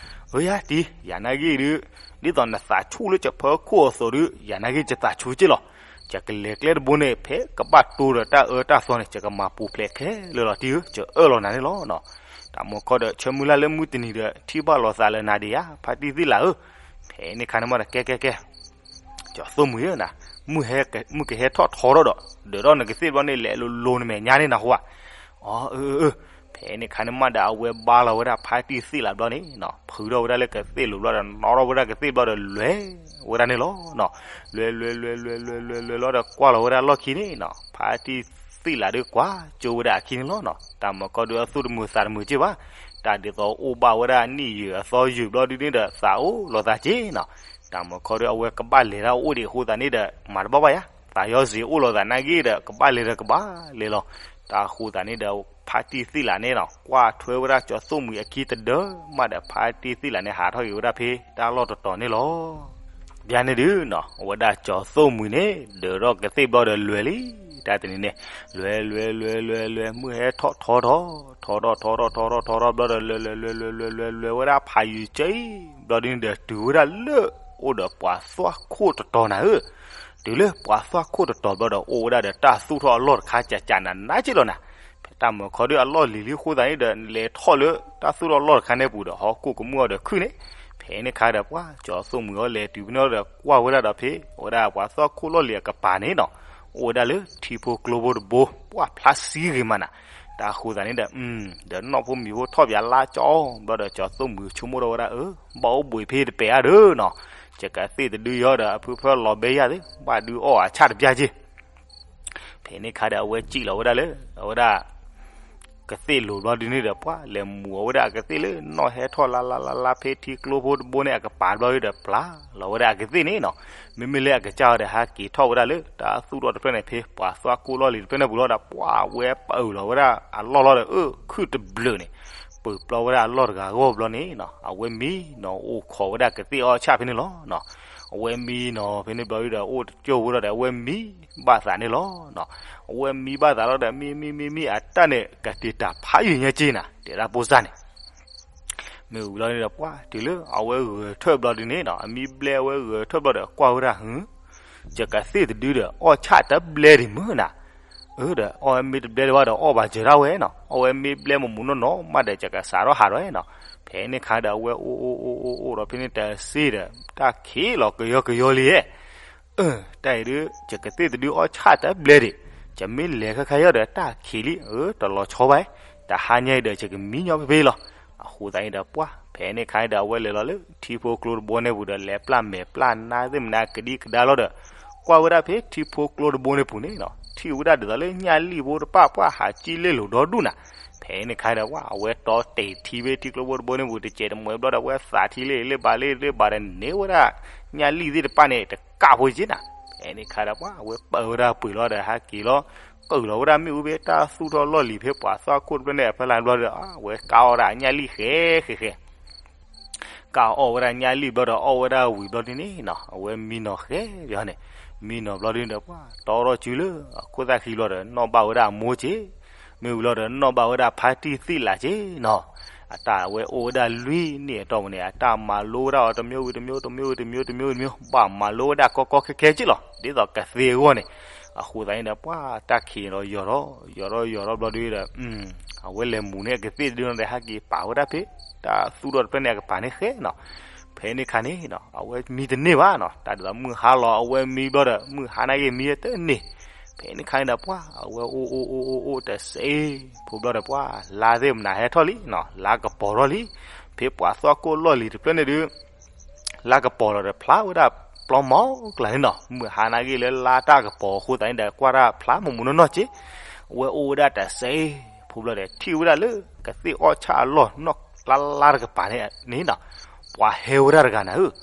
အၢယၤတံၢ် ယၤနာ်ဂ့ၢ်ဒုး ဒ်သိးနသးဆူၣ်လၢကဖၢခိၣ်အသိးဒုး ယၤနာ်ဂ့ၢ်ယသးဆူၣ်က့လီၤ. ယကလဲၤကျဲတဘိန့ၣ် ဖဲကဘၣ်တိဒီးတၢ်အၢတၢ်သီန့ၣ် ယကမၤပူၤဖျဲးခဲလၢာ်လီၤတံၢ်ဧၢ ကအၢၣ်လီၤနၤန့ၣ်လီၤ. တၢ်မုၢ်ခီဒီးဆၢမုၢ်လၢ်လၢမုၢ်တနံၤဒီး ထံၣ်ဘၣ်လိာ်သးလၢနၤဒံးယၤ ဖါတံၢ်သ့ၣ်လးဧၢ. ဖဲန့ၣ်ခါန့ၣ်မးဒီးကဲကဲကဲ ကၠီၤသိၣ်မှံၤဧၢနၤ, မုၢ်ကဟဲထီၣ်ထီထီၣ်ဒီး ဒၢးထီၣ်နကသ့ၣ်ဘျီန့ၣ် လဲၤလိၤလိၤနမဲာ်ညါန့ၣ်နၢ်ဟူဧါ. အၢ အၢ အၢ ဖဲန့ၣ်ခါန့ၣ်မးဒီး အဝဲဘါလီၤဝဲဒၣ်ဖါတံၢ်သ့ၣ်လးဘျီန့ၣ်နီၤ ဖုးထီၣ်ဝဲဒၣ်လၢကသ့ၣ်လိၤဘျီဒီး နီၣ်ထီၣ်ဝဲဒၣ်ကသ့ၣ်ဘျီဒီး လဲၤဝဲဒၣ်န့ၣ်လီၤနီၤ. လဲၤလဲၤလဲၤလဲၤလဲၤလဲၤလဲၤလီၤဒီး ကွၢ်လီၤဝဲဒၣ်လီၢ်ခံန့ၣ်နီၤ ဖါတံၢ်သ့ၣ်လးဒုးကွၢ်ကၠိဝဲဒၣ်အခံန့ၣ်လီၤနီၤ. တၢ်မုၢ်ခီဒုးအသူၣ်တမုာ်သးတမုာ်က့ဘၣ်, တၢ်ဒ်သိးအိၣ်ဘၣ်ဝဲဒၣ်နံၣ်ယုာ်အသီယုာ်ဘျီဒုးန့ၣ်ဒီး သးအိၣ်လီၤသးက့နီၤ. တၢ်မုၢ်ခီဒုးအဝဲကဘၣ်လဲၤတၢ်အိၣ်ဒံးအဃိသတးန့ၣ်ဒီး မၤတဘၣ်ဘၣ်ယၤ သးယီၤစ့ၤအိၣ်လီၤသးနာ်က့ဒီး ကဘၣ်လဲၤဒီးကဘၣ်လဲၤလီၤ. တၢ်ဃိသတးန့ၣ်ဒီး ဖါတံၢ်သ့ၣ်လးန့ၣ်နီၤ ကွၢ်ထွဲဝဲဒၣ်ကၠီၤသိၣ်မှံၤအခံတဒၢမးဒီး ဖါတံၢ်သ့ၣ်လးန့ၣ် ဟးထီၣ်က့ၤဝဲဒၣ်ဖဲတၢ်လီၢ်တတီၤန့ၣ်လီၤ. ဘၣ်န့ၣ်ဒုးနီၤ အဝဲဒၣ်ကၠီၤသိၣ်မှံၤန့ၣ် ဒၢးထီၣ်ကသ့ၣ်ဘျီဒီးလဲၤလံ. တၢ်တနံၤန့ၣ် လဲၤလဲၤလဲၤလဲၤလဲၤ မုၢ်ဟဲထီၣ်ထီထီၣ် ထီထီၣ်ထီထီၣ်ထီထီၣ်ထီထီၣ်ဘျီဒီး လဲၤလဲၤလဲၤလဲၤလဲၤလဲၤလဲၤဝဲဒၣ်ဖးယံၤကၢအံၤ ဘျီဒုးန့ၣ်ဒီး တုၤဝဲဒၣ်လၢ အိၣ်ဒီးပှၤသွၣ်ခိၣ်တတီၤနၤဧၢ. တုၤလၢပှၤသွၣ်ခိၣ်တတီၤဘျီဒီး အိၣ်ဝဲဒၣ်ဒီးတၢ်သူၣ်ထီၣ်အလီၢ်တခါကၠးကၠးနးနးက့လီၤနၤ. ဖဲတၢ်မုၢ်ခီဒုးအလီၢ်လံၤလံအဃိသတးန့ၣ်ဒီး လဲၤထီၣ်လၢတၢ်သူၣ်ထီၣ်အလီၢ်တခါန့ၣ်ပူၤဒီး ဟီၣ်ခိၣ်ကမူၣ်အီၤဒီးခုၣ်န့ၣ်, ဖဲန့ၣ်ခါဒီးပှၤကၠီၤသိၣ်မှံၤအီၤလဲၤတုၤဖဲန့ၣ်ဒီး ကွၢ်ဝဲဒၣ်ဒီးဖဲ အဝဲဒၣ်ပှၤသွၣ်ခိၣ်လီၢ်လံၤအကပၤန့ၣ်နီၤ အိၣ်ဝဲဒၣ်လၢထံဖိကျိဖိတဘိ ပှၢ်ဖျါဆံဂ့ၤမးနၤ. တၢ်ဃိသတးန့ၣ်ဒီး ဒီးနီၢ်ဖိမံၤဖိထီၣ်ပၠးလါကၠီအီၤ ဘျီဒီးကၠီၤသိၣ်မှံၤဆိကမိၣ်ထီၣ်ဝဲဒၣ် အၢ ဘၣ်အိၣ်ဘှံးဖဲတပဲာ်အါဒီးနီၤ, ယကသ့ၣ်တဒုယီဒီးအဖုဖၢလီၤဘဲယၢ်သ့ၣ် ဘၣ်ဒုးအီၣ်အဆၣ်တပျၢ်က့ ဖဲန့ၣ်ခါဒီးအဝဲစံၣ်လီၤဝဲဒၣ်လၢ အဝဲဒၣ် ကသ့ၣ်လိၤဘျီဒုန့ၣ်ဒီး ပှၤလဲၤမူးအီၤဝဲဒၣ်အကသ့ၣ်လၢနီၣ်ဟဲထီၣ်လါလါလါလါ ဖဲထံကျိဖိတဘိန့ၣ်အကပၤဘျီဒုဒီး ပျၢ်လီၤဝဲဒၣ်အကသ့ၣ်န့ၣ်နီၤ. မ့မ့ၢ်လၢအကစၢ်အီၤဒီး ဟဲက့ၤထီၣ်ဝဲဒၣ်လၢတၢ်သူၣ်ထီၣ်တဖျၢၣ်န့ၣ် ဖဲပှၤသွၣ်ကိၢ်လီၢ်လံၤတဖျၢၣ်န့ၣ်ပူၤလီၤဒီး ပှၤဝဲပာ်အုးလီၤဝဲဒၣ်အလီၢ်လီၤဒီး အၢ ခုၣ်တဘျုးန့ၣ် ပာ်ပျီဝဲဒၣ်အလီၢ်တဂၤအဂီၢ်ဘျီန့ၣ်နီၤ, အဝဲမံနီၤ အိၣ်ခိးဝဲဒၣ်ကသ့ၣ်အီၣ်ဆၣ်ဖဲန့ၣ်လီၤ. အဝဲမံနီၤ ဖဲန့ၣ်ဘျီဒုဒီး အိၣ်တကၠိၢ်ဝဲဒီး အဝဲမံဘၣ်သးန့ၣ်လီၤ. အဝဲမံဘၣ်သးလီၤဒီး မံမံမံမံ အတၢ်န့ၣ်ကတ့ၤတၢ်ဖးယံာ်ညါက့နၤ တဲဒၣ်ဖိစၢ်န့ၣ် မ့ၢ်ဝံၤလီၤန့ၣ်ဒီး ပှၤတုၤလၢအဝဲဂဲၤထၢၣ်ဘျီဒုန့ၣ်နီၤ, အမံဘျဲအဝဲဂဲၤထၢၣ်ဘျီဒီး ကွၢ်ဝဲဒၣ် ဟူ ယကသ့ၣ်တဒုဒီး အီၣ်ဆၣ်တဘျဲဒံးမုၢ်နၤ, အၢ ဒီးအီၣ်ဝဲမ့ၢ်တဘျဲဒံးဘၣ်ဒီး အီၣ်ဘၣ်စၢၤဒၣ်ဝဲနီၤ, အီၣ်ဝဲမ့ၢ်ဘျဲမုၢ်မုၢ်နီၢ်နီၢ်မးဒီး ယကစးထီၣ်ဟးထီၣ်နီၤ. ဖဲန့ၣ်ခါဒီး အဝဲအိၣ်အိၣ်အိၣ်အိၣ်အိၣ်ဒီး ဖဲန့ၣ်တစ့ဒီး တၢ်ခံးလီၤကယီကယီလံဧါ အၢ တၢ်အံၤဒုး ယကသ့ၣ်တဒုအီၣ်ဆၣ်တဘျဲဒံး, ယမ့ၢ်လဲၤခဲခါယီၤဒီး တၢ်ခံးလံ အၢ တလီၤဆီဘၣ်, တဟါညါအံၤဒီး ယကမံညီဖဲဖဲလီၤ. အဃိသတးန့ၣ်ဒီး ပှၤ ဖဲန့ၣ်ခါန့ၣ်ဒီး အဝဲလဲၤလီၤလၢထံဖိကျိတဘိန့ၣ်ပူၤဒီး လဲၤပျၢ်မဲာ်ပျၢ်နါသ့ၣ်မနုၤကဒံကဒါလီၤဒီး ကွၢ်ဝဲဒၣ်ဖဲထံဖိကျိတဘိန့ၣ်ပူၤန့ၣ်နီၤ, ထံၣ်ဝဲဒၣ်ဒ်သိးလၢညၣ်လံၣ်ဖိတဖၣ် ပှၤဟးကံၣ်လ့လိာ်ဒီဒူၣ်နၤ. ဖဲန့ၣ်ခါဒီး ပှၤ အဝဲတီတ့ၢ်ထံဖဲထံကျိဖိတဘိန့ၣ်ပူၤ တစဲးတမှဲဘျီဒီး အဝဲသးထံလ့လ့ဘၣ်လ့လ့ဘၣ်ဒီး န့ၢ်ဝဲဒၣ်ညၣ်လံၣ်သ့ၣ်တဖၣ်န့ၣ် တကးဖိက့နၤ. ဖဲန့ၣ်ခါဒီး ပှၤ အဝဲပာ်ဝဲဒၣ်ပှ့ၤလီၤဒီး ဟဲက့ၤလီၤ ကုၢ်လီၤဝဲဒၣ်မ့ၣ်အူဖဲတၢ်သူၣ်ထီၣ်လီၢ်လံၤ ဖဲပှၤသွၣ်ခိၣ်တဖျၢၣ်န့ၣ်အဖီလာ်ဘျီဒီး အဝဲကးအီၣ်ဒၣ်ညၣ်လံၣ်ဃဲဃဲဃဲ ကးအီၣ်ဝဲဒၣ်ညၣ်လံၣ်ဘျီဒီး အီၣ်ဝဲဒၣ်ဝံၤဘျီဒုန့ၣ်နီၤ, အဝဲမံနီၤဃဲဘျီန့ၣ်, မံနီၤဘျီဒုန့ၣ်ဒီး ပှၤတီထီၣ်စုလၢအခိၣ်သၣ်ခံဘျီဒီး နီၣ်ဘၣ်ဝဲဒၣ်အမိၢ်က့, မ့ၢ်ဝံၤလီၤဒီး နီၣ်ဘၣ်ဝဲဒၣ်ဖါတံၢ်သံၣ်လးက့နီၤ. အတၢ်အဝဲအိၣ်ဝဲဒၣ်လွံၢ်နံၣ်အတီၢ်ပူၤန့ၣ် အတၢ်မၤလိဝဲဒၣ်အီၤ တမျိုးဝံၤတမျိုး တမျိုးဝံၤတမျိုး တမျိုးဝံၤတမျိုး ဘၣ်မၤလိဝဲဒၣ်ကီကီခဲခဲက့လီၤ. ဒ်သိးကသ့အဂီၢ်န့ၣ်, အဃိသတးန့ၣ်ဒီး ပှၤတၢ်ခံးဒီးယီၤထီၣ် ယီၤထီၣ်ယီၤထီၣ်ဘျီဒုဒီး အဝဲလဲၤမူးန့ၢ်အကသ့ၣ်တဒုန့ၣ်ဒီး ဟဲက့ၤပာ်ဝဲဒၣ်ဖဲ တၢ်သူၣ်ထီၣ်တဖျၢၣ်န့ၣ်အကပၤန့ၣ်ဃဲနီၤ. ဖဲန့ၣ်ခါန့ၣ်နီၤ အဝဲမံတန့ၢ်ဘၣ်နီၤ, တၢ်ဒ်သိးမုၢ်ဟါလီၤ အဝဲမံဘျီဒီး မုၢ်ဟါနာ်က့မံတန့ၢ်. ဖဲန့ၣ်ခါန့ၣ်ဒီး ပှၤ အဝဲအိၣ်အိၣ်အိၣ်အိၣ်အိၣ်တစ့ ဖိဘျီဒီး ပှၤ လါသ့ၣ်မနုၤဟဲထီၣ်လံနီၤ, လါကပီၤထီၣ်လံ. ဖဲပှၤသွၣ်ခိၣ်လီၢ်လံၤတဖျၢၣ်န့ၣ်ဒုး လါကပီၤလီၤဒီး ဖျါဝဲဒၣ်ပျီမီၤကျၢ်န့ၣ်နီၤ, မုၢ်ဟါနာ်က့လၢလါတၢ်ကပီၤအဃိသတးန့ၣ်ဒီး ကွၢ်တၢ်ဖျါမုၢ်မုၢ်နီၢ်နီၢ်က့. အဝဲအိၣ်ဝဲဒၣ်တစ့ ဖိဘျီဒီး ထံၣ်ဝဲဒၣ်လၢကသ့ၣ်အီၣ်ဆၣ်အလီၢ်နီၢ်လါလါတကပၤန့ၣ်နီၤ, ပှၤဟဲဝဲဒၣ်တဂၤနၤဧၢ.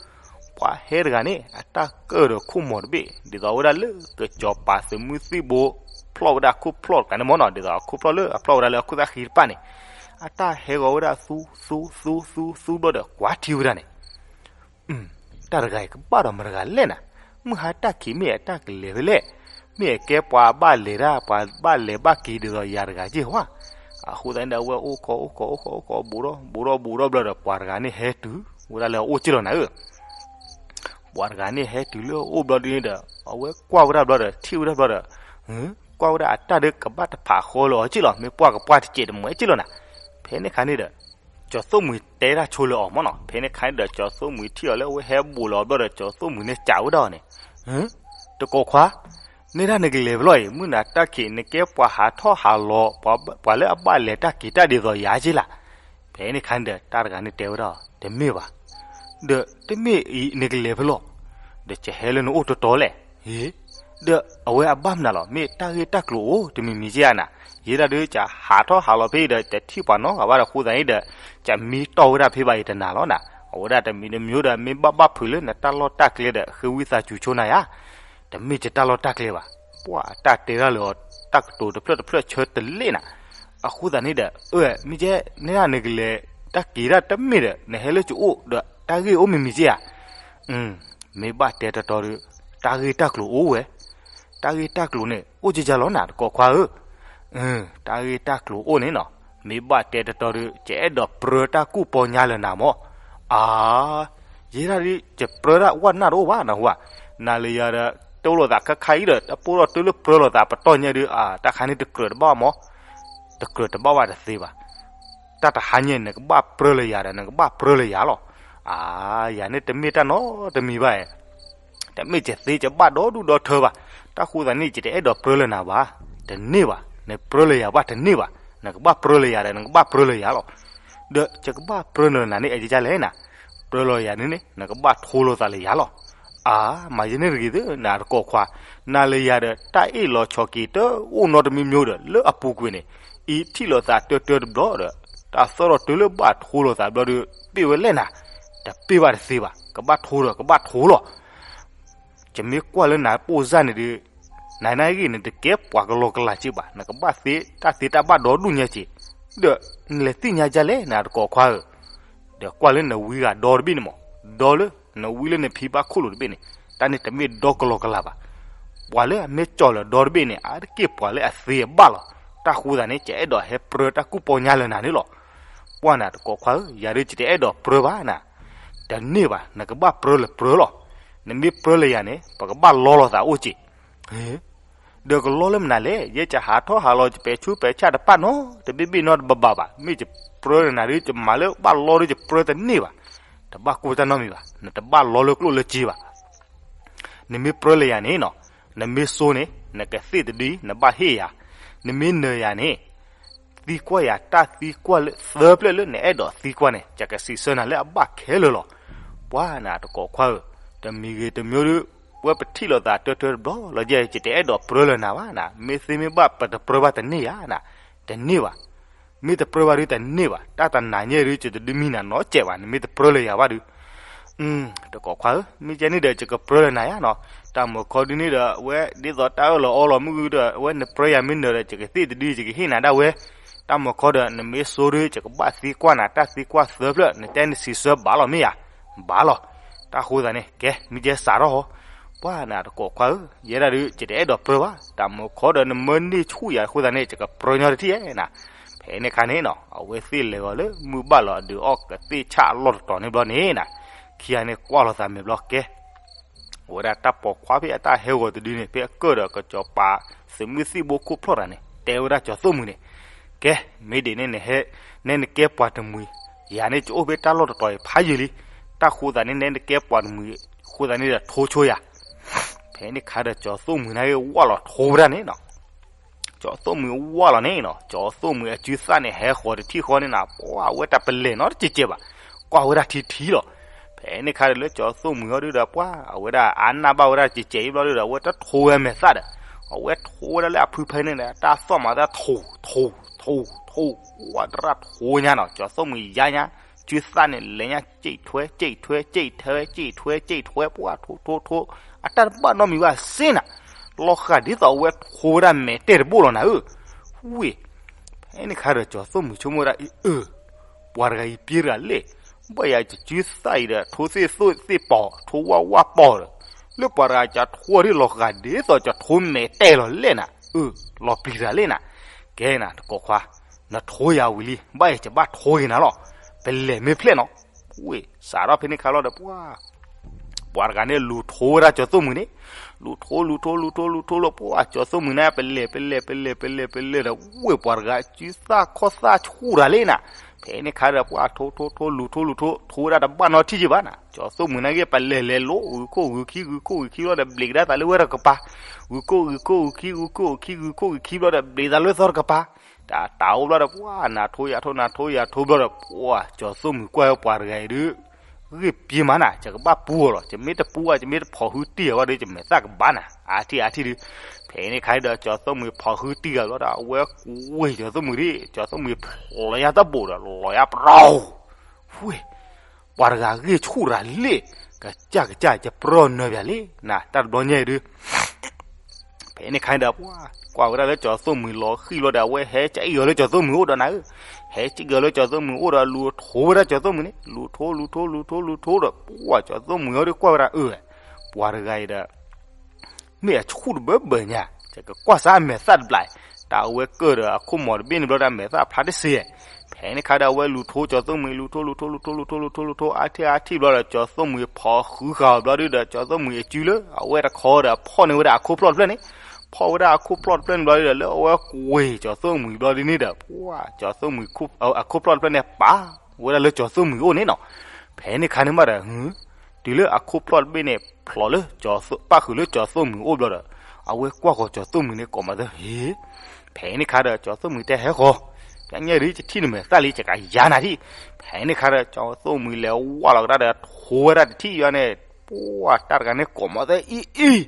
ပှၤဟဲတဂၤန့ၣ် အတၢ်ကၢၣ်ဒီးခိၣ်မီၤတဘ့ၣ် ဒ်သိးဝဲဒၣ်လၢကစီၤပၤသုးမုၢ်သံၣ်ဘိ ဖျီၣ်ဝဲဒၣ်ခိၣ်ဖျီၣ်တကးန့ၣ်မ့ၢ်နီၤ, ဒ်သိးအခိၣ်ဖျီၣ်လၢအဖျီၣ်ဝဲဒၣ်လၢအခိၣ်သၣ်ဃံတဖၣ်န့ၣ်, အတၢ်ဟဲဂီၤဝဲဒၣ်သူ သူ သူ သူ သူဘျီဒီး ကွၢ်ထံဝဲဒၣ်န့ၣ် တၢ်တဂၤအံၤကဘၣ်ဒီးမတၤတဂၤလဲၣ်နၤ, မုၢ်ဟါတၢ်ခံးမ့ၢ်အတၢ်ကလဲၤဖဲလဲၣ်, မ့ၢ်အကဲပှၤဘၣ်လဲၤတၢ် ပှၤဘၣ်လဲၤဘၣ်က့ၤဒ်သိးယၤတဂၤက့ၢ်ဧါ. အဃိသတးန့ၣ်ဒီး အဝဲအိၣ်ခိးအိၣ်ခိးအိၣ်ခိးအိၣ်ခိး ဘူးထီၣ်ဘူးထီၣ်ဘူးထီၣ်ဘျီဒီး ပှၤတဂၤန့ၣ်ဟဲတုၤဝဲဒၣ်လၢအအိၣ်က့ၢ်လီၤနၤဧၢ. ပှၤတဂၤန့ၣ်ဟဲတုၤလၢအအိၣ်ဘျီဒုန့ၣ်ဒီး အဝဲကွၢ်ဝဲဒၣ်ဘျီဒီး ထံၣ်ဝဲဒၣ်ဘျီဒီး ကွၢ်ဝဲဒၣ်အတၢ်ဒုးကဘၣ်တဖးဃီလၢအီၤက့ၢ်လီၤ, မ့ၢ်ပှၢ်ကပှၢ်တစဲးတမှဲက့ၢ်လီၤနၤ. ဖဲန့ၣ်ခါန့ၣ်ဒီး ကၠီၤသိၣ်မှံၤတဲတၢ်ဆိလၢအီၤမ့ၢ်နီၤ, ဖဲန့ၣ်ခါန့ၣ်ဒီး ကၠီၤသိၣ်မှံၤထံၣ်အီၤလၢအဝဲဟဲဘူးလီၤဘျီဒီး ကၠီၤသိၣ်မှံၤန့ၣ်စံးဝဲဒၣ်အီၤန့ၣ်, တကိးခွါ, နဲဒၣ်နကလဲၤဖဲလဲၣ်အံၤ မုၢ်နၤတၢ်ခံး နကဲပှၤဟးထီၣ်ဟးလီၤ ပှၤလၢအဘၣ်လဲၤတၢ်က့ၤတၢ်ဒ်သိးယၤက့ၢ်လၢ်. ဖဲန့ၣ်ခါန့ၣ်ဒီး တၢ်တဂၤန့ၣ်တဲဝဲဒၣ်အီၤ တမ့ၢ်ဘၣ်, ဒီးတမ့ၢ်အံၤနကလဲၤဖဲလဲၣ်, ဒီးကဟဲလၢနအိၣ်တီတီလဲၣ်, ဟ့ ဒီးအဝဲအဘၣ်မနုၤလီၤ, မ့ၢ်တၢ်ဂ့ၢ်တၢ်ကျိၤအိၣ်တမံၤမံၤက့ၢ်ဧါနၤ, ယဲဒၣ်ဒုးကဟးထီၣ်ဟးလီၤဖဲအံၤဒီး တထံၣ်ပှၤနီတဂၤဘၣ်ဒီး အဃိသတးန့ၣ်ဒီး ကမံတီၢ်ဝဲဒၣ်ဖဲဘၣ်အံၤတနၤလီၤနၤ, အဝဲဒၣ်တမံၤတမံၤဒီး မ့ၢ်ဘၣ်ဘၣ်ဖုးလၢနတၢ်လီၢ်တၢ်ကျဲဒီး ဃ့ဝံသးစူၤဆိနၤယါ, တမ့ၢ်ယတၢ်လီၢ်တၢ်ကျဲဘၣ်, ပှၤတၢ်တဲတၢ်လၢအီၤ တၢ်ကတိၤတဖျၢၣ်တဖျၢၣ်ဆၢတလ့ၣ်နၤ, အဃိသတးန့ၣ်ဒီး အၢ မ့ၢ်ကဲ နဲဒၣ်နကလဲၤတၢ်က့ၤတၢ်တမ့ၢ်ဒီး နဟဲလၢကအိၣ်ဒီး တၢ်ဂ့ၢ်အိၣ်မံၤမံၤက့ၢ်ဧါ မ့ၢ်ဘၣ်တဲတတီၤဒီး တၢ်ဂ့ၢ်တၢ်ကျိၤအိၣ်ဝဲ, တၢ်ဂ့ၢ်တၢ်ကျိၤန့ၣ် အိၣ်ကယၤလီၤနၤ တကိးခွါဧၢ, တၢ်ဂ့ၢ်တၢ်ကျိၤအိၣ်န့ၣ်နီၤ, မ့ၢ်ဘၣ်တဲတတီၤဒီး ယအဲၣ်ဒိးပြၢတၢ်ကူၣ်ပီညါလၢနၤမၢ်, အါ, ယဲဒၣ်ဒ် ယပြၢတၢ်ဝဲနၢ်တအိၣ်ဘၣ်နဟူဧါ, နၤလၢယၤဒီး တအိၣ်လိာ်သးခါခါအံၤဒီး တပိၢ်ထီၣ်တုၤလၢပြၢလိာ်သးပတီၢ်ညါဒီး အါ တၢ်ခါန့ၣ်တကြၢးတဘၣ်မၢ်, တကြၢးတဘၣ်ဘၣ်တသ့ဘၣ် တၢ်တဟါညါ နကဘၣ်ပြၢလၢယၤဒီး နကဘၣ်ပြၢလၢယၤလီၤ. အါ, ယၤန့ၣ်တမ့ၢ်တၢ်နီတမံၤဘၣ်, တမ့ၢ်ယသ့ယဘၣ်ဒီဒူၣ်ဒီထၢဘၣ်. တၢ်ဃိသးန့ၣ် ယတအဲၣ်ဒိးပြၢလၢနၤဘၣ်, တန့ၢ်ဘၣ်, နပြၢလၢယၤဘၣ်တန့ၢ်ဘၣ်, နကဘၣ်ပြၢလၢယၤဒီး နကဘၣ်ပြၢလၢယၤလီၤ. ဒီးယကဘၣ်ပြၢလၢနၤန့ၣ် အယကလဲၣ်နၤ, ပြၢလၢယၤန့ၣ်န့ၣ် နကဘၣ်ထိလိာ်သးလၢယၤလီၤ. အါ, မၤယဲန့ၣ်တဂ့ၤသ့ၣ် နၤတကိးခွါ, နၤလၢယၤဒီး တၢ်အ့ၣ်လိာ်ဆိးက့ၤတအိၣ်နီတမံၤမံၤဒီး လၢအပူၤကွံာ်န့ၣ် အံၤထံၣ်လိာ်သးတၢတၢတဘျီဒီး တၢ်သီၣ်ထီၣ်တုၤလၢဘၣ်ထိလိာ်သးဘျီဒီး ပ့ၢ်ဝဲလဲၣ်နၤ, တပ့ၢ်ဘၣ်တသ့ဘၣ်, ကဘၣ်ထိဒီးကဘၣ်ထိလီၤ. ယမ့ၢ်ကွၢ်လၢနၤပိၢ်စၢ်န့ၣ်ဒီး နၤနဂ့ၢ်နတကဲပှၤကလီကလးက့ဘၣ်, နကဘၣ်သ့တၢ်သ့တၢ်ဘၣ်ဒီဒူၣ်ညါက့, ဒီးနလဲၤသ့ၣ်ညါဒ်လဲၣ်နၤတကိးခွါဧၢ, ဒီးကွၢ်လၢနဝံဂၤဒီတဘ့ၣ်န့ၣ်မး, ဒီလၢနဝံလၢနဖံဘၣ်ခိၣ်လိာ်တဘ့ၣ်န့ၣ် တၢ်န့ၣ်တမ့ၢ်ဒီကလီကလးဘၣ်. ပှၤလၢအမ့ၢ်ကၠီၤလၢၤဒီတဘ့ၣ်န့ၣ် အါတက့ၢ်ပှၤလၢအသ့အဘၣ်လီၤ. တၢ်ဃိသးန့ၣ် ယအဲၣ်ဒိးဟဲပြၢတၢ်ကူၣ်ပီညါလၢနၤန့ၣ်လီၤ. ပှၢ်နၤတကိးခွါဧၢ, ယၤဒုးယတအဲၣ်ဒိးပြၢဘၣ်နၤ, တန့ၢ်ဘၣ်, နကဘၣ်ပြၢလၢပြၢလီၤ. နမ့ၢ်ပြၢလၢယၤန့ၣ် ပကဘၣ်လီလိာ်သးအိၣ်က့ ဒီးကလီလၢမနုၤလဲၣ်, ယဲယဟးထီၣ်ဟးလီၤ ယပဲာ်ဆူးပဲာ်ဆၣ်တပာ်နီတဘ့ၣ်ဘ့ၣ်နီတဘၣ်ဘၣ်ဘၣ်, မ့ၢ်ယပြၢနၤဒုး ယမၤလၢဘၣ်လီဒုး ယပြၢတန့ၢ်ဘၣ်. တဘၣ်ကိၢ်တၢ်နီတမံၤဘၣ်, နတဘၣ်လီလၢကျိၣ်လၢစ့ဘၣ်. နမ့ၢ်ပြၢလၢယၤန့ၣ်နီၤ, နမ့ၢ်စိန့ၣ် နကသ့ၣ်တဒု နဘၣ်ဟ့ၣ်ယၤ, နမ့ၢ်နၢၤယၤန့ၣ် သံကွၢ်ယၤတၢ်သံကွၢ်လၢသၢဖျၢၣ်လၢနအဲၣ်ဒိးသံကွၢ်န့ၣ် ယကစံးဆၢနၤလၢအဘၣ်ခဲလၢာ်လီၤ. ပှၤနၤတကိးခွါဧၢ, တမံၤဂ့ၤတမံၤဒုး ဝဲပထံၣ်လိာ်သးတၢတၢတဘျီလီၤ, ယဲယတအဲၣ်ဒိးပြၢလၢနၤဘၣ်နၤ, မ့ၢ်သ့မ့ၢ်ဘၣ်ပတပြၢဘၣ်တန့ၢ်ယၤနၤ, တန့ၢ်ဘၣ်. မ့ၢ်တပြၢဘၣ်ဒုးတန့ၢ်ဘၣ်, တၢ်တနၤညါဒုး ယတဒုးမံနၤနီတစဲးဘၣ်, နမ့ၢ်တပြၢလၢယၤဘၣ်ဒုး တကိးခွါဧၢ, မ့ၢ်ကဲန့ၣ်ဒီး ယကပြၢလၢနၤယါနီၤ, တၢ်မုာ်ခီဒုးန့ၣ်ဒီး အဝဲဒ်သိးတၢ်အၢၣ်လီၤအီလီၤမုၢ်ဂုၢ်ဒီး အဝဲနပြၢယၤမ့ၢ်နၢၤဒီး ယကသ့ၣ်တဒု ယကဟ့ၣ်နၤဒၣ်ဝဲ, တၢ်မုာ်ခီဒီး နမ့ၢ်စိဒုး ယကဘၣ်သံကွၢ်နၤ တၢ်သံကွၢ်သၢဖျၢၣ် နတဲနစံးဆၢဘၣ်လီၤမ့ၢ်ယါ, ဘၣ်လီၤ, တၢ်ဃိသးန့ၣ် ကဲ မ့ၢ်ကဲစးထီၣ်ဟီ, ပှၤနၤတကိးခွါဧၢ, ယဲဒၣ်ဒုး ယတအဲၣ်ဒိးပြၢဘၣ်, တၢ်မုာ်ခီဒီး နမၢန့ၢ်ဆူၣ်ယၤဃိသးန့ၣ် ယကပြၢညီတထံၣ်ဧဲနၤ, ဖဲန့ၣ်ခါန့ၣ်နီၤ အဝဲသ့ၣ်လဲၤဂီၤလၢမုၢ်ဘၣ်လီၤအဒုးအီၣ်ကသ့ၣ်ဆၣ် အလီၢ်တတီၤန့ၣ်ဘျီန့ၣ်နၤ, ခံဂၤန့ၣ်ကွၢ်လိာ်သးမဲာ်ဘျီကဲ, အဝဲဒၣ်တၢ်ပိာ်ခွါဖဲအတၢ်ဟဲဂီၤတဒုန့ၣ် ဖဲအကၢၢ်ဒီးကစီၤပၤသုးမုၢ်သံၣ်ဘိခိၣ်ဖျီၣ်တဂၤန့ၣ် တဲဝဲဒၣ်ကၠီၤသိၣ်မုၣ်န့ၣ်, ကဲ, မ့ၢ်ဒ်န့ၣ် နဟဲ, နဲနကဲပှၤတမှံၤ, ယၤန့ၣ် ယအိၣ်ဖဲတၢ်လီၢ်တတီၤအံၤဖးယံာ်လံ, တၢ်ဃိသးန့ၣ် နဲနကဲပှၤတမှံၤ, ဃိသးန့ၣ်ဒီးထိဆိယၤ ဖဲန့ၣ်ခါဒီးကၠီၤသိၣ်မုၣ်န့ၣ်ဝဲလီၤထိဝဲဒၣ်န့ၣ်နီၤ, ကၠီၤသိၣ်မုၣ်ဝဲလီၤန့ၣ်နီၤ, ကၠီၤသိၣ်မုၣ်အစုသၣ်န့ၣ် ဟဲဃီၤတထံၣ်ဃီန့ၣ်နၤ, ပှၤအဝဲတၢ်ပလဲၤနီတစဲးစဲးဘၣ်, ကွၢ်ဝဲဒၣ်ထံထံလီၤ. ဖဲန့ၣ်ခါဒီးလၢကၠီၤသိၣ်မုၣ်အီၤဒုဒီး ပှၤအဝဲဒၣ်အါနၢ်ဘၣ်ဝဲဒၣ်စဲးစဲးအံၤဘျီဒုဒီး အဝဲတထိဝဲမဲာ်သၣ်ဒီး, အဝဲထိဝဲဒၣ်လၢအဖုဖဲန့ၣ်ဒီး တၢ်သီၣ်မၤသးထိ, ထိ, ထိ, ထိ, ထိ, ပှၤတရၣ်ထိညါနီၤ, ကၠီၤသိၣ်မုၣ်ယါညါ, စုသၣ်န့ၣ်လဲၤညါ စံးထွဲ စံးထွဲ စံးထွဲ စံးထွဲ ပှၤထိထိထိ, အတၢ်တဘၣ်နီတမံၤဘၣ်စ့နၤ, လီၤဃာ်ဒ်သိးအဝဲထိဝဲဒၣ်မဲာ်တဲာ်တဘိလီၤနၤဧၢ, ဝ့ၢ် ဖဲန့ၣ်ခါဒီးကၠီၤသိၣ်မုၣ်ဆိကမိၣ်ဝဲဒၣ်အံၤ အၢ, ပှၤတဂၤအံၤပျံၤတဂၤလဲၣ်, ဘၣ်ယၤယစုသၣ်အံၤဒီး ထိသ့ၣ်သိၣ်သ့ၣ်ပီၤ ထိဝၣ်ဝၣ်ပီၤဒီး, လၢပှၤတဂၤကထိအီၤဒ်လီၤဃာ်ဒ်သိးကထိမဲာ်တဲာ်လီၤလဲၣ်နၤ, အၢ, လီၤပျံၤတဂၤလဲၣ်နၤ, ကဲနၤ တကိးခွါ, နထိယၤဝံၤလံ ဘၣ်ယၤယဘၣ်ထိက့ၤနၤလီၤ, ပလဲၤမ့ၢ်ဖျဲၣ်နီၤ, ဝ့ၢ် စးထီၣ်ဖဲန့ၣ်ခါလီၤဒီး ပှၤ ပှၤတဂၤန့ၣ်လူၤထိဝဲဒၣ်ကၠီၤသိၣ်မုၣ်န့ၣ်, လူၤထိ လူၤထိ လူၤထိ လူၤထိလီၤ, ပှၤကၠီၤသိၣ်မုၣ်န့ၣ် ပလဲၤ ပလဲၤ ပလဲၤ ပလဲၤ ပလဲၤဒီး ဝ့ၢ်ပှၤတဂၤ စုသၣ်ခီၣ်သၣ်ဆူၣ်တၢ်လဲၣ်နၤ, ဖဲန့ၣ်ခါဒီး ပှၤထိထိထိ လူၤထိ လူၤထိ ထိဝဲဒၣ်တဘၣ်နီတထံၣ်က့ဘၣ်နၤ, ကၠီၤသိၣ်မုၣ်န့ၣ်က့ ပလဲၤလဲၤလိၤ ဂုၤခိၣ်ဂုၤခံ ဂုၤခိၣ်ဂုၤခံဘျီဒီး ဘျံးကဒါသးလၢဝဲတကပၤ, ဂုၤခိၣ်ဂုၤခိၣ်ဂုၤခံ ဂုၤခိၣ်ဂုၤခံ ဂုၤခိၣ်ဂုၤခံဘျီဒီး ဘျံးသးလၢသီတကပၤ တၢ်တၢ်အိၣ်ဘျီဒီး ပှၤနၤထိယၤထိ နၤထိယၤထိဘျီဒီး ပှၤကၠီၤသိၣ်မုၣ်ကွၢ်ဝဲပှၤတဂၤအံၤဒုး ဂ့ၢ်ပျံၤမးနၤ, ယကဘၣ်ပူအီၤလီၤ, ယမ့ၢ်တပူဘၣ် ယမ့ၢ်တဖိးဟုတံၢ်အီၤဘၣ်ဒီး ယမဲာ်သၣ်ကဘၣ်နၤ, အါထံၣ်အါထံၣ်ဒုး, ဖဲန့ၣ်ခါဒီး ကၠီၤသိၣ်မုၣ်ဖိးဟုတံၢ်ဂၤဘျီဒီး အဝဲကွံာ်ကၠီၤသိၣ်မုၣ်ဒံး, ကၠီၤသိၣ်မုၣ်ဖျိးညါတဘိးဒီး လီၤယါပရီ, ဝ့ၢ် ပှၤတဂၤဂ့ၢ်ဆူၣ်ရၤလ့ၣ်, ကစၢ်ကစၢ် ယပြၢနၢၤပၠးလံနၤ, တၢ်တဘျီညါအံၤဒုး ဖဲန့ၣ်ခါဒီး ပှၤကွၢ်ဝဲဒၣ်လၢကၠီၤသိၣ်မုၣ်လီၤဃံၤဘျီဒီး အဝဲဟဲကၠီအံၤအီၤလၢကၠီၤသိၣ်မုၣ်အိၣ်ဒီးနၤဧၢ, ဟဲကၠီအံၤအီၤလၢကၠီၤသိၣ်မုၣ်အိၣ်ဒီး လူၤထိဝဲဒၣ်ကၠီၤသိၣ်မုၣ်န့ၣ်, လူၤထိ လူၤထိ လူၤထိ လူၤထိဒီး ပှၤကၠီၤသိၣ်မုၣ်အီၤဒုးကွၢ်ဝဲဒၣ်အၢ, ပှၤတဂၤအံၤဒီး မ့ၢ်အဆူၣ်တဘၢဘၢညါ, ယကကွၢ်စၢ်အမဲာ်သၣ်တဘျီ, တၢ်အဝဲကၢၢ်ဒီးအခိၣ်မီၤတဘ့ၣ်န့ၣ်ဘျီဒီး အမဲာ်သၣ်ဖျါတစ့, ဖဲန့ၣ်ခါဒီး အဝဲလူၤထိကၠီၤသိၣ်မုၣ် လူၤထိ လူၤထိ လူၤထိ လူၤထိ လူၤထိ လူၤထိ အါထံၣ်အါထံၣ်ဘျီဒီး ကၠီၤသိၣ်မုၣ်ဖီၣ်ဃုဃာ်အီၤဘျီဒုဒီး ကၠီၤသိၣ်မုၣ်အစုလၢ အဝဲတခီဒီး ဖီၣ်န့ၢ်ဝဲဒၣ်အခိၣ်ဖျီၣ်တဖျၢၣ်န့ၣ်, ဖီၣ်ဝဲဒၣ်အခိၣ်ဖျီၣ်တဖျၢၣ်န့ၣ်ဘျီဒုဒီး လၢအဝဲကွံာ်ကၠီၤသိၣ်မုၣ်ဘျီဒုန့ၣ်ဒီး ပှၤကၠီၤသိၣ်မုၣ်အခိၣ်ဖျီၣ်တဖျၢၣ်န့ၣ် ပာ်ဝဲဒၣ်လၢကၠီၤသိၣ်မုၣ်အအိၣ်န့ၣ်နီၤ, ဖဲန့ၣ်ခါန့ၣ်မးဒီး တုၤလၢအခိၣ်ဖျီၣ်တဘ့ၣ်န့ၣ် ဖျိးလၢ ပၣ်ဃုာ်လၢကၠီၤသိၣ်မုၣ်အိၣ်ဘျီဒီး အဝဲကွၢ်ဃီၤကၠီၤသိၣ်မုၣ်န့ၣ် ကိးမၤသၢ ဟ့, ဖဲန့ၣ်ခါဒီး ကၠီၤသိၣ်မုၣ်တဲဟဲဃီၤ, ပညဲဒုး ယထံၣ်နမဲာ်သၣ်လံ ယကယၤနၤဒံး, ဖဲန့ၣ်ခါဒီး ကၠီၤသိၣ်မုၣ်လဲၤဝၢ်လီၤကဒါဒီး ထိဝဲဒၣ်တထံၣ်ယၤန့ၣ်, ပှၤတၢ်တဂၤန့ၣ်ကိးမၤသၢ အ့ၣ်အ့ၣ်,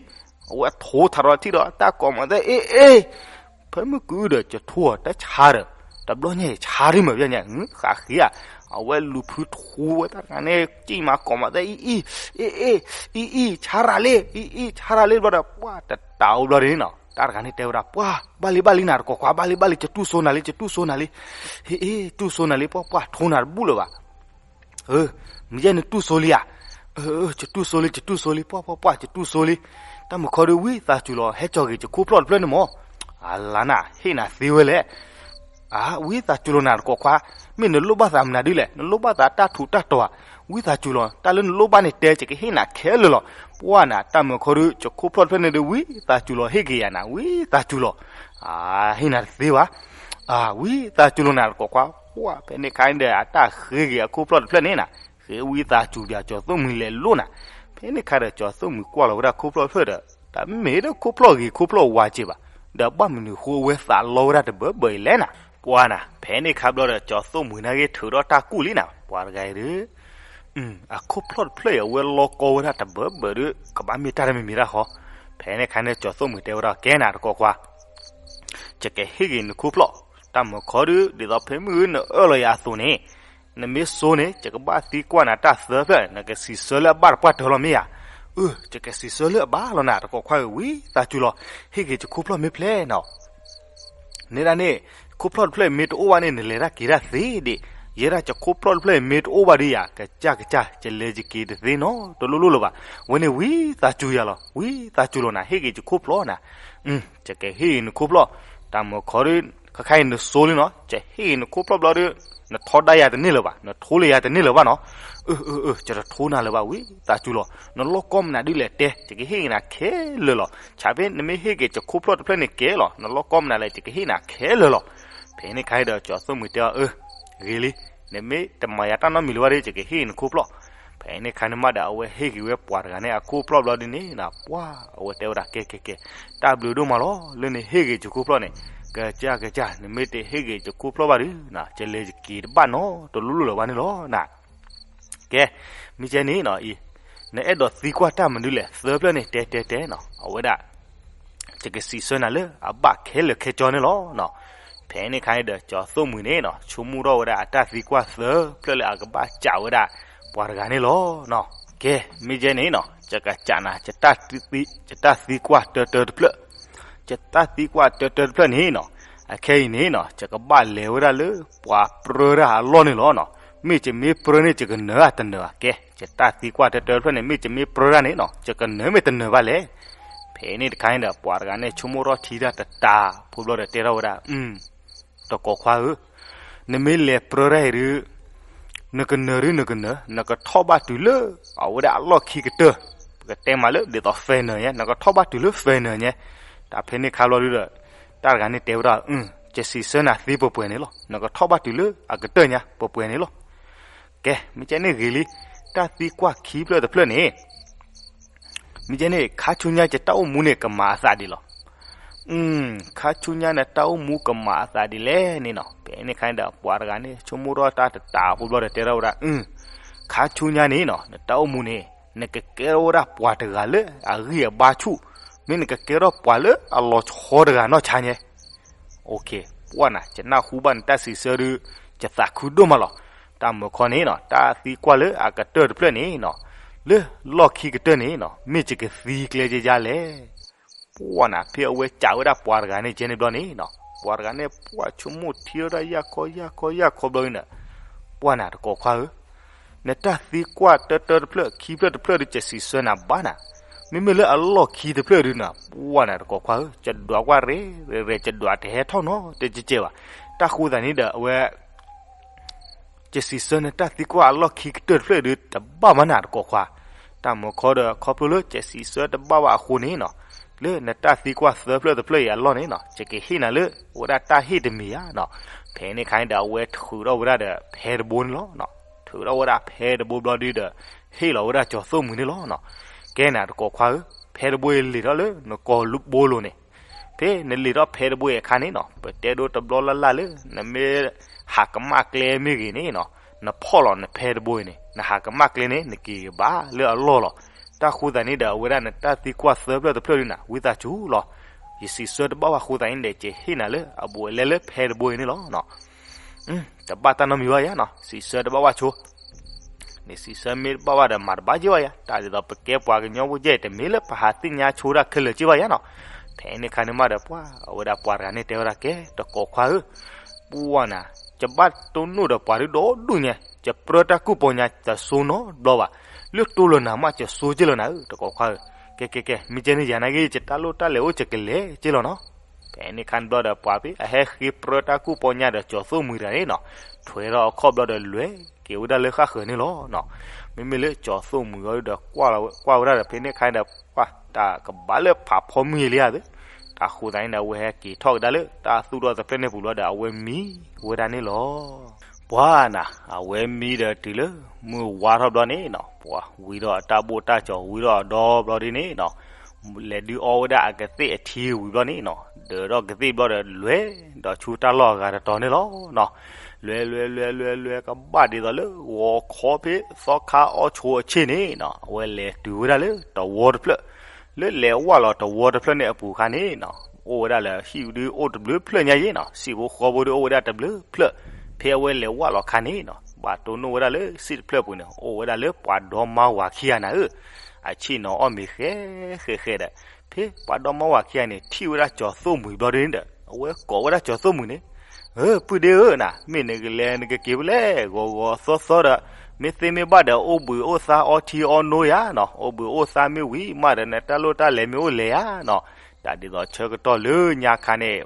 အဝဲထိထးဒီးတထံၣ်ဒီး တၢ်ကိးမၤသၢ အ့ၣ်အ့ၣ်, ဖဲမုၢ်ကုဒီး ယထိအီၤတၢ်ဆါဒီး, တဘျီညါအံၤဆါဒ်မး ပျၢ်ညါ ဃးဃ့ဧါ, အဝဲလူၤဖုထူဝဲတၢ်တဂၤန့ၣ် စံၣ်မၤကိးမးသဲ အံၣ်အံၣ်, အ့ၣ်အ့ၣ်, အံၣ်အံၣ် ဆါရၤလံ, အံၣ်အံၣ် ဆါရၤလံ ဘျီဒီး ပှၢ်တတးအိၣ်ဘျီဒ်န့ၣ်နီၤ, တၢ်တဂၤန့ၣ်တဲဝဲဒၣ် ပှၢ် ဘၣ်လံဘၣ်လံနၤတကိးခွါ ဘၣ်လံဘၣ်လံ ယတူၢ်စိနၤလံ ယတူၢ်စိနၤလံ, ဟ့ၣ်အ့ၣ် တူၢ်စိနၤလံ ပှၢ်ပှၢ် ထိနၤတဘူၣ်လၢၤဘၣ် မ့ၢ်ယဲနတူၢ်စိလံဧါ, ယတူၢ်စိလံ ယတူၢ်စိလံ ပှၢ်ပှၢ်ပှၢ် ယတူၢ်စိလံ, တၢ်မုၢ်ခီဒုး ဝံသးစူၤလီၤ ဟဲကၠီၤက့ၤယခိၣ်ဖျီၣ်တဖျၢၣ်န့ၣ်မး, အလါနၤ ဟ့ၣ်နၤသ့ဝဲလဲၣ်, အ ဝံသးစူၤလီၤနၤတကိးခွါ, မ့ၢ်နလိၣ်ဘၣ်သးမနုၤဒ်လဲၣ် နလိၣ်ဘၣ်သးတၢ်ထူးတၢ်တီၤဧါ, ဝံသးစူၤလီၤ တၢ်လၢနလိၣ်ဘၣ်န့ၣ်တဲ ယကဟ့ၣ်နၤခဲလၢာ်လီၤ, ပှၢ်နၤ တၢ်မုၢ်ခီဒုး ယခိၣ်ဖျီၣ်တဖျၢၣ်န့ၣ်ဒုး ဝံသးစူၤလီၤ ဟ့ၣ်က့ၤယၤနၤ ဝံသးစူၤလီၤ, အ ဟ့ၣ်နၤတသ့ဘၣ် အ ဝံသးစူၤလီၤနၤတကိးခွါ, ပှၢ် ဖဲန့ၣ်ခါဒီး အတၢ်ဃ့က့ၤအခိၣ်ဖျီၣ်တဖျၢၣ်န့ၣ်နၤ, ဃ့ဝံသးစူၤပၠး ကၠီၤသိၣ်မှံၤလဲၤလိၣ်နၤ, ဖဲန့ၣ်ခါဒီး ကၠီၤသိၣ်မှံၤကွၢ်လီၤဝဲဒၣ်ခိၣ်ဖျီၣ်တဖျၢၣ်ဒီး, တမ့ၢ်ဒီးခိၣ်ဖျီၣ်ဂ့ၤခိၣ်ဖျီၣ်ဝါက့ၤဘၣ်, ဒီးဘၣ်မနုၤဃိအဝဲသးလီဝဲဒၣ်တဘၢဘၢအံၤလဲၣ်နၤ, ပှၢ်နၤ ဖဲန့ၣ်ခါဘျီဒီး ကၠီၤသိၣ်မှံၤနာ်က့ထုးထီၣ်တၢ်ကူၣ်လံနၤ ပှၤတဂၤအံၤဒီး အခိၣ်ဖျီၣ်တဖျၢၣ်အံၤ အဝဲလီကီဝဲဒၣ်တဘၢဘၢဒီး ကဘၣ်မ့ၢ်တၢ်တမံၤမံၤတၢ်ဃီ, ဖဲန့ၣ်ခါန့ၣ် ကၠီၤသိၣ်မှံၤတဲဝဲဒၣ် ကဲနၤတကိးခွါ, ယကဟ့ၣ်က့ၤနခိၣ်ဖျီၣ်, တၢ်မုၢ်ခီဒုး ဒ်သိးဖဲမုၢ်နအၢၣ်လီၤယၤအသိးန့ၣ်, နမ့ၢ်စိန့ၣ် ယကဘၣ်သံကွၢ်နၤတၢ်သၢဖျၢၣ် နကစံးဆၢလၢအဘၣ်တပှၢ်တၢၢ်လီၤမ့ၢ်ဧါ, အၢ ယကစံးဆၢလၢအဘၣ်လီၤနၤ တကိးခွါဧၢ ဝံသးစူၤလီၤ, ဟ့ၣ်က့ၤယခိၣ်ဖျီၣ်မ့ၢ်ဖျဲးနီၤ န့ၣ်ဒၣ်န့ၣ်, ခိၣ်ဖျီၣ်တဖျၢၣ်အံၤမ့ၢ်တအိၣ်ဘၣ်န့ၣ် နလဲၤတၢ်က့ၤတၢ်သ့ဒံး, ယဲဒၣ်ယခိၣ်ဖျီၣ်တဖျၢၣ်အံၤမ့ၢ်တအိၣ်ဘၣ်ဒီးယၤ ကစၢ်ကစၢ် ယလဲၤယက့ၤတသ့နီတလိၣ်လိၣ်လၢၤဘၣ်, ဝဲန့ၣ်ဝံသးစူၤယၤလီၤ ဝံသးစူၤလီၤနၤ ဟ့ၣ်က့ၤယခိၣ်ဖျီၣ်နၤ, ယကဟ့ၣ်က့ၤနခိၣ်ဖျီၣ်, တၢ်မုၢ်ခီဒီး, ခဲခါအံၤနစိလံနီၤ ယဟ့ၣ်က့ၤနခိၣ်ဖျီၣ်ဘျီဒီး, နထီဒါယၤတန့ၢ်လၢၤဘၣ်, နထိလၢယၤတန့ၢ်လၢၤဘၣ်နီၤ, အၢ အၢ အၢ ယတထိနၤလၢၤဘၣ် ဝံသးစူၤလီၤ, နလီၢ်ကီမနုၤဒ်လဲၣ်တဲ ယကဟ့ၣ်က့ၤနၤခဲလၢာ်လီၤ, ဆၣ်ဖဲနမ့ၢ်ဟ့ၣ်က့ၤယခိၣ်ဖျီၣ်တဖျၢၣ်န့ၣ်ကဲလီၤ နလီၢ်ကီမနုၤလဲၣ် ယကဟ့ၣ်နၤခဲလၢာ်လီၤ, ဖဲန့ၣ်ခါဒီး ကၠီၤသိၣ်မှံၤတဲအီၤ အၢ, ဂ့ၤလံ, နမ့ၢ်တမၤယၤတၢ်နီတမံၤလၢၤဘၣ်ဒီး ယကဟ့ၣ်နခိၣ်ဖျီၣ်, ဖဲန့ၣ်ခါန့ၣ်မးဒီး အဝဲဟ့ၣ်က့ၤဝဲပှၤတဂၤန့ၣ်အခိၣ်ဖျီၣ်ဘျီဒ်န့ၣ်, ပှၢ် အဝဲတဲဝဲဒၣ် ကဲ ကဲ ကဲ, တၢ်ဘျုးဒိၣ်မးလီၤ လၢနဟ့ၣ်က့ၤယခိၣ်ဖျီၣ်န့ၣ်, ကစၢ် ကစၢ် နမ့ၢ်တဟ့ၣ်က့ၤယခိၣ်ဖျီၣ်ဘၣ်ဒီး, ယလဲၤယက့ၤတဘၣ်နီတလိၣ်လိၣ်လၢၤဘၣ်န့ၣ်လီၤနၤ ကဲ, မ့ၢ်ကဲန့ၣ်နီၤအံၤ, နအဲၣ်ဒိးသံကွၢ်တၢ်မနုၤလဲၣ် သၢဖျၢၣ်န့ၣ် တဲတဲတဲနီၤ, အဝဲဒၣ် ယကစံးဆၢနၤလၢအဘၣ်ခဲလၢာ်ခဲဆ့န့ၣ်လီၤ. ဖဲန့ၣ်အခါန့ၣ်ဒီး ကၠီၤသိၣ်မှံၤန့ၣ်နီၤ ဆိကမိၣ်ထီၣ်ဝဲဒၣ်အတၢ်သံကွၢ်သၢဖျၢၣ်လၢအကဘၣ်စံးဝဲဒၣ်ပှၤတဂၤန့ၣ်လီၤ. ကဲ, မ့ၢ်ကဲန့ၣ်နီၤ ယကစံးနၤ ယတၢ်သံကွၢ်တၢတၢတဖျၢၣ် ယတၢ်သံကွၢ်တၢတၢတဖျၢၣ်န့ၣ်နီၤ, အခဲအံၤန့ၣ်နီၤ ယကဘၣ်လဲၤဝဲဒၣ်လၢပှၤပြၢတၢ်အလီၢ်န့ၣ်လီၤနီၤ. မ့ၢ်ယမ့ၢ်ပြၢန့ၣ် ယကနၢၤဧါတနၢၤဧါ. ကဲ, ယတၢ်သံကွၢ်တၢတၢတဖျၢၣ်န့ၣ် မ့ၢ်ယမ့ၢ်ပြၢတၢ်န့ၣ်နီၤ ယကနၢၤမ့ၢ်တနၢၤဘၣ်လဲၣ်. ဖဲန့ၣ်တခါန့ၣ်ဒီး ပှၤတဂၤန့ၣ်ဆိကမိၣ်ထီၣ်ထံတၢ်တတၤဖိဘျီဒီးတဲထီၣ်ဝဲဒၣ် တကိးခွါဧၢ, နမ့ၢ်လဲၤပြၢတၢ်အံၤဒီး နကနၢၤဒုးနကနၢၤ နကထီၣ်ဘၣ်တုၤလၢ အဝဲဒၣ်အလီၢ်ခံကတၢၢ်, ပကတဲမးလၢဒ်သိး final ညါ, နကထီၣ်ဘၣ်တုၤလၢ final ညါ. တၢ်ဖဲန့ၣ်ခါဘျီဒုးဒီး တၢ်တဂၤန့ၣ်တဲဝဲဒၣ် ယစံးဆၢနၤသ့ပှဲၤပှဲၤန့ၣ်လီၤ. နကထီၣ်ဘၣ်တုၤလၢအကတၢၢ်ညါပှဲၤပှဲၤန့ၣ်လီၤ. ကဲ, မ့ၢ်ကဲန့ၣ်ဂ့ၤလံ, တၢ်သံကွၢ်ခံဖျၢၣ်တဖျၢၣ်န့ၣ် မ့ၢ်ကဲန့ၣ် ခါဆူညါယတၢ်အိၣ်မူန့ၣ် ကမၤအသးဒ်လဲၣ်. ခါဆူညါနတၢ်အိၣ်မူကမၤအသးဒ်လဲၣ်န့ၣ်နီၤ. ဖဲန့ၣ်အခါန့ၣ်ဒီး ပှၤတဂၤန့ၣ် ဆိကမိၣ်ထီၣ်တၢ်တတၤဖိဘျီဒီးတဲထီၣ်ဝဲဒၣ် ခါဆူညါန့ၣ်နီၤ နတၢ်အိၣ်မူန့ၣ် နကကဲထီၣ်ဝဲဒၣ်ပှၤတဂၤလၢအဂံၢ်အဘါဆူၣ်, မ့ၢ်နကကဲထီၣ်ပှၤလၢအလီၤဆီတဂၤနီၢ်ဆါညါ ပှၢ်နၤ ယနၢ်ဟူဘၣ်နတၢ်စံးဆၢဒုး ယသးခုဒိၣ်မးလီၤ. တၢ်မုၢ်ခီန့ၣ်နီၤ တၢ်သံကွၢ်လၢအကတၢၢ်တဖျၢၣ်န့ၣ်နီၤ လၢလီၢ်ခံကတၢၢ်န့ၣ်နီၤ မ့ၢ်ယကသံကျဲယါလဲၣ်. ပှၢ်နၤ ဖဲအဝဲစံးဝဲဒၣ်ပှၤတဂၤန့ၣ်ကဲန့ၣ်ဘျီန့ၣ်နီၤ ပှၤတဂၤန့ၣ် ပှၢ်ဆိကမိၣ်ထံထီၣ်တၢ်ယၢ်ခီယၢ်ခီယၢ်ခီဘျီန့ၣ် ပှၢ်နၤတကိးခွါဧၢ နတၢ်သံကွၢ်တၢတၢတဖျၢၣ်ခံဖျၢၣ်တဖျၢၣ်ဒုး ယစံးဆၢနၤဘၣ်နၤ, မ့မ့ၢ်လၢအလီၢ်ခံတဖျၢၣ်ဒုးနၤ ပှၢ်နၤတကိးခွါဧၢ ယဒွးကွၢ်ရဲၣ်ရဲၣ် ယဒွးတဟဲထီၣ်နီတကဲးဘၣ်. တၢ်ဃိသတးန့ၣ်ဒီး အဝဲ ယစံးဆၢနတၢ်သံကွၢ်အလီၢ်ခံကတၢၢ်တဖျၢၣ်ဒုး တဘၣ်ဘၣ်နၤတကိးခွါ. တၢ်မုၢ်ခီဒီး ခီဖျိလၢယစံးဆၢတဘၣ်ဘၣ်အဃိန့ၣ်နီၤ လၢနတၢ်သံကွၢ်သၢဖျၢၣ်တဖျၢၣ်အံၤအလီၢ်န့ၣ်နီၤ ယကဟ့ၣ်နၤလၢ အဝဲဒၣ်တၢ်ဟ့ၣ်တမံၤဧါနီၤ. ဖဲန့ၣ်အခါန့ၣ်ဒီး အဝဲထုးထီၣ်ဝဲဒၣ်ဒီးဖဲတဘိန့ၣ်လီၤ. ထုးထီၣ်ဝဲဒၣ်ဖဲတဘိဘျီဒုးဒီး ဟ့ၣ်လီၤဝဲဒၣ်ကၠီၤသိၣ်မှံၤန့ၣ်လီၤ. ကဲနၤတကိးခွါဧၢ, ဖဲတဘိအံၤလံာ်ထီၣ်လၢနကိာ်ဘိလိၤန့ၣ် ဖဲနလံာ်ထီၣ်ဖဲတဘိအံၤအခါန့ၣ်နီၤ ပတဲဒိတဘျီလၢ်လၢ်လၢ နမ့ၢ်ဟးကမၣ်ကျဲမ့ၢ်ဂ့ၤန့ၣ်နီၤ နဖီၣ်လီၤနဖဲတဘိအံၤန့ၣ် နဟးကမၣ်ကျဲန့ၣ် နက့ၤကဘၣ်လၢအလီၢ်လီၤ. တၢ်ဃိသတးန့ၣ်ဒီး အဝဲဒၣ်နတၢ်သံကွၢ်သၢဖျၢၣ်တဖျၢၣ်ဒုးနၤ ဝံသးစူၤလီၤ. ယစံးဆၢတဘၣ်ဝဲအဃိသတးန့ၣ်ဒီး ယဟ့ၣ်နၤလၢအဘူးအလဲလၢဖဲတဘိအံၤန့ၣ်လီၤ. တဘၣ်တၢ်နီတမံၤဘၣ်ယါနီၤ, စံးဆၢတဘၣ်ဝဲဆိ နစံးဆၢမ့ၢ်တဘၣ်ဘၣ်ဒီးမၤတဘၣ်က့ၤဘၣ်ယါ, တၢ်ဒ်သိးပကဲပှၤကညီဖိကဲ တမ့ၢ်လၢပဟးသ့ၣ်ညါဆိတၢ်ခဲလၢာ်က့ၤဘၣ်ယါနီၤ. ဖဲန့ၣ်အခါန့ၣ်မးဒီးပှၤ အဝဲဒၣ်ပှၤတဂၤန့ၣ်တဲဝဲဒၣ်ကဲ တကိးခွါဧၢ, ပှၢ်နၤ, ယဘၣ်တိၢ်နီၣ်ဒီးပှၤဒုဒီဒူၣ်ညါ, ယပြၢတၢ်ကူၣ်ပီညါ ယဆိနီတဘျီဘၣ်, လၢတိၢ်လီၤနၤမး ယဆိက့ၢ်လီၤနၤဧၢ တကိးခွါဧၢ. ကဲကဲကဲ မ့ၢ်ကဲန့ၣ်ယၤနာ်က့ ယတၢ်လိၣ်တၢ်လဲၤအိၣ်ယကလဲၤက့ၢ်လီၤနီၤ. ဖဲန့ၣ်အခါန့ၣ်ဘျီဒီးပှၤဖဲအဟဲဃ့ပြၢတၢ်ကူၣ်ပီညါဒီးကၠီၤသိၣ်မှံၤတဂၤန့ၣ်နီၤ, ထွဲထီၣ်အခီၣ်ဘျီဒီးလဲၤက့ၤဝဲဒၣ်လၢဃၣ်ဃၢၤန့ၣ်လီၤ. မ့မ့ၢ်လၢကၠီၤသိၣ်မှံၤအီၤဒီးကွၢ်ဝဲဒၣ်ဒီး ဖဲန့ၣ်အခါဒီး ပှၢ်တၢ်ကဘၣ်လၢဖးဖီမုၢ်ယံၤလံဧါသ့, တၢ်ဃိသးန့ၣ်ဒီး အဝဲဟဲက့ၤထီၣ်ကဒါလၢတၢ်သူၣ်ထီၣ်တဖျၢၣ်န့ၣ်ပူၤလီၤဒီး အဝဲမံဝဲဒၣ်န့ၣ်လီၤ. ပှၢ်နၤ, အဝဲမံဒီးတုၤလၢမုၢ်ဝါထီၣ်ဘျီန့ၣ်နီၤ, ပှၢ်ဝံၤဒီးအတၢ်ဘိၣ်တၢ်ကၠီၤဝံၤဒီးအဒီဘျီဒ်န့ၣ်နီၤ, လဲၤဒုးအီဝဲဒၣ်အကသ့ၣ်အထံဝံၤဘျီန့ၣ်နီၤ, ဒၢးထီၣ်ကသ့ၣ်ဘျီဒီး လဲၤဒီးဆူတၢ်လီၢ်အဂၤတတီၤန့ၣ်လီၤ. လဲၤလဲၤလဲၤလဲၤလဲၤကဘၣ်ဒ်သိးလၢ ဂီၤခီဖဲသီခါအီဆိအဆ့ၣ်န့ၣ်နီၤ, အဝဲလဲၤတုၤဝဲဒၣ်လၢတဝီတဖျၢၣ်, လၢလဲၤဝၢ်လီၤတဝီတဖျၢၣ်န့ၣ်အပူၤအခါန့ၣ်နီၤ, အိၣ်ဝဲဒၣ်လၢဟံၣ်ဒုးအိၣ်တဘျုးဖျၢၣ်ညါယ့ၣ်နီၤ, ဟံၣ်ဖိဃီဖိဒုးအိၣ်ဝဲဒၣ်တဘျုးဖျၢၣ်, ဖဲအဝဲလဲၤဝၢ်လီၤအခါန့ၣ်နီၤ, ဘၣ်တိၢ်နီၣ်ဝဲဒၣ်လၢစ့ၣ်တဖျၢၣ်ပူၤန့ၣ် အိၣ်ဝဲဒၣ်လၢပှၤဒီမါဝၤခံဂၤနၤဧၢ, အဆ့ၣ်နီၤအီၣ်မ့ၤဃဲဃဲဃဲဒီး, ဖဲပှၤဒီမါဝၤခံဂၤန့ၣ် ထံၣ်ဝဲဒၣ်ကၠီၤသိၣ်မှံၤဘျီဒ်န့ၣ်ဒီး အဝဲကိးဝဲဒၣ်ကၠီၤသိၣ်မှံၤန့ၣ်, ဧၢ ပုၢ်ဒ့ဧၢနၤ, မ့ၢ်နကလဲၤနကက့ၤဖဲလဲၣ် ဂီၤဂီၤသီသီဒီး, မ့ၢ်သ့မ့ၢ်ဘၣ်ဒီး အိၣ်ဘှံးအိၣ်သါအီထံအီနိဧါနီၤ, အိၣ်ဘှံးအိၣ်သါမ့ၢ်ဝံၤမးဒီး နတၢ်လိၣ်တၢ်လဲၤမ့ၢ်အိၣ်လဲၤဧါနီၤ, တၢ်ဒ်သိးဆၢကတီၢ်လၢညါခါန့ၣ်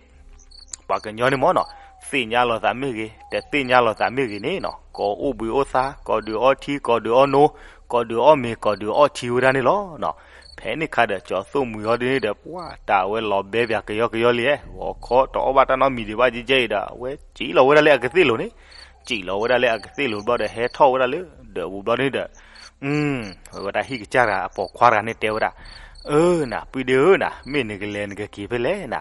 ပှၤကညီန့ၣ်မ့ၢ်နီၤ, သ့ၣ်ညါလိာ်သးမ့ၢ်ဂ့ၤ, တသ့ၣ်ညါလိာ်သးမ့ၢ်ဂ့ၤန့ၣ်နီၤ, ကိးအိၣ်ဘှံးအိၣ်သါ, ကိးဒုးအီထံ, ကိးဒုးအီနိ, ကိးဒုးအီၣ်မ့ၤ, ကိးဒုးအီထံဝဲဒၣ်န့ၣ်လီၤ. ဖဲန့ၣ်ခါဒီး ကၠီၤသိၣ်မှံၤဟီဒ်န့ၣ်ဒီး ပှၢ်တၢ်အဝဲလီၤဘဲပၠးကယီကယီလံ, ဂီၤခီတအီၣ်ဘၣ်တၢ်နီတမံၤဒံးဘၣ်ကဲကဲအံၤဒီး အဝဲစံၣ်လီၤဝဲဒၣ်လၢအကသ့ၣ်လိၤန့ၣ်, စံၣ်လီၤဝဲဒၣ်လၢအကသ့ၣ်လိၤဘျီဒီး ဟဲထီၣ်ဝဲဒၣ်လၢဒၢးပူၤဘျီန့ၣ်ဒီး အဝဲဒၣ်ဟံၣ်ကစၢ်တဂၤ အပိာ်ခွါတဂၤန့ၣ်တဲဝဲဒၣ်, အၢနၤ, ပုၢ်ဒ့ဧၢနၤ, မ့ၢ်နကလဲၤနကက့ၤဖဲလဲၣ်နၤ,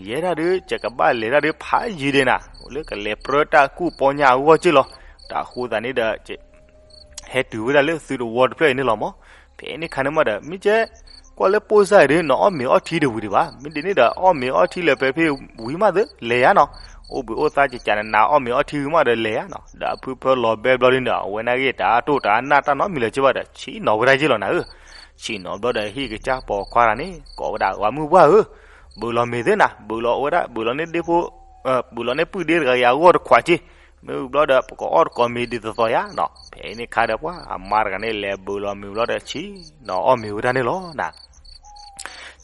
ယဲဒၣ်ဒုး ယကဘၣ်လဲၤဒၣ်ဒုးဖးယံၤဒဲးနၤ, လၢကလဲၤပြၢတၢ်ကူၣ်ပီညါအဂီၢ်က့ၢ်လီၤ. တၢ်ဃိသးန့ၣ်ဒီး ဟဲတုၤဝဲဒၣ်လၢသုတဝီတဖျၢၣ်အံၤန့ၣ်လီၤမး. ဖဲန့ၣ်ခါန့ၣ်မးဒီး မ့ၢ်ကဲ ကွၢ်လၢပိၢ်စၢ်အံၤဒုး နအီၣ်မ့ၤအီထံတဝံၤဒံးဘၣ်. မ့ၢ်ဒ်န့ၣ်ဒီး အီၣ်မ့ၤအီထံလၢပှဲၤဖဲဝံၤမးသ့ လဲၤယါနီၤ. အိၣ်ဘှံးအိၣ်သါကကးနနၤ အီၣ်မ့ၤအီထံဝံၤမးဒီးလဲၤယါနီၤ. ဒီးအဖုဖၢလီၤဘဲဘျီဒ်န့ၣ်ဒီး အဝဲနာ်က့ၤတၢ်တိၢ်တၢ်နၢ်တၢ်နီတမံၤလၢၤက့ဘၣ်ဒီး ဆံးနီၤဝဲဒၣ်ယ့ၢ်လီၤနၤဧၢ. ဆံးနီၤဘျီဒီး ဟံၣ်ကစၢ်ပိာ်ခွါတဂၤန့ၣ် ကိးဝဲဒၣ် ပှၤမုၢ်ပှၢ်ဧၢ, ဘုးလီၤမ့ၤသ့နၤ, ဘုးလီၤဝဲဒၣ် ဘုးလီၤန့ၢ်ဒ့ဖိ ဘုးလီၤန့ၢ်ပုၢ်ဒ့တဂၤအံၤအဂီၢ်တခွးက့, မ့ၢ်ဝံၤဘျီဒီး ပကအီၣ်တကိးမ့ၤဒ်သိးသိးယါနီၤ. ဖဲန့ၣ်ခါဒီးပှၤအမါတဂၤန့ၣ် လဲၤဘုးလီၤမ့ၤဘျီဒီး ဆံးနီၤအီၣ်မ့ၤဝဲဒၣ်န့ၣ်လီၤနၤ.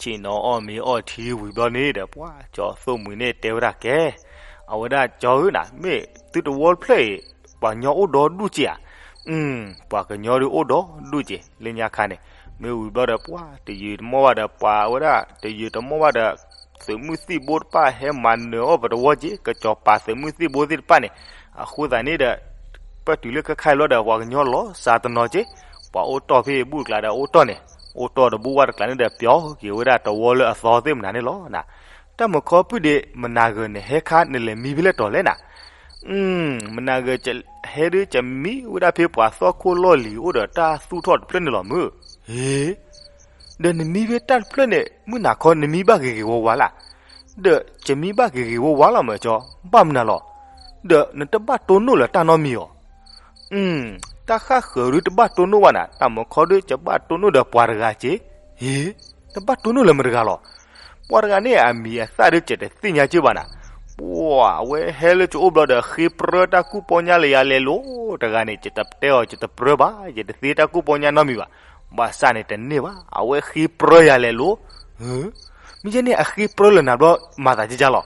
ဆံးနီၤအီၣ်မ့ၤအီထံဝံၤဘျီန့ၣ်ဒီး ပှၤကၠီၤသိၣ်မှံၤန့ၣ်တဲဝဲဒၣ်ကဲ, အဝဲဒၣ်ကၠီၤဧၢနၤ, မ့ၢ်သုတဝီတဖျၢၣ်အံၤ ပှၤကညီအိၣ်ဒီဒူၣ်က့ဧါ. ပှၤကညီဒုးအိၣ်ဒီဒူၣ်က့ လၢညါခါန့ၣ်, မ့ၢ်ဝံၤဘျီဒီး ပှၤတယုာ်တမီၢ်ဘၣ်ဒီး ပှၤဝဲဒၣ် တယုာ်တမီၢ်ဘၣ်ဒီး သုးမုၢ်သံၣ်ဘိတဖၣ်ဟဲမၤနၢၤအီၣ်ပတဝီက့, ကစီၤပၤသုးမုၢ်သံၣ်ဘိသ့ၣ်တဖၣ်န့ၣ်, အဃိသတးန့ၣ်ဒီး ပတုၤလၢခဲခါအံၤဘျီဒီး ပှၤကညီလီၤစှၤတနီၤက့, ပှၤအိၣ်တီၢ်ဖဲဘူၣ်တကျးဒီးအိၣ်တီၢ်န့ၣ်, အိၣ်တီၢ်တဘူၣ်ဝၣ်တကျးန့ၣ်ဒီး ပျီက့ၤဝဲဒၣ်တဝီလၢအသီသ့ၣ်မနုၤန့ၣ်လီၤနၤ. တၢ်မုၢ်ခီပုၢ်ဒ့ မနၤဂၤနဟဲခါနလဲၤမံဖဲလဲၣ်တီၤလဲၣ်နၤ. မနၤဂၤ ဟဲဒုးကမံဝဲဒၣ်ဖဲပှၤသီၣ်ခိၣ်လီၢ်လံၤအိၣ်ဒီးတၢ်သူၣ်ထီၣ်တဖျၢၣ်န့ၣ်လီၤမုၢ်. ဧ့, ဒီးနမံဖဲတၢ်တဖျၢၣ်န့ၣ် မုၢ်နၤခီနမံဘၣ်ဂ့ၤဂ့ၤဝါဝါလၢ်. ဒီးကမံဘၣ်ဂ့ၤဂ့ၤဝါဝါလီၤမုၢ်ကၠီ, ဘၣ်မနုၤလီၤ. ဒီးနတဘၣ်တိၢ်နီၣ်လၢၤတၢ်နီတမံၤအီၤ. တၢ်ဃၣ်ဃၢၤဒုးတဘၣ်တိၢ်နီၣ်ဘၣ်နၤ, တၢ်မုၢ်ခီဒုးကဘၣ်တိၢ်နီၣ်ဒီးပှၤတဂၤက့. ဧ့, နဘၣ်တိၢ်နီၣ်လၢၤမတဂၤလီၤ. ပှၤတဂၤန့ၣ်အမံၤအသၣ်ဒုးကတသ့ၣ်ညါက့ဘၣ်နၤ. ပှၤအဝဲဟဲလၢကအိၣ်ဘျီဒီး ဃ့ပြၢတၢ်ကူၣ်ပီညါလၢယၤလဲၤလိၤတဂၤန့ၣ်, ယတတဲအီၤ ယတပြၢဘၣ်, ယတသ့တၢ်ကူၣ်ပီညါနီတမံၤဘၣ်. ဘၣ်ဆၣ်န့ၣ်တန့ၢ်ဘၣ်, အဝဲဃ့ပြၢယၤလဲၤလိၤ. မ့ၢ်ယဲန့ၣ်အဃ့ပြၢလၢၤနၤဘျီ မၤသးကကၢ်လီၤ.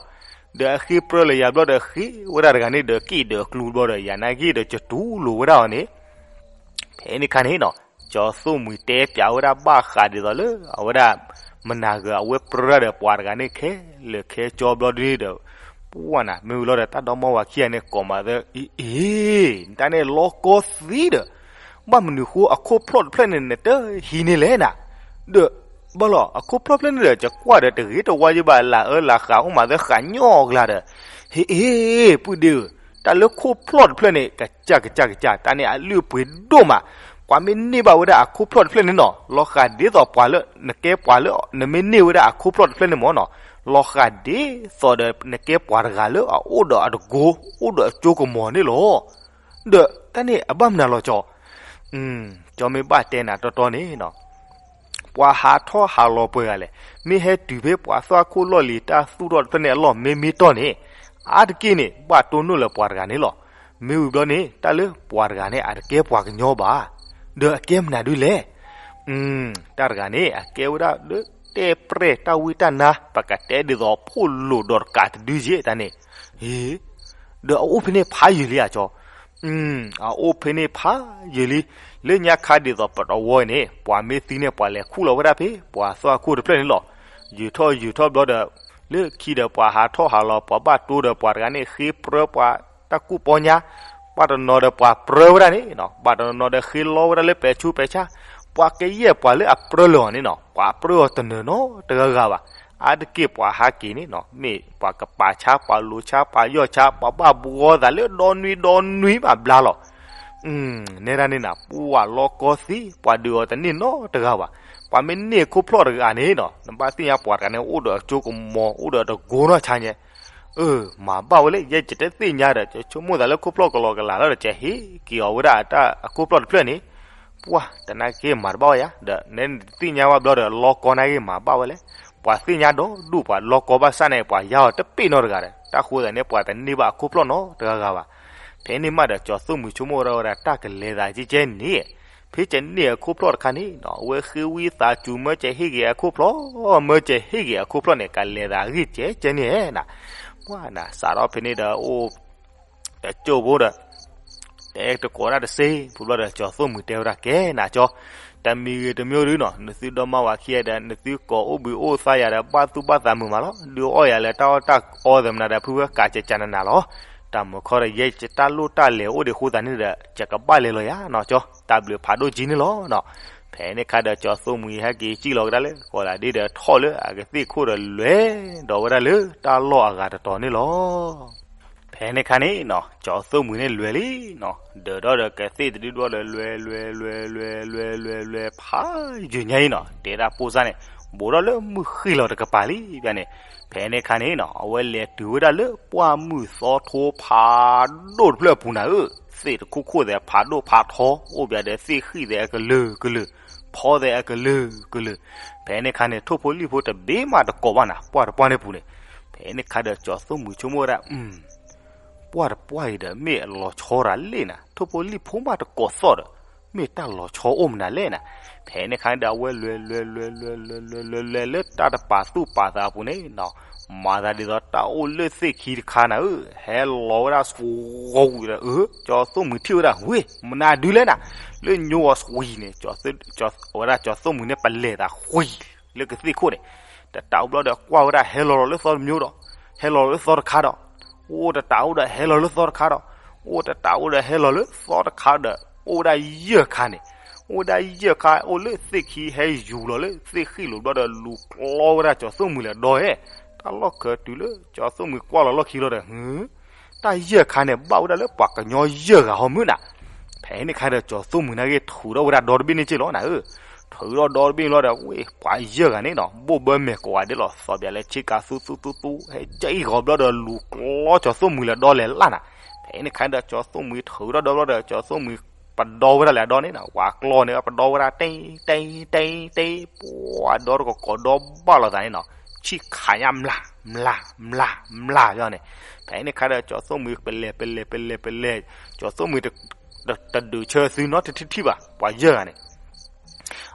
ဒီးအဃ့ပြၢလၢၤယၤဘျီဒီး ဃ့ဝဲဒၣ်တဂၤန့ၣ်ဒီး က့ၣ်ဒီးကျူဘျီဒီး ယၤနာ်က့ဒီး ကတူၢ်လိာ်ဝဲဒၣ်အီၤန့ၣ် ဖဲန့ၣ်ခါန့ၣ်နီၤ, ကၠီၤသိၣ်မှံၤတဲပၠးဝဲဒၣ်ဘၣ်ဃးဒ်သိးလၢ အဝဲဒၣ် မနၤဂၤအဝဲပြၢဒၣ်ဒီးပှၤတဂၤန့ၣ်ခဲလၢာ်ခဲဆ့ဘျီဒ်န့ၣ်ဒီး, ပှၢ်နၤ မ့ၢ်ဝံၤလီၤဒီး တၢ်ဒီမါဝၤခံဂၤန့ၣ်ကိးမးသၢ, အ့ အ့ နတၢ်န့ၣ်လီၤကီသံဒီး, ဘၣ်မနုၤဃိအခိၣ်ဖျီၣ်တဖျၢၣ်န့ၣ် နတဟံးန့ၢ်လဲၣ်နၤ, ဒီး ဘၣ်လီၤ အခိၣ်ဖျီၣ်တဖျၢၣ်န့ၣ်ဒီး ကကွၢ်ဒီးတဂ့ၤတဝါယဘၣ် လၢအၢလၢဃးအိၣ်မးသၢဃးညီကျါဒီး, ဟ့ၣ်အ့ ပုၢ်ဒ့ဧၢ, တၢ်လၢခိၣ်ဖျီၣ်တဖျၢၣ်န့ၣ် ကစၢ်ကစၢ်ကစၢ် တၢ်န့ၣ်အလုၢ်အပှ့ၤဒိၣ်မး, ပှၤမ့ၢ်န့ၢ်ဘၣ်ဝဲဒၣ်အခိၣ်ဖျီၣ်တဖျၢၣ်န့ၣ်နီၤ, လီၤဃာ်ဒ်သိးပှၤလၢ နကဲပှၤလၢ နမ့ၢ်န့ၢ်ဝဲဒၣ်အခိၣ်ဖျီၣ်တဖျၢၣ်န့ၣ်မ့ၢ်နီၤ, လီၤဃာ်ဒ်သိးဒီးနကဲပှၤတဂၤလၢအအိၣ်ဒီးအတကိ, အိၣ်ဒီးအကၠိကမီၤန့ၣ်လီၤ. ဒီးတၢ်န့ၣ်အဘၣ်မနုၤလီၤကၠီ, ကၠီမ့ၢ်ဘၣ်တဲနၤတီတီန့ၣ်နီၤ ပှၤဟးထီၣ်ဟးလီၤပှဲၤဂၤလဲၣ်, မ့ၢ်ဟဲတုၤဖဲပှၤသွၣ်ခိၣ်လီၢ်လံၤတၢ်သူၣ်ထီၣ်တဖျၢၣ်န့ၣ်အလီၢ်မ့မ့ၢ်တီၢ်န့ၣ်, အါတက့ၢ်န့ၣ် ဘၣ်တိၢ်နီၣ်လၢပှၤတဂၤန့ၣ်လီၤ. မ့ၢ်ဝံၤဘျီန့ၣ် တၢ်လၢပှၤတဂၤန့ၣ် အတကဲပှၤကညီဘၣ်. ဒီးအကဲမနုၤဒုလဲၣ်. တၢ်တဂၤန့ၣ် အကဲဝဲဒၣ်လၢတဲပြဲၢ်တၢ်ဝံတၢ်နါ ပကတဲဒ်သိးဖိၣ်လိာ်ဒီးတကးတဒုယ့ၣ်တၢ်န့ၣ်, ဟ့ ဒီးအအိၣ်ဖဲန့ၣ်ဖးယံာ်လံဧါကၠီ အအိၣ်ဖဲန့ၣ်ဖးယံာ်လံ. လၢညါခါဒ်သိးပတဝီန့ၣ် ပှၤမ့ၢ်သံန့ၣ် ပှၤလဲၤခူၣ်လီၤဝဲဒၣ်ဖဲ ပှၤသွၣ်ခိၣ်တဖျၢၣ်န့ၣ်လီၤ. ယုာ်ထီၣ်ယုာ်ထီၣ်ဘျီဒီး လၢခံဒီးပှၤဟးထီၣ်ဟးလီၤ ပှၤဘၣ်တိၢ်ဒီးပှၤတဂၤန့ၣ် ဃ့ပြၢပှၤတၢ်ကူၣ်ပီညါ, ဘၣ်တနီၤဒီးပှၤပြၢဝဲဒၣ်န့ၣ်, ဘၣ်တနီၤဒီးဃ့လီဝဲဒၣ်လၢပဲာ်ဆူပဲာ်ဆါ, ပှၤကယဲၢ်ပှၤလၢအပြၢလၢာ်အီၤန့ၣ်နီၤ ပှၤပြၢအီၤတနၢၤနီတဂၤဂၤဘၣ်. အါတက့ၢ်ပှၤဟးက့ၤန့ၣ်နီၤ မ့ၢ်ပှၤကပာ်ဆါ ပှၤလိၤဆါ ပှၤယီၢ်ဆါ ပှၤဘၣ်ဘှီသးလၢဒီနွံဒီနွံဘၣ်ဘျါလီၤ. နဲဒၣ်န့ၣ်နၤ ပှၤလီၢ်ကီသ့ ပှၤဒုးအီၤတန့ၢ်နီတဂၤဘၣ်. ပှၤမ့ၢ်န့ၢ်အခိၣ်ဖျီၣ်တဂၤန့ၣ်နီၤ နဘၣ်သ့ၣ်ညါပှၤတဂၤန့ၣ် အိၣ်ဒီးအကၠိကမီၤ အိၣ်ဒီးတကိနီၢ်ဆါညါ, အၢ မၤဘၣ်ဝဲလဲၣ် ယဲယတသ့ၣ်ညါဒီး ယဆိကမိၣ်သးလၢခိၣ်ဖျီၣ်ကလီကလီလီၤဒီး ယဟ့ၣ်က့ၤအီၤဝဲဒၣ်အတၢ်အခိၣ်ဖျီၣ်တဖျၢၣ်န့ၣ်, ပှၤတနာ်က့ၤမၤတဘၣ်ဝဲယၤ ဒီးနဲနတသ့ၣ်ညါဝဲဘျီဒီး လီၢ်ကီနာ်က့ၤမၤဘၣ်ဝဲလဲၣ်. ပှၤသ့ၣ်ညါဒီးဒူၣ်ပှၤလီၢ်ကီဘၣ်ဆၣ်န့ၣ် ပှၤယါအီၤတပ့ၢ်နီတဂၤဒီး တၢ်ဃိသးန့ၣ် ပှၤတန့ၢ်ဘၣ်အခိၣ်ဖျီၣ်နီတဂၤဂၤဘၣ်. ဖဲန့ၣ်မးဒီး ကၠီၤသိၣ်မှံၤဆိကမိၣ်ဝဲဒၣ်ဝဲဒၣ် တၢ်ကလဲၤသးကဲကဲန့ၣ် ဖဲကန့ၢ်အခိၣ်ဖျီၣ်တခါန့ၣ်နီၤ အဝဲဃ့ဝံသးစူၤ မၢကဟ့ၣ်က့ၤအခိၣ်ဖျီၣ်, မၢကဟ့ၣ်က့ၤအခိၣ်ဖျီၣ်န့ၣ် ကလဲၤသးအဂ့ၢ်ကဲကဲန့ၣ်နၤ. ပှၤနၤ စးထီၣ်ဖဲန့ၣ်ဒီးအိၣ် တကၠိၢ်ဖိဒီး တဲတကိးတၢ်တစ့ ဖိဘျီဒီး ကၠီၤသိၣ်မှံၤတဲဝဲဒၣ် ကဲနၤကၠီၤ, တမံၤဂ့ၤတမံၤဒုနီၤ နသုဒီမါဝၤခံဂၤဒီး နသုကိးအိၣ်ဘှံးအိၣ်သါယၤဒီး ဘၣ်သူၣ်ဘၣ်သးမုာ်မးလီၤ. ဒုးအီၣ်ယၤလၢတၢ်အီၣ်တၢ်အီသ့ၣ်မနုၤဒီး ဖုဝဲကးကကနနၤလီၤ. တၢ်မုာ်ခီဒီး ယဲယတၢ်လိၣ်တၢ်လဲၤအိၣ်ဒံးအဃိသတးန့ၣ်ဒီး ယကဘၣ်လဲၤလီၤယၤနီၤကၠီၤ, တၢ်ဘျုးဖးဒိၣ်ကံန့ၣ်လီၤနီၤ. ဖဲန့ၣ်ခါဒီး ကၠီၤသိၣ်မှံၤဟဲက့ၤစံၣ်လီၤကဒါလၢ ကီးလးဒ့ဒီးထီၣ်လၢအကသ့ၣ်ခိၣ်ဒီး လဲၤဒီးဝဲဒၣ်လၢတၢ်လီၢ်အဂၤတတီၤန့ၣ်လီၤ. ဖဲန့ၣ်ခါန့ၣ်နီၤ ကၠီၤသိၣ်မှံၤန့ၣ်လဲၤလံနီၤ, ဒၢးဒီးကသ့ၣ်တဒုဘျီဒီး လဲၤလဲၤလဲၤလဲၤလဲၤလဲၤလဲၤလဲၤ ဖးယုာ်ညါအံၤနီၤ တဲဒၣ်ပိၢ်စၢ်န့ၣ် ဘူးထီၣ်လၢမုၢ်ဃ့ၢ်လီၤတကပၤလံ ဘၣ်န့ၣ်. ဖဲန့ၣ်ခါန့ၣ်နီၤ အဝဲလဲၤတုၤဝဲဒၣ်လၢပှၢ်မုၢ်သီထိဖးဒိၣ်တဖျၢၣ်အပူၤနၤဧၢ, သ့ၣ်တခိၣ်ခိၣ်သဲးဖးဒိၣ်ဖးထီ အိၣ်ဘၣ်ဒီးသ့ၣ်ဃံၣ်သဲးအကလုာ်ကလုာ်, ဖီသဲးအကလုာ်ကလုာ်. ဖဲန့ၣ်ခါန့ၣ် ထိၣ်ဖိလံၣ်ဖိတဘ့ၣ်မးတကိးဘၣ်နၤ ပှၢ်တပှၢ်န့ၣ်ပူၤန့ၣ်. ဖဲန့ၣ်ခါဒီး ကၠီၤသိၣ်မှံၤဆိကမိၣ်ဝဲဒၣ် ပှၢ်တပှၢ်အံၤဒီး မ့ၢ်အလီၤဆီတၢ်လဲၣ်နၤ, ထိၣ်ဖိလံၣ်ဖိမးတကိးသီၣ်ဒီး မ့ၢ်တၢ်လီၤဆီအိၣ်မနုၤလဲၣ်နၤ. ဖဲန့ၣ်ခါန့ၣ်ဒီး အဝဲလဲၤလဲၤလဲၤလဲၤလဲၤလဲၤလဲၤလဲၤလၢတၢ်တပာ်သူၣ်ပာ်သးအပူၤန့ၣ်နီၤ, မၤသးဒ်သိးတၢ်အိၣ်လၢသ့ၣ်ခံတခါနၤဧၢ, ဟဲလီၤဝဲဒၣ် စဝံၤဒီး အၢ ကၠီၤသိၣ်မှံၤထံၣ်ဝဲဒၣ် ဝ့ၢ် မနုၤဒုလဲၣ်နၤ, လၢညိအီၤ စဝံၤ န့ၣ် ဝဲဒၣ်ကၠီၤသိၣ်မှံၤန့ၣ် ပလဲၤသး ဝံၤ လၢကသ့ၣ်ခိၣ်န့ၣ် တတးအိၣ်ဘျီဒီး ကွၢ်ဝဲဒၣ်ဟဲလီၤလီၤလၢသီတမျိုးဒီး ဟဲလီၤလၢသီတခါဒီး အိၣ်တတးအိၣ်ဒီးဟဲလီၤလၢသီတခါဒီး အိၣ်တတးအိၣ်ဒီးဟဲလီၤလၢသီတခါဒီး အိၣ်ဝဲဒၣ်ယဲၢ်ခါန့ၣ်, အိၣ်ဝဲဒၣ်ယဲၢ်ခါ အိၣ်လၢသ့ၣ်ခံ ဟဲယူၤလီၤလၢသ့ၣ်ဃံၣ်လိၤဘျီဒီး လူၤကျီဝဲဒၣ်ကၠီၤသိၣ်မှံၤလၢဒီးဧဲ, တၢ်လီၢ်ခၢးတုၤလၢကၠီၤသိၣ်မှံၤကွၢ်လီၤလီၢ်ခံလီၤဒီး တၢ်ယဲၢ်ခါန့ၣ် ဘၣ်ဝဲဒၣ်လၢပှၤကညီယဲၢ်ဂၤဟီမုၢ်နၤ. ဖဲန့ၣ်ခါဒီး ကၠီၤသိၣ်မှံၤန့ၣ်ဂ့ၤ ထုးထီၣ်ဝဲဒၣ်ဒီတဘ့ၣ်န့ၣ်က့လီၤနၤဧၢ, ထုးထီၣ်ဒီတဘ့ၣ်န့ၣ်လီၤဒီး ဝ့ၢ် ပှၤယဲၢ်ဂၤန့ၣ်နီၤ ဘိၣ်ဘၢမဲာ်ကိးဂၤဒဲးလီၤ သီၣ်ဘၣ်လၢဆ့ကၤသူသူသူသူ ဟဲကၠီအံၤဂီၤဘျီဒီး လူၤကျီကၠီၤသိၣ်မှံၤလၢဒီလဲၤလၢ်နၤ. ဖဲန့ၣ်ခါဒီး ကၠီၤသိၣ်မှံၤထုးထီၣ်ဒီဘျီဒီး ကၠီၤသိၣ်မှံၤပဒီဝဲဒၣ်လၢအဒီန့ၣ်နီၤ ပှၤကျီန့ၣ် ပဒီဝဲဒၣ် တ့တ့တ့တ့ ပှၤဒီတကကိးဒီဘၣ်လိာ်သးန့ၣ်နီၤ ဆံၣ်ခးညါ မျး မျး မျး မျး ယီၤန့ၣ်. ဖဲန့ၣ်ခါဒီး ကၠီၤသိၣ်မှံၤပလဲၤ ပလဲၤ ပလဲၤ ပလဲၤ ကၠီၤသိၣ်မှံၤ တဒုးဆၢသုနီတထံၣ်ထံၣ်ဘၣ် ပှၤယဲၢ်ဂၤန့ၣ်.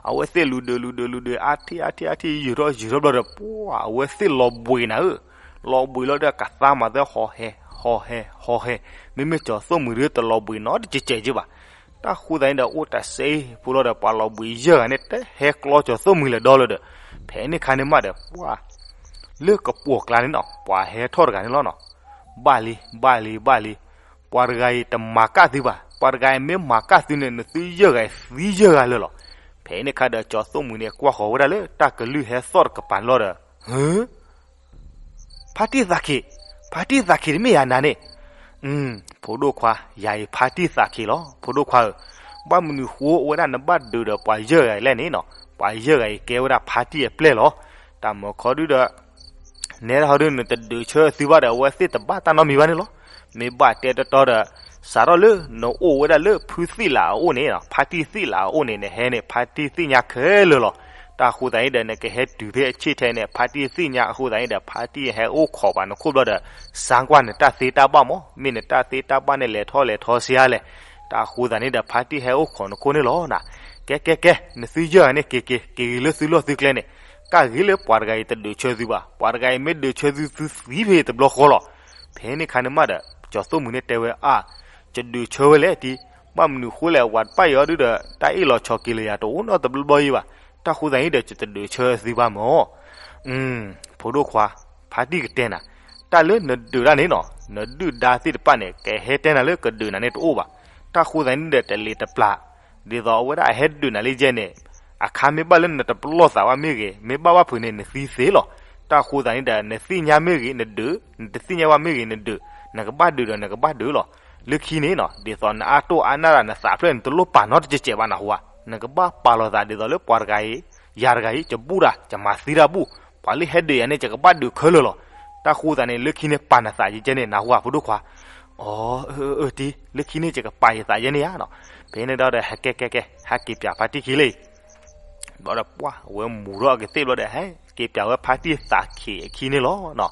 အဝဲသ့ၣ်လူၤဒုး လူၤဒုး လူၤဒုး အါထံၣ် အါထံၣ် အါထံၣ် ယုာ်ထီၣ် ယုာ်ထီၣ်ဘျီဒီး ပှၤအဝဲသ့ၣ်လီၤဘှံးနၤဧၢ, လီၤဘှံးလီၤဒီး ကသါမၤသၢ ဟီၣ်ဟဲ ဟီၣ်ဟဲ ဟီၣ်ဟဲ, မ့မ့ၢ်ကၠီၤသိၣ်မှံၤဒီး တလီၤဘှံးနီတစဲးစဲးက့ဘၣ်. တၢ်ဃိသတးန့ၣ်ဒီး အိၣ်တၢ်စ့ဖိလီၤဒီး ပှၤလီၤဘှံးယဲၢ်ဂၤန့ၣ် တဟဲကျီကၠီၤသိၣ်မှံၤလၢဒီလၢဒီး, ဖဲန့ၣ်ခါန့ၣ်မးဒီး ပှၤ လၢကပိာ်ကျါန့ၣ်နီၤ ပှၤဟဲထီၣ်တဂၤန့ၣ်လီၤနီၤ. ဘၣ်လံ ဘၣ်လံ ဘၣ်လံ, ပှၤတဂၤအံၤတမၤကၣ်သုဘၣ်, ပှၤတဂၤအံၤမ့ၢ်မၤကၣ်သုန့ၣ် နသုယဲၢ်ဂၤအံၤသံယဲၢ်ဂၤလၢာ်လီၤ. ဖဲန့ၣ်ခါဒီး ကၠီၤသိၣ်မှံၤန့ၣ် ကွၢ်ဃီၤဝဲဒၣ်လၢတၢ်ကလုၢ်ဟဲသီၣ်တကပၤန့ၣ်လီၤဒီး, ဟၢ ဖါတံၢ်သးခ့, ဖါတံၢ်သးခ့တမ့ၢ်ယၤနၤန့ၣ်. ဖိဒိၣ်ခွါ, ယၤအံၤဖါတံၢ်သးခ့လီၤ ဖိဒိၣ်ခွါဧၢ. ဘၣ်မနုၤဃိအဝဲဒၣ်နဘၣ်ဒုးဒီးပှၤယဲၢ်ဂၤအံၤလဲၣ်န့ၣ်နီၤ, ပှၤယဲၢ်ဂၤအံၤကဲဝဲဒၣ်ဖါတံၢ်အပျဲၢ်လီၤ. တၢ်မၢခီဒုဒီး နဲဒၣ်ဟီဒု နတဒုးဆၢသုဘၣ်ဒီး အဝဲသ့ၣ်တဘၣ်တၢ်နီတမံၤဘၣ်န့ၣ်လီၤ. မ့ၢ်ဘၣ်တဲတီတီဒီး စးထီၣ်လၢနအိၣ်ဝဲဒၣ်လၢဖုသ့ၣ်လးအအိၣ်န့ၣ်, ဖါတံၢ်သ့ၣ်လးအအိၣ်န့ၣ် နဟဲန့ၣ် ဖါတံၢ်သ့ၣ်ညါခဲလၢာ်လီၤ. တၢ်ဃိသးန့ၣ်ဒီး နကဟဲတုၤဖဲအဆ့ၣ်ထဲန့ၣ် ဖါတံၢ်သ့ၣ်ညါအဃိသးန့ၣ်ဒီး ဖါတံၢ်ဟဲအိၣ်ခိးပာ်နခိၣ်ဘျီဒီး စါကွၢ်နတၢ်သ့တၢ်ဘၣ်မး, မ့ၢ်နတၢ်သ့တၢ်ဘၣ်န့ၣ် လဲၤထီၣ်လဲၤထီစ့ဧါလဲၣ်. တၢ်ဃိသးန့ၣ်ဒီး ဖါတံၢ်ဟဲအိၣ်ခိးနခိၣ်န့ၣ်လီၤနၤ. ကဲကဲကဲ နသုယဲၢ်ဂၤန့ၣ် က့ၤက့ၤ က့ၤဂ့ၤလၢသုလီၢ်သုကျဲန့ၣ်, ကၣ်ဂ့ၤလၢပှၤတဂၤအံၤတဒုးဆၢသုဘၣ်, ပှၤတဂၤအံၤမ့ၢ်ဒုးဆၢသု သုသံဖဲတဘျီဃီလီၤ. ဖဲန့ၣ်ခါန့ၣ်မးဒီး ကၠီၤသိၣ်မှံၤန့ၣ်တဲဝဲအါ, ယဒုးဆၢဝဲလဲၣ်တံၢ်, ဘၣ်မနုၤဃိလဲၣ် ဝၤတဖၣ်အံၤအီၤဒုဒီး တၢ်အ့ၣ်လိာ်ဆိးက့ၤလၢယၤတအိၣ်နီတဘျီဘျီအံၤဘၣ်. တၢ်ဃိသးန့ၣ်ဒီး ယတဒုးဆၢသုဘၣ်မၢ်. ဖိဒိၣ်ခွါ, ဖါတံၢ်ကတဲနၤ, တၢ်လၢနဒုးတၢ်န့ၣ်နီၤ နဒုၣ်ဒါသ့ၣ်တဖၣ်န့ၣ် ကဟဲတဲနၤလၢကဒုးနၤန့ၣ်တအိၣ်ဘၣ်. တၢ်ဃိသးန့ၣ်ဒီး တလ့ၤတပျၢ်, ဒ်သိးအဝဲဒၣ်အဟဲဒုးနၤလၢယဲၢ်န့ၣ်, အခါမ့ၢ်ဘၣ်လၢနတပလီၢ်သးဘၣ်မ့ၢ်ဂ့ၤ, မ့ၢ်ဘၣ်ဘၣ်ဖုးန့ၣ် နသံသ့လီၤ. တၢ်ဃိသးန့ၣ်ဒီး နသ့ၣ်ညါမ့ၢ်ဂ့ၤ နဒုး, နတသ့ၣ်ညါဘၣ်မ့ၢ်ဂ့ၤ နဒုး, နကဘၣ်ဒုးဒီးနကဘၣ်ဒုးလီၤ. လၢခံန့ၣ်နီၤ ဒ်သိးနအါတိၢ်အါနၢ်တၢ် နသးဖျၢၣ်န့ၣ် တလိၣ်ပာ်နီတစဲးစဲးဘၣ်နဟူဧါ, နကဘၣ်ပာ်လီၤသးဒ်သိးလၢပှၤတဂၤအံၤ ယၤတဂၤအံၤ ယဘူၣ်တၢ် ယမၤသံတၢ်ဘူၣ်, ပှၤလၢဟဲဒုးယၤန့ၣ် ယကဘၣ်ဒုးခဲလၢာ်လီၤ. တၢ်ဃိသးန့ၣ် လၢခံန့ၣ် ပာ်နသးယဲၢ်န့ၣ် နဟူဧါ ဖိဒိၣ်ခွါ. အၢ အၢ တံၢ်, လၢခံန့ၣ် ယကပာ်ယသးယဲၢ်န့ၣ်ဧါနီၤ. ဖဲန့ၣ်ဒီး ဟဲကဲကဲကဲ ဟဲက့ၤပၠးဖါတံၢ်ခံလံ ဘျီဒီးပှၢ် အဝဲမူၤထီၣ်အကသ့ၣ်ဘျီဒီး ဟဲက့ၤပၠးဝဲဖါတံၢ်သးခံးအခံန့ၣ်လီၤနီၤ.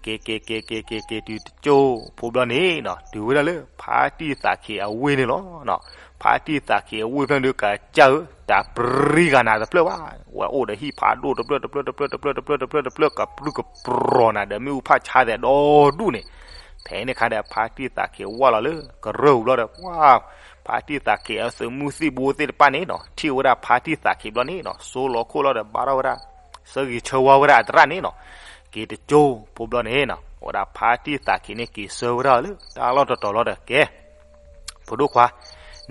က့ၤက့ၤက့ၤက့ၤက့ၤက့ၤ တုၤတကၠိဖိဘျီန့ၣ်နီၤ တုၤဝဲဒၣ်လၢဖါတံၢ်သးခံးအဝ့ၢ်န့ၣ်လီၤနီၤ. ဖါတံၢ်သးခံးအဝ့ၢ်ဖျၢၣ်ဒုး ကစၢ်ဧၢ တၢ်ပြံဂၤနၤတဖျၢၣ်ဘၣ်, ဝဲအိၣ်ဒီးဟံၣ်ဖးဒိၣ်တဖျၢၣ်တဖျၢၣ်တဖျၢၣ်တဖျၢၣ်တဖျၢၣ်တဖျၢၣ် ကပြုၢ်ကပြီၤနၤဒီး မ့ၣ်အူဖးဆါသဲးဒီဒူၣ်န့ၣ်. ဖဲန့ၣ်ခါဒီး ဖါတံၢ်သးခံးဝၢ်လီၤလၢကရၢၢ်ပူၤဘျီဒီး ပှၢ် ဖါတံၢ်သးခံးအသုးမုၢ်သံၣ်ဘိသ့ၣ်တဖၣ်န့ၣ်နီၤ ထံၣ်ဝဲဒၣ်ဖါတံၢ်သးခံးဘျီန့ၣ်နီၤ စိလီၤခိၣ်လီၤဒီး ဘါထီၣ်ဝဲဒၣ် ဆၢဂ့ၤဆၢဝါဝဲဒၣ်အသရၣ်န့ၣ်နီၤ. က့ၤတကၠိဖိဘျီန့ၣ်နီၤ ဝဲဒၣ်ဖါတံၢ်သးခံးန့ၣ် က့ၤဆၢဝဲဒၣ်လၢတၢ်လီၢ်တတီၤလီၤဒီး ကဲ ဖိဒိၣ်ခွါ,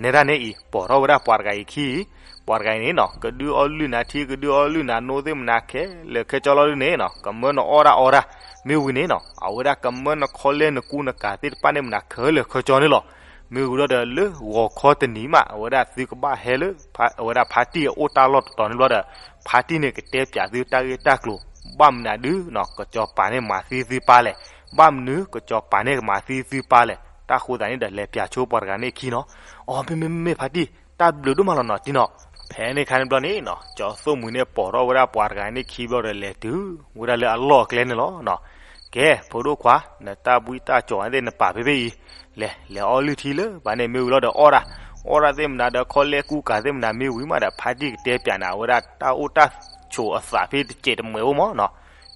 နဲဒၣ်န့ၣ်အံၤ ပိာ်ထီၣ်ဝဲဒၣ်ပှၤတဂၤအံၤခံအံၤ, ပှၤတဂၤအံၤန့ၣ်နီၤ ကဒုးအီလုၢ်နၤထံ ကဒုးအီလုၢ်နၤနိသ့ၣ်မနၤခဲလၢာ်ခဲကၠီလီၤဒုန့ၣ်နီၤ ကမၢနအီၣ်ဒၣ်အီဒၣ်, မ့ၢ်ဝံၤန့ၣ်နီၤ အဝဲဒၣ်ကမၢနခီလဲနကူနကၤသ့ၣ်တဖၣ်န့ၣ်မနၤခဲလၢာ်ခဲကၠီန့ၣ်လီၤ. မ့ၢ်ဝံၤဒီးလၢဂီၤခီတနံၤမး အဝဲဒၣ်သုကဘၣ်ဟဲလၢ အဝဲဒၣ်ဖါတံၢ်အအိၣ်တၢ်လီၢ်တတီၤန့ၣ်ဘျီဒီး ဖါတံၢ်န့ၣ်ကတဲပၠးသုတၢ်ဂ့ၢ်တၢ်ကျိၤ, ဘၣ်မနုၤဒုနီၤ ကစီၤပၤန့ၣ်မၤသံသုပၢ်လဲၣ်, ဘၣ်မနုၤကစီၤပၤန့ၣ်ကမၤသံသုပၢ်လဲၣ်. တၢ်ဃိသးန့ၣ်ဒီး လဲၤပၠးဆိပှၤတဂၤန့ၣ်ခံနီၤ. အီ မ့မ့မ့ၢ်ဖါတံၢ် တၢ်ဘျုးဒိၣ်မးလီၤနီၤတံၢ်နီၤ. ဖဲန့ၣ်ခါန့ၣ်ဘျီန့ၣ်နီၤ ကၠီၤသိၣ်မှံၤန့ၣ်ပိာ်ထီၣ်ဝဲဒၣ်ပှၤတဂၤန့ၣ်ခံဘျီဒီး လဲၤတုၤဝဲဒၣ်လၢအလီၢ်အကျဲန့ၣ်လီၤ. ကဲ ဖိဒိၣ်ခွါ နတၢ်ဘှံးတၢ်ကၠီၤသ့ၣ်နပာ်ဖဲဖဲအံၤ, လဲၤ လဲၤအီလုၢ်ထံလၢၤဘၣ်န့ၣ် မ့ၢ်ဝံၤလီၤဒီးအီၣ်ဒၣ်, အီၣ်ဒၣ်သ့ၣ်မနၤဒီး ခီလဲကူကၤသ့ၣ်မနၤ မ့ၢ်ဝံၤမးဒီး ဖါတံၢ်ကတဲပၠးနၤ အဝဲဒၣ်တၢ်အိၣ်တၢ်ဆိးအသးဖဲတစဲးတမှဲးအိၣ်မးနီၤ.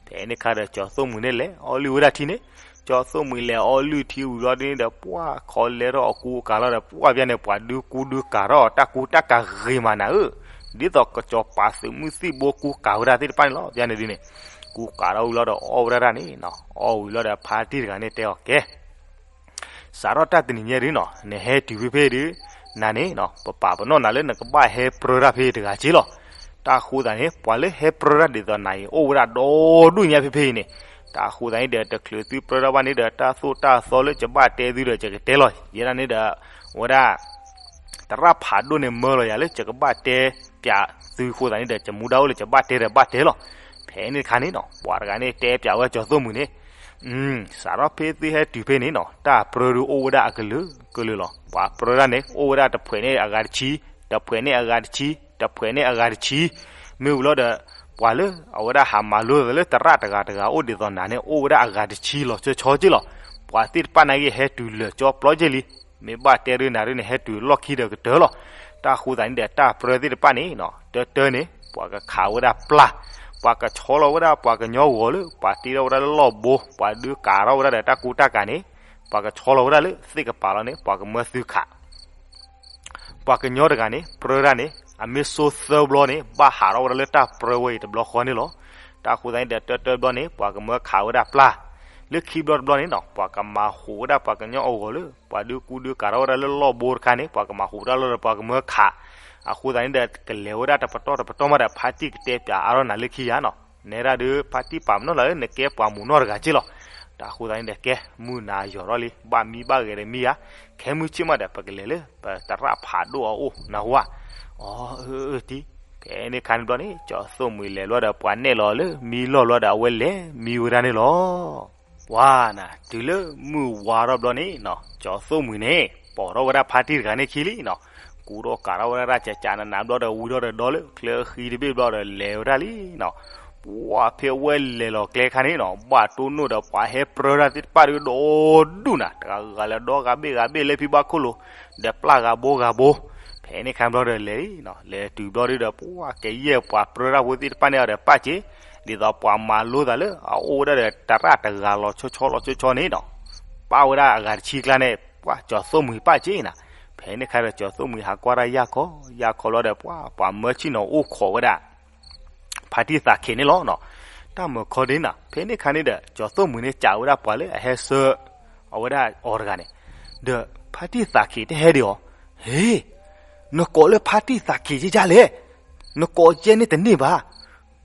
ဖဲန့ၣ်ခါဒီး ကၠီၤသိၣ်မှံၤန့ၣ်လဲၤအီလုၢ်ဝဲဒၣ်ထံန့ၣ်, ကၠီၤသိၣ်မှံၤလဲၤအီလုၢ်ထံဝံၤလီၤဒ်န့ၣ်ဒီး ပှၢ်ခီလဲထီၣ်အကူအကၤလီၤဒီး ပှၢ်ပျၢ်န့ၣ် ပှၤဒုးကူဒုးကၤထီၣ် တၢ်ကူတၢ်ကၤဂ့ၤမးနၤဧၢ, ဒ်သိးကစီၤပၤသုးမုၢ်သံၣ်ဘိကူကၤဝဲဒၣ်သ့ၣ်တဖၣ်န့ၣ်လီၤ. ပျၢ်န့ၣ်ဒ်န့ၣ် ကူကၤထီၣ်ဝံၤလီၤဒီးအီၣ်ဝဲဒၣ်တၢ်န့ၣ်နီၤ, အီၣ်ဝံၤလီၤဒီးဖါတံၢ်တဂၤန့ၣ်တဲအီၤ ကဲ စးထီၣ်တၢ်တနံၤညါဒ်နီၤ နဟဲတုၤဖဲဖဲဒုး နၤန့ၣ်နီၤ ပပာ်ပနီၣ်နၤလၢနကဘၣ်ဟဲပြၢတၢ်ဖဲတဂၤက့လီၤ. တၢ်ဃိသးန့ၣ် ပှၤလၢဟဲပြၢတၢ်ဒ်သိးနၤအံၤ အိၣ်ဝဲဒၣ်ဒီဒူၣ်ညါဖဲဖဲအံၤန့ၣ်, တၢ်ဃိသးန့ၣ်ဒီး တချုးသုပြၢတၢ်ဘၣ်န့ၣ်ဒီး တၢ်သိၣ်တၢ်သီလၢယဘၣ်တဲသုဒီး ယကတဲလီၤ. ယဲဒၣ်န့ၣ်ဒီး ဝဲဒၣ် သရၣ်ဖးဒိၣ်န့ၣ်မၢလီၤယၤလၢယကဘၣ်တဲပၠးသုအဃိသတးန့ၣ်ဒီး ယမူဒါအိၣ်လၢယဘၣ်တဲဒီးဘၣ်တဲလီၤ. ဖဲန့ၣ်တခါန့ၣ်နီၤ ပှၤတဂၤန့ၣ်တဲပၠးဝဲကၠီၤသိၣ်မှံၤန့ၣ်, စးထီၣ်ဖဲသုဟဲတုၤဖဲန့ၣ်နီၤ တၢ်ပြၢဒုးအိၣ်ဝဲဒၣ်အကလုာ်ကလုာ်လီၤ. ပှၤပြၢတၢ်န့ၣ် အိၣ်ဝဲဒၣ်တဖှဲးန့ၣ်အဂၤတဆံ, တဖှဲးန့ၣ်အဂၤတဆံ, တဖှဲးန့ၣ်အဂၤတဆံ, မ့ၢ်ဝံၤလီၤဒီး ပှၤလၢအဝဲဒၣ်ဟးမၤလိသးလၢသရၣ်တဂၤတဂၤအိၣ်ဒ်သိးနၤန့ၣ် အိၣ်ဝဲဒၣ်အဂၤတဆံလီၤဆီဆီက့လီၤ. ပှၤသ့ၣ်တဖၣ်န့ၣ်ဂ့ၤ ဟဲတုၤလၢာ်ကၠီပျီက့လံ. မ့ၢ်ဘၣ်တဲရ့နၤရ့န့ၣ် ဟဲတုၤလီၢ်ခံဒီးကတၢၢ်လီၤ. တၢ်ဃိသးန့ၣ်ဒီး တၢ်ပြၢသ့ၣ်တဖၣ်န့ၣ်နီၤ တၢတၢန့ၣ် ပှၤကခးဝဲဒၣ်ပျၢ်, ပှၤကဆီလီၤဝဲဒၣ်ပှၤကညီဂီၤလၢ ပှၤတ့ထီၣ်ဝဲဒၣ်လၢလီၢ်ဘိ, ပှၤဒုးကၤထီၣ်ဝဲဒၣ်ဒီးတၢ်ကူတၢ်ကၤန့ၣ်, ပှၤကဆီလီၤဝဲဒၣ်လၢသ့ၣ်ကပၤလီၤန့ၣ် ပှၤကမၢသုခး ပှၤကညီတဂၤန့ၣ် ပြၢတၢ်န့ၣ် အမ့ၢ်စိသၢဘျီန့ၣ် ဘၣ်ဟးထီၣ်ဝဲဒၣ်လၢတၢ်ပြၢဝဲအံၤတဘျီဃီန့ၣ်လီၤ. တၢ်ဃိသးန့ၣ်ဒီး တၢတၢဘျီန့ၣ် ပှၤကမၢခးဝဲဒၣ်ပျၢ်, လၢခံဘျီတဘျီန့ၣ်နီၤ ပှၤကမၤဟူးဝဲဒၣ်ပှၤကညီအဂီၤလၢ ပှၤဒုးကူဒုးကၤထီၣ်ဝဲဒၣ်လၢလီၢ်ဘိတခါန့ၣ် ပှၤကမၤဟူးတၢ်လီၤဒီးပှၤကမၢခး, အဃိသးန့ၣ်ဒီး ကလဲၤဝဲဒၣ်တပတီၢ်တပတီၢ်မးဒီး ဖါတံၢ်ကတဲပၠးအါထီၣ်နၤလၢခံယၤနီၤ, နဲဒၣ်ဒုး ဖါတံၢ်ပာ်ပနီၣ်နၤလၢနကဲပှၤမုၢ်နီၢ်တဂၤက့လီၤ. တၢ်ဃိသးန့ၣ်ဒီး ကဲ မုၢ်နၤယီၤထီၣ်လံ ဘၣ်မံဘၣ်ဂဲၤဒီးမံဧါ, ခဲမုၢ်ဆ့ၣ်မးဒီး ပကလဲၤလၢပသရၣ်ဖးဒိၣ်အအိၣ်နၢ်ဟူဧါ. အီ အၢ အၢ တံၤ, ဖဲန့ၣ်အခါန့ၣ်ဘျီန့ၣ် ကၠီၤသိၣ်မှံၤလဲၤဘျီဒီး ပှၤနဲၣ်လီၤလၢမံလီၢ်ဘျီဒီး အဝဲလဲၤမံဝဲဒၣ်န့ၣ်လီၤ. ပှၤနၤ တုၤလၢမုၢ်ဝါထီၣ်ဘျီန့ၣ်နီၤ ကၠီၤသိၣ်မှံၤန့ၣ် ပိာ်ထီၣ်ဝဲဒၣ်ဖါတံၢ်တဂၤန့ၣ်ခံလံနီၤ, ကူထီၣ်ကၤထီၣ်ဝဲဒၣ် ကကးနးနးဘျီဒီး ဝံထီၣ်ဒီးဒီလၢချၢဃံတဘ့ၣ်ဘျီဒီး လဲၤဝဲဒၣ်လံနီၤ. ပှၤဖဲအဝဲလဲၤလီၤကျဲခါန့ၣ်နီၤ ဘၣ်တိၢ်နီၣ်ဒီးပှၤဟဲပြၢတၢ်သ့ၣ်တဖၣ်ဒီး ဒီဒူၣ်နၤ တဂၤဂၤလၢဒီဂၤဘ့ၣ်ဂၤဘ့ၣ်လၢဖံဘၣ်ခိၣ်လိၤ, ဒီးပျၢ်ဂၤဘိဂၤဘိ, ဖဲန့ၣ်ခါဘျီဒီးလဲၤလံနီၤ, လဲၤတုၤဘျီဒီး ပှၤကယဲၢ်ပှၤပြၢတၢ်ဖိသ့ၣ်တဖၣ်န့ၣ်အီၤဒီးပၢ်စ့, ဒ်သိးပှၤမၤလိသးလၢအအိၣ်ဝဲဒၣ်ဒီးသရၣ်တဂၤလီၤဆီဆီလီၤဆီဆီန့ၣ်နီၤ, ပၢ်ဝဲဒၣ်အဂၤတဆံကျါန့ၣ် ပှၤကၠီၤသိၣ်မှံၤပၢ်စ့နၤ. ဖဲန့ၣ်ခါဒီးကၠီၤသိၣ်မှံၤဟးကွၢ်တၢ်ယၢ်ခီ, ယၢ်ခီလီၤဒီး ပှၤ ပှၤမၢဆ့ၣ်နီၤအိၣ်ခိးဝဲဒၣ် ဖါတံၢ်သးခ့းန့ၣ်လီၤနီၤ. တၢ်မၢခီဒ်နၤ ဖဲန့ၣ်ခါန့ၣ်ဒီး ကၠီၤသိၣ်မှံၤန့ၣ် စံးဝဲဒၣ်ပှၤလၢအဟဲဆှၢ အဝဲဒၣ်အီၤတဂၤန့ၣ်, ဒီးဖါတံၢ်သးခ့းတဟဲဒံးအီၤ, ဟ့, နကိးလၢဖါတံၢ်သးခ့းကကလဲၣ်, နကိးကဲန့ၣ်တန့ၢ်ဘၣ်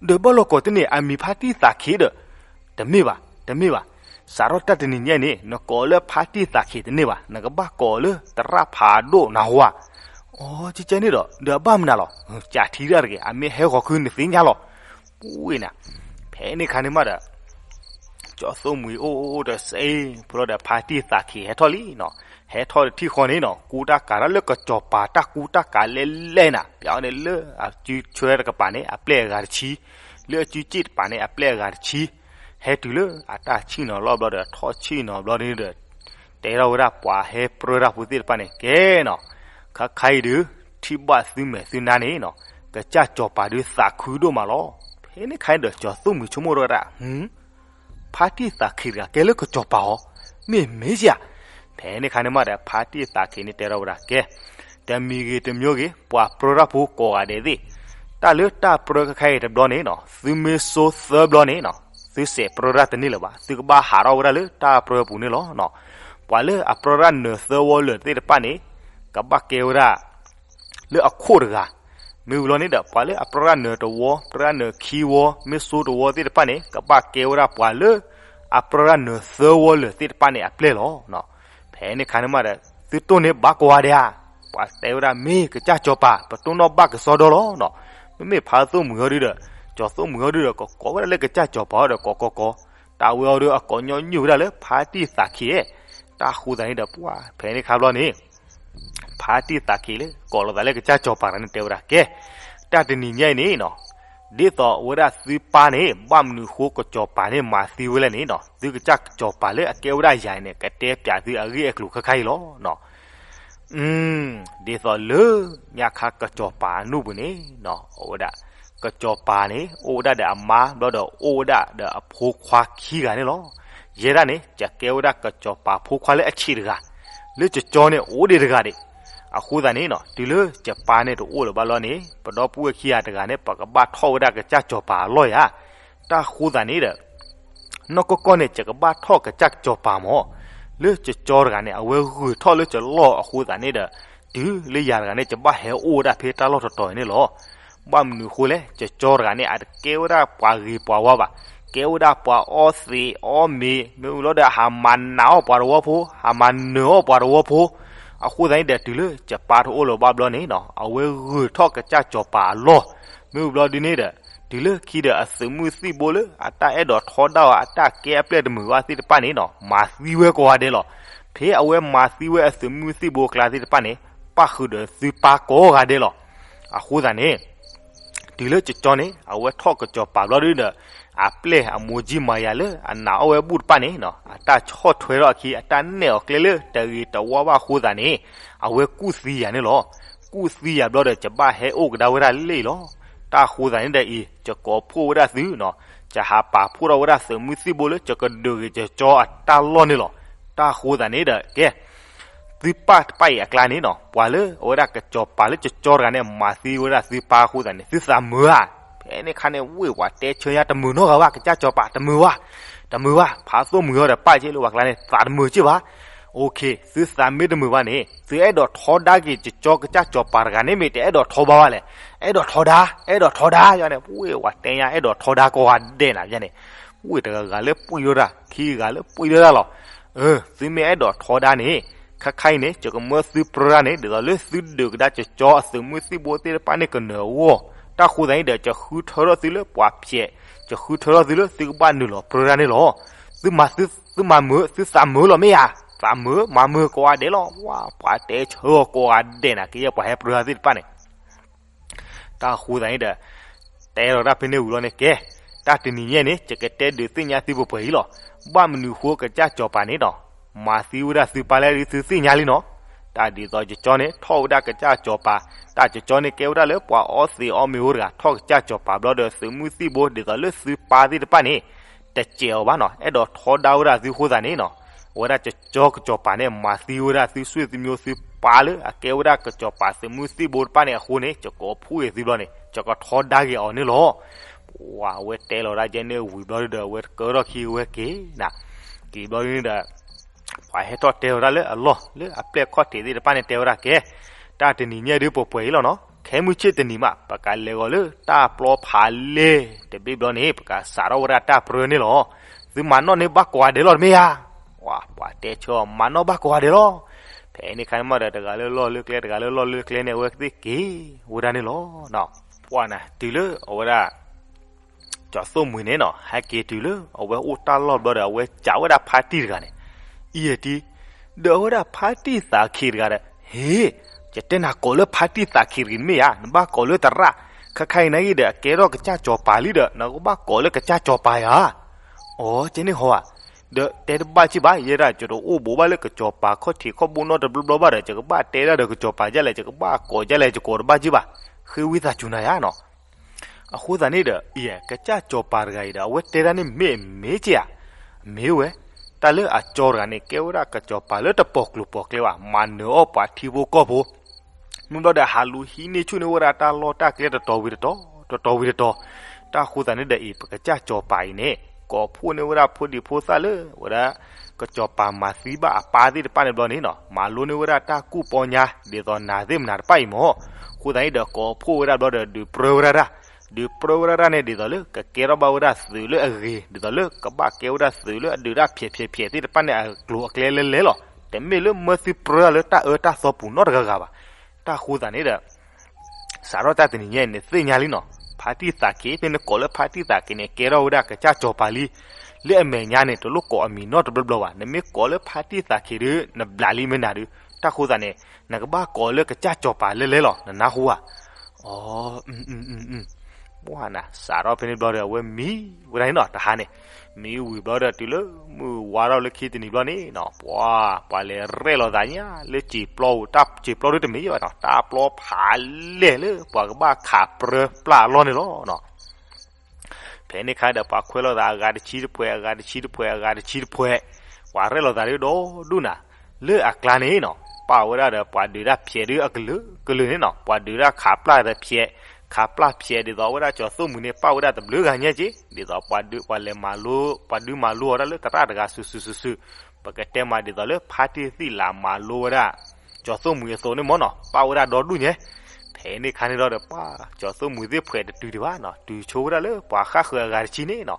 ဒီးဘၣ်လီၤကိးတန့ၢ် အမံၤဖါတံၢ်သးခ့းဒီး, တမ့ၢ်ဘၣ်, တမ့ၢ်ဘၣ်, စးထီၣ်တၢ်တနံၤညါအံၤန့ၣ် နကိးလၢဖါတံၢ်သးခ့းတန့ၢ်ဘၣ်, နကဘၣ်ကိးလၢသရၣ်ဖးဒိၣ်နၢ်ဟူဧါ. အိ ကကဲန့ၣ်ဒီး ဒီးအဘၣ်မနုၤလီၤ, ကးထံတၢ်တဂ့ၤ, အမ့ၢ်ဟဲဃီၤခုနသ့ၣ်ညါလီၤ. ပူၤဝဲနၤ, ဖဲန့ၣ်ခါန့ၣ်မးဒီး ကၠီၤသိၣ်မှံၤအိၣ်အိၣ်ဒီးစ့, ဖဲလီၤဒီးဖါတံၢ်သးခ့းဟဲထီၣ်လံနီၤ, ဟဲထီၣ်တထံၣ်ဃီန့ၣ်နီၤ ကူတၢ်ကၤတၢ်လၢကစီၤပၤတၢ်ကူတၢ်ကၤလဲၢ်လဲၢ်နၤ, ပျးအီၤန့ၣ်လၢအစုဆွဲတကပၤန့ၣ် အပျဲၢ်အဂၤတဆံ, လၢအစုစ့ၣ်တကပၤန့ၣ် အပျဲၢ်အဂၤတဆံ, ဟဲတုၤလၢအတၢ်ဆ့ၣ်နီၤလီၢ်ဘျီဒီး ထီၣ်ဆ့ၣ်နီၤဘျီန့ၣ်ဒီး တဲထီၣ်ဝဲဒၣ်ပှၤဟဲပြၢတၢ်ဖိသ့ၣ်တဖၣ်န့ၣ် ကဲနီၤ, ခါခါအံၤဒုး ထံၣ်ဘၣ်သုမဲာ်သုနါန့ၣ်နီၤ, ကစၢ်စီၤပၤဒုးသးခုဒိၣ်မးလီၤ. ဖဲန့ၣ်ခါအံၤဒီး ကၠီၤသိၣ်မှံၤဆိကမိၣ်ထီၣ်ဝဲဒၣ် ဖါတံၢ်သးခ့းတဂၤ ကဲလၢကစီၤပၤအီၤ, မ့ၢ်မ့ၢ်ဧါ. ဖဲန့ၣ်ခါန့ၣ်မးဒီး ဖါတံၢ်သးခ့းန့ၣ်တဲထီၣ်ဝဲဒၣ် ကဲ, တမံၤဂ့ၤတမံၤဂ့ၤ ပှၤပြၢတၢ်ဖိကိးဂၤဒဲးသ့ၣ်, တၢ်လၢတၢ်ပြၢခဲခါအံၤတဘျီန့ၣ်နီၤ သုမ့ၢ်စိသၢဘျီန့ၣ်နီၤ သုစဲးပြၢတၢ်တန့ၢ်လၢၤဘၣ်, သုကဘၣ်ဟးထီၣ်ဝဲဒၣ်လၢတၢ်ပြၢပူၤန့ၣ်လီၤ. ပှၤလၢအပြၢတၢ်နၢၤသၢဝီလၢာ်သ့ၣ်တဖၣ်န့ၣ် ကဘၣ်ကဲဝဲဒၣ် လၢအခိၣ်တဂၤ, မ့ၢ်ဝံၤလီၤန့ၣ်ဒီး ပှၤလၢအပြၢတၢ်နၢၤတဝီ ပြၢတၢ်နၢၤခံဝီ မ့ၢ်စိတဝီသ့ၣ်တဖၣ်န့ၣ် ကဘၣ်ကဲဝဲဒၣ်ပှၤလၢ အပြၢတၢ်နၢၤသၢဝီလၢာ်သ့ၣ်တဖၣ်န့ၣ်အပျဲၢ်လီၤ. ဖဲန့ၣ်ခါန့ၣ်မးဒီး သုတိၢ်န့ၢ်ဘၣ်ကိးဂၤဒဲးဧါ, ပှၤတဲဝဲဒၣ်မ့ၢ်ကစၢ်စီၤပၤ ပတိၢ်နီၣ်ဘၣ်ကစီဒီလီၤ. မ့မ့ၢ်ဖါသိၣ်မှံၤဟီဒုဒီး ကၠီၤသိၣ်မှံၤဟီဒုဒီး ကကိးဝဲဒၣ်လၢကစၢ်စီၤပၤဟီဒီး ကိးကိးကိး, တၢ်ဝဲအီၤဒီးအကိးညီနုၢ်ဝဲဒၣ်လၢဖါတံၢ်သးခ့း, တၢ်ဃိသးန့ၣ်ဒီး ပှၤ ဖဲန့ၣ်ခါဘျီန့ၣ် ဖါတံၢ်သးခ့းလၢ ကိးလိာ်သးလၢကစၢ်စီၤပၤတဂၤန့ၣ် တဲဝဲဒၣ် ကဲ, တၢ်တနံၤညါအံၤန့ၣ်နီၤ, ဒ်သိးအဝဲဒၣ်သုပၢ်န့ၣ် ဘၣ်မနုၤဃိကစီၤပၤန့ၣ်မၤသံဝဲလဲၣ်န့ၣ်နီၤ, သုကစၢ်စီၤပၤလၢအကဲဝဲဒၣ်ယၤန့ၣ် ကတဲပၠးသုအဂ့ၢ်အကျိၤခဲခါအံၤလီၤ. ဒ်သိးလၢညါခါကစီၤပၤအနူၢ်ပူၤန့ၣ်နီၤ, အဝဲဒၣ် ကစီၤပၤန့ၣ် အိၣ်ဝဲဒၣ်ဒီးအမါ ဘျီဒီးအိၣ်ဝဲဒၣ်ဒီးအဖိခွါခံဂၤန့ၣ်လီၤ. ယဲဒၣ်န့ၣ် ယကဲဝဲဒၣ်ကစီၤပၤဖိခွါလၢအဆံးတဂၤ, လၢကကၠီန့ၣ် အိၣ်ဒံးတဂၤဒံး. အဃိသတးန့ၣ်နီၤ, တုၤလၢယပၢ်န့ၣ်တအိၣ်လၢၤဘၣ်လီၤန့ၣ် ပဒီပုၢ်ဝဲၢ်ခံဂၤတဂၤန့ၣ် ပကဘၣ်ထီၣ်ဝဲဒၣ်ကစၢ်စီၤပၤအလီၢ်ယၤ. တၢ်ဃိသတးန့ၣ်ဒီး နီၢ်ကီၢ်ကီၢ်န့ၣ် ယကဘၣ်ထီၣ်ကစၢ်စီၤပၤမၢ်, လၢကကၠီတဂၤန့ၣ် အဝဲဂုာ်ထီၣ်လၢယလီၢ်အဃိသတးန့ၣ်ဒီး တုၤလၢယၤတဂၤန့ၣ် ယဘၣ်ဟဲအိၣ်ဝဲဒၣ်ဖဲတၢ်လီၢ်တတီၤအံၤန့ၣ်လီၤ. ဘၣ်မနုၤအဃိလဲၣ်, ကကၠီတဂၤန့ၣ် အတကဲဝဲဒၣ်ပှၤဂ့ၤပှၤဝါဘၣ်, ကဲဝဲဒၣ်ပှၤအီသံးအီမ့ၤ, မ့ၢ်ဝံၤလီၤဒီး ဟးမၤနးအီၣ်ပှၤတဝီဖိ, ဟးမၤနၢၤအီၣ်ပှၤတဝီဖိ. အဃိသတးန့ၣ်ဒီး တုၤလၢယပၢ်တအိၣ်လၢၤဘၣ်ဘျီန့ၣ်နီၤ, အဝဲဂုာ်ထီၣ်ကစၢ်စီၤပၤအလီၢ်, မ့ၢ်ဝံၤဘျီဒ်န့ၣ်ဒီး တုၤလၢခံဒီးအသုးမုၢ်သံၣ်ဘိလၢ အတၢ်အဲၣ်ဒိးထီဒါအီၤ အတၢ်ကဲအပျဲၢ်တမုာ်ဘၣ်သ့ၣ်တဖၣ်န့ၣ်နီၤ, မၤသံဝဲကိးဂၤဒဲးလီၤ. ဖဲအဝဲမၤသံဝဲအသုးမုၢ်သံၣ်ဘိအကျါသ့ၣ်တဖၣ်န့ၣ် ပၣ်ဃုာ်ဒီးသုပၢ်ကိးဂၤဒဲးလီၤ. အဃိသတးန့ၣ် တုၤလၢကကၠီန့ၣ် အဝဲထီၣ်ကစီၤပၤဘျီဒ်ဒီး အပျဲၢ်အမိၢ်ကၠံမၤယၤလၢအနာ်အီၣ်ဝဲဘူၣ်တဖၣ်န့ၣ်နီၤ, အတၢ်ဆီၣ်ထွဲထီၣ်အခံ အတၢ်နဲၣ်အီၤကျဲလၢတဂ့ၤတဝါဘၣ်အဃိသတးန့ၣ် အဝဲကူၣ်သံယၤန့ၣ်လီၤ. ကူၣ်သံယၤဘျီဒီး ယဘၣ်ဟဲအိၣ်ကဒါဝဲဒၣ်လၢအံၤလီၤ. တၢ်ဃိသတးန့ၣ်ဒီးအံၤ ယကိးဖှိၣ်ဝဲဒၣ်သုနီၤ, ယဟးပာ်ဖှိၣ်ထီၣ်ဝဲဒၣ်သုးမုၢ်သံၣ်ဘိလၢ ယကဒုးဂ့ၤကကၠီအတၢ်လီၢ်န့ၣ်လီၤ. တၢ်ဃိသတးန့ၣ်ဒီး ကဲ သုပၢ်တဖၣ်အံၤအကျါန့ၣ်နီၤ, ပှၤလၢအဝဲဒၣ်ကစီၤပၤလၢကကၠီတဂၤန့ၣ် မၤသံဝဲဒၣ်သုပၢ်အဃိသတးန့ၣ် သုသးမုာ်ဧါ. ဖဲန့ၣ်ခါန့ၣ် ဝ့ၢ်ပှၤတဲဆၢညါ တမုာ်နီတဂၤဘၣ်, ကစၢ်စီၤပၤတမုာ်ဘၣ်, တမုာ်ဘၣ်, ဖးသိၣ်မုာ်ဟီဒီးပၢ်က့လၢပှၤကျါန့ၣ် သးတမုာ်က့ဘၣ်. အိၣ်ခ့, သုသးမ့ၢ်တမုာ်ဘၣ်န့ၣ် သုအဲၣ်ဒိးထီဒါက့ၤကကၠီကစၢ်စီၤပၤတဂၤန့ၣ် မ့ၢ်တအဲၣ်ဒိးထီဘၣ်ဘၣ်လဲၣ်. အဲၣ်ဒိးထီဒါ, အဲၣ်ဒိးထီဒါ, ယန့ၣ် ဝ့ၢ်ပှၤတဲညါ အဲၣ်ဒိးထီဒါကိးဂၤဒဲးနၤန့ၣ် ဝ့ၢ်တဂၤဂၤလၢပှံၢ်ထီၣ်တၢ် ခံဂၤလၢပှံၢ်ထီၣ်တၢ်လီၤ. အၢ သုမ့ၢ်အဲၣ်ဒိးထီဒါန့ၣ် ခါခါအံၤန့ၣ် ယကမၢသုပြၢတၢ်န့ၣ် ဒ်သိးလၢသုဒုးကဒါကကၠီအသုးမုၢ်သံၣ်ဘိသ့ၣ်တဖၣ်န့ၣ်ကနၢၤအဂီၢ်, တၢ်ဃိသတးန့ၣ်ဒီး ယဃုထၢထီၣ်သုလၢပှၤဖျဲး, ယဃုထၢထီၣ်သုလၢသုကဘၣ်နုာ်လီၤပြၢတၢ်န့ၣ်လီၤ. သုမၤသု သုမၤမုာ် သုသးမုာ်လီၤမ့ၢ်ဧါ, သးမုာ် မၤမုာ်ကိးဂၤဒဲးလီၤ. ဝါ ပှၤတဲဆၢအီၤကိးဂၤဒဲးနၤ ကယဲၢ်ပှၤဟဲပြၢတၢ်သ့ၣ်တဖၣ်န့ၣ် တၢ်ဃိသတးန့ၣ်ဒီး တဲလီၤတၢ်ဖဲန့ၣ်ဝံၤလီၤန့ၣ် ကဲ, တၢ်တနံၤညါန့ၣ် ယကတဲဒုးသ့ၣ်ညါသုပှဲၤပှဲၤအံၤလီၤ. ဘၣ်မနုၤဃိကစၢ်စီၤပၤန့ၣ်နီၤ မၤသံဝဲဒၣ်သုပၢ်လဲၣ်ဒုးသုသ့ၣ်ညါလံနီၤ. တၢ်ဒ်သိးကကၠီန့ၣ် ထီၣ်ဝဲဒၣ်ကစၢ်စီၤပၤ, တၢ်ကကၠီန့ၣ်ကဲဝဲဒၣ်လၢပှၤအီသံးအီမ့ၤအိၣ်တဂၤ ထီၣ်ကစၢ်စီၤပၤဘျီဒီး သုးမုၢ်သံၣ်ဘိဒ်သိးလၢသုပၢ်သ့ၣ်တဖၣ်န့ၣ် တစဲးအီၤဘၣ်နီၤ, အဲၣ်ဒိးထီဒါဝဲဒၣ်သုဃိသတးန့ၣ်နီၤ, အဝဲဒၣ်ကကၠီကစီၤပၤန့ၣ် မၤသံဝဲဒၣ်သုစူၣ်သုမျိုးသုပၢ်လၢအကဲဝဲဒၣ်ကစီၤပၤသုးမုၢ်သံၣ်ဘိတဖၣ်န့ၣ်အဃိန့ၣ် ယကိးဖှိၣ်ဂ့ၤသုဘျီန့ၣ် ယကထီဒါက့ၤအီၤန့ၣ်လီၤ. ပှၤအဝဲတဲလီၤဒၣ်ကဲန့ၣ်ဝံၤဘျီဒီး အဝဲကၢထီၣ်ခံဝဲက့ၤနၤ, က့ၤဘျီန့ၣ်ဒီး ပှၤဟဲထီၣ်တဲလီၤဒၣ်လၢအလီၢ် လၢအပျဲၢ်ခီၣ်ထံးသ့ၣ်တဖၣ်န့ၣ်တဲဝဲဒၣ်ကဲ, တၢ်တနံၤညါဒုးပှဲၤပှဲၤအံၤလီၤနီၤ, ခဲမုၢ်ဆ့ၣ်တနံၤမး ပကလဲၤဂီၤလၢတၢ်ပျီဖးလဲၢ်တဘ့ၣ်ဘျီန့ၣ် ပကစးထီၣ်ဝဲဒၣ်တၢ်ပြၢန့ၣ်လီၤ. သုမၤနီၣ်န့ၢ်ဘၣ်ကိးဂၤဒဲးလီၤတမ့ၢ်ဧါ. ပှၤတဲဆၢအီၤ မၤနီၣ်ဘၣ်ကိးဂၤဒဲးလီၤ. ဖဲန့ၣ်ခါန့ၣ်မးဒီး တဂၤလၢလီၢ်လၢကျဲ တဂၤလၢလီၢ်လၢကျဲန့ၣ် အဝဲသ့ၣ်က့ၤဝဲဒၣ်န့ၣ်လီၤ. ပှၤနၤ တုၤလၢအဝဲဒၣ် ကၠီၤသိၣ်မှံၤန့ၣ်နီၤ ဟဲက့ၤတုၤလၢအဝဲအိၣ်တၢ်လီၢ်ဘျီဒီး အဝဲစံးဝဲဒၣ်ဖါတံၢ်တဂၤန့ၣ်, အံၤတံၢ်, ဒီးအဝဲဒၣ်ဖါတံၢ်သးခ့တဂၤဒီး, ဟ့ၣ်, ယတဲနၤကိးလၢဖါတံၢ်သးခ့တဂၤန့ၣ်မ့ၢ်ဧါ, နဘၣ်ကိးလၢသရၣ်, ခါခါအံၤနဂ့ၢ်ဒီး အကဲထီၣ်ကစၢ်စီၤပၤလံဒီး နကဘၣ်ကိးလၢကစၢ်စီၤပၤဧါ. အိ ကဲန့ၣ်ဟီဧါ, ဒီးတဲတဘၣ်က့ၢ်ဘၣ် ယဲဒၣ် ယတအိၣ်ဘူးဘၣ်လၢကစီၤပၤခီၣ်ထံးခီၣ်ဘိနီတဘျီဘျီဘၣ်ဒီး ယကဘၣ်တဲဒၣ်ဒီးကစီၤပၤဒ်လဲၣ်, ယကဘၣ်ကိးဒ်လဲၣ် ယကိးတဘၣ်က့ၢ်ဘၣ်, ဃ့ဝံသးစူၤနၤယါနီၤ. အဃိသတးန့ၣ်ဒီး အံၤ ကစၢ်စီၤပၤတဂၤအံၤဒီး အဝဲတဲဒၣ်န့ၣ်မ့ၢ်မ့ၢ်က့ၢ်ဧါ, မ့ၢ်ဝဲ, တၢ်လၢအကၠီတဂၤန့ၣ် ကဲဝဲဒၣ်ကစီၤပၤလၢတပိာ်ကျိၤပိာ်ကျဲဘၣ်, မၤနၢၤအီၣ်ပှၤထံဖိကီၢ်ဖိ မ့ၢ်ဘျီဒီး ဟးလူၤဟံးန့ၢ်ဆူၣ်န့ၢ်ဝဲဒၣ်တၢ်လီၢ်တၢ်ကျဲတတီၤဝံၤတတီၤ, တတီၤဝံၤတတီၤ, တၢ်ဃိသတးန့ၣ်ဒီးအံၤ ပကစၢ်စီၤပၤအံၤန့ၣ် ကိးဖှိၣ်န့ၢ်ဝဲဒၣ်ဖိဒံဖိသၣ်လၢ ဝဲဒၣ် ကစီၤပၤမၤသံဘၣ်အပၢ်သ့ၣ်တဖၣ်န့ၣ်ဘျီန့ၣ်နီၤ မၤလိန့ၢ်ဝဲဒၣ်တၢ်ကူၣ်ပီညါ ဒ်သိးနၤသ့ၣ်မနၤတဖၣ်အံၤမ့ၢ်, အဃိသတးန့ၣ်ဒီး ကိးဖှိၣ်ဝဲဒၣ်ဘျီဒီး ဒုးပြၢဝဲဒၣ်တၢ်, ဒုးပြၢဝဲဒၣ်တၢ်န့ၣ် ဒ်သိးလၢကကဲထီၣ်ဘၣ်ဝဲဒၣ်သုးလၢအဂ့ၤ, ဒ်သိးလၢကဘၣ်ကဲဝဲဒၣ်သုးလၢအဒုးတၢ်ဖျဲးဖျဲးဖျဲးသ့ၣ်တဖၣ်န့ၣ် အကျိၤအကျဲလဲလဲလီၤ. တမ့ၢ်လၢမၢသုပြၢလၢတၢ်အၢတၢ်သီပူၤနီတဂၤဂၤဘၣ်. တၢ်ဃိသတးန့ၣ်ဒီး စးထီၣ်တၢ်တနံၤညါအံၤန့ၣ် သ့ၣ်ညါလံနီၤ, ဖါတံၢ်သးခ့ ဖဲနကိးလၢဖါတံၢ်သးခ့န့ၣ် ကဲထီၣ်ဝဲဒၣ်ကစၢ်စီၤပၤလံ. လၢအမဲာ်ညါန့ၣ် တလိၣ်ကိးအမံၤနီတဘျီဘျီဘၣ်, နမ့ၢ်ကိးလၢဖါတံၢ်သးခ့ဒီး နဘျးလံမ့ၢ်နၤဒီး တၢ်ဃိသတးန့ၣ် နကဘၣ်ကိးလၢကစၢ်စီၤပၤလဲလဲလီၤ, နနၢ်ဟူဧါ. အိ ပှၤနၤ စးထီၣ်ဖဲန့ၣ်ဘျီဒီး အဝဲမံဝဲဒၣ်န့ၣ်နီၤ, တဟါန့ၣ် မံဝံၤဘျီဒီး တုၤလၢမုၢ်ဝါထီၣ်လၢခံတနံၤဘျီန့ၣ်နီၤ, ပှၤ ပှၤလဲၤရဲၣ်လီၤသးညါလၢစံာ်ပျီပူၤ, တၢ်စံာ်ပျီဒုတမ့ၢ်ဘၣ်နီၤ, တၢ်ပျီဖးလဲၢ်လၢပှၤကဘၣ်ခးပြၢပျၢ်အလီၢ်န့ၣ်လီၤ. ဖဲန့ၣ်အခါဒီး ပှၤခွဲးလိာ်သးအဂၤတဆံတဖှဲး, အဂၤတဆံတဖှဲး, အဂၤတဆံတဖှဲး, ပှၤရဲၣ်လီၤသးဒ်ဒီဒူၣ်နၤ, လၢအကျါန့ၣ်နီၤ ပာ်ဝဲဒၣ်ဒီးပှၤဒုးတၢ်ဖျဲးဒုအကလုာ်ကလုာ်န့ၣ်နီၤ, ပှၤဒုးတၢ်ခးပျၢ်ဒီးဖျဲး, ခးပျၢ်ဖျဲးဒ်သိးအဝဲဒၣ်ကၠီၤသိၣ်မှံၤန့ၣ် ပာ်ဝဲဒၣ်တဘျုးဂၤညါက့, ဒ်သိးပှၤဒုး ပှၤလဲၤမၤလိ, ပှၤဒုးမၤလိအီၤဒၣ်လၢသရၣ်တဂၤစုာ်စုာ်စုာ်စုာ်, ပကတဲမးဒ်သိးလၢဖါတံၢ်သံၣ်လၤမၤလိဝဲဒၣ် ကၠီၤသိၣ်မှံၤအသိးန့ၣ်မ့ၢ်နီၤ, ပာ်ဝဲဒၣ်ဒီဒူၣ်ညါ. ဖဲန့ၣ်အခါန့ၣ်ဒီး ပှၤကၠီၤသိၣ်မှံၤသ့ၣ်ဖှဲးတတုၤဒံးဘၣ်နီၤ, တုၤဆိဝဲဒၣ်လၢပှၤဃၣ်ဃၢၤအဂၤတဆံန့ၣ်နီၤ,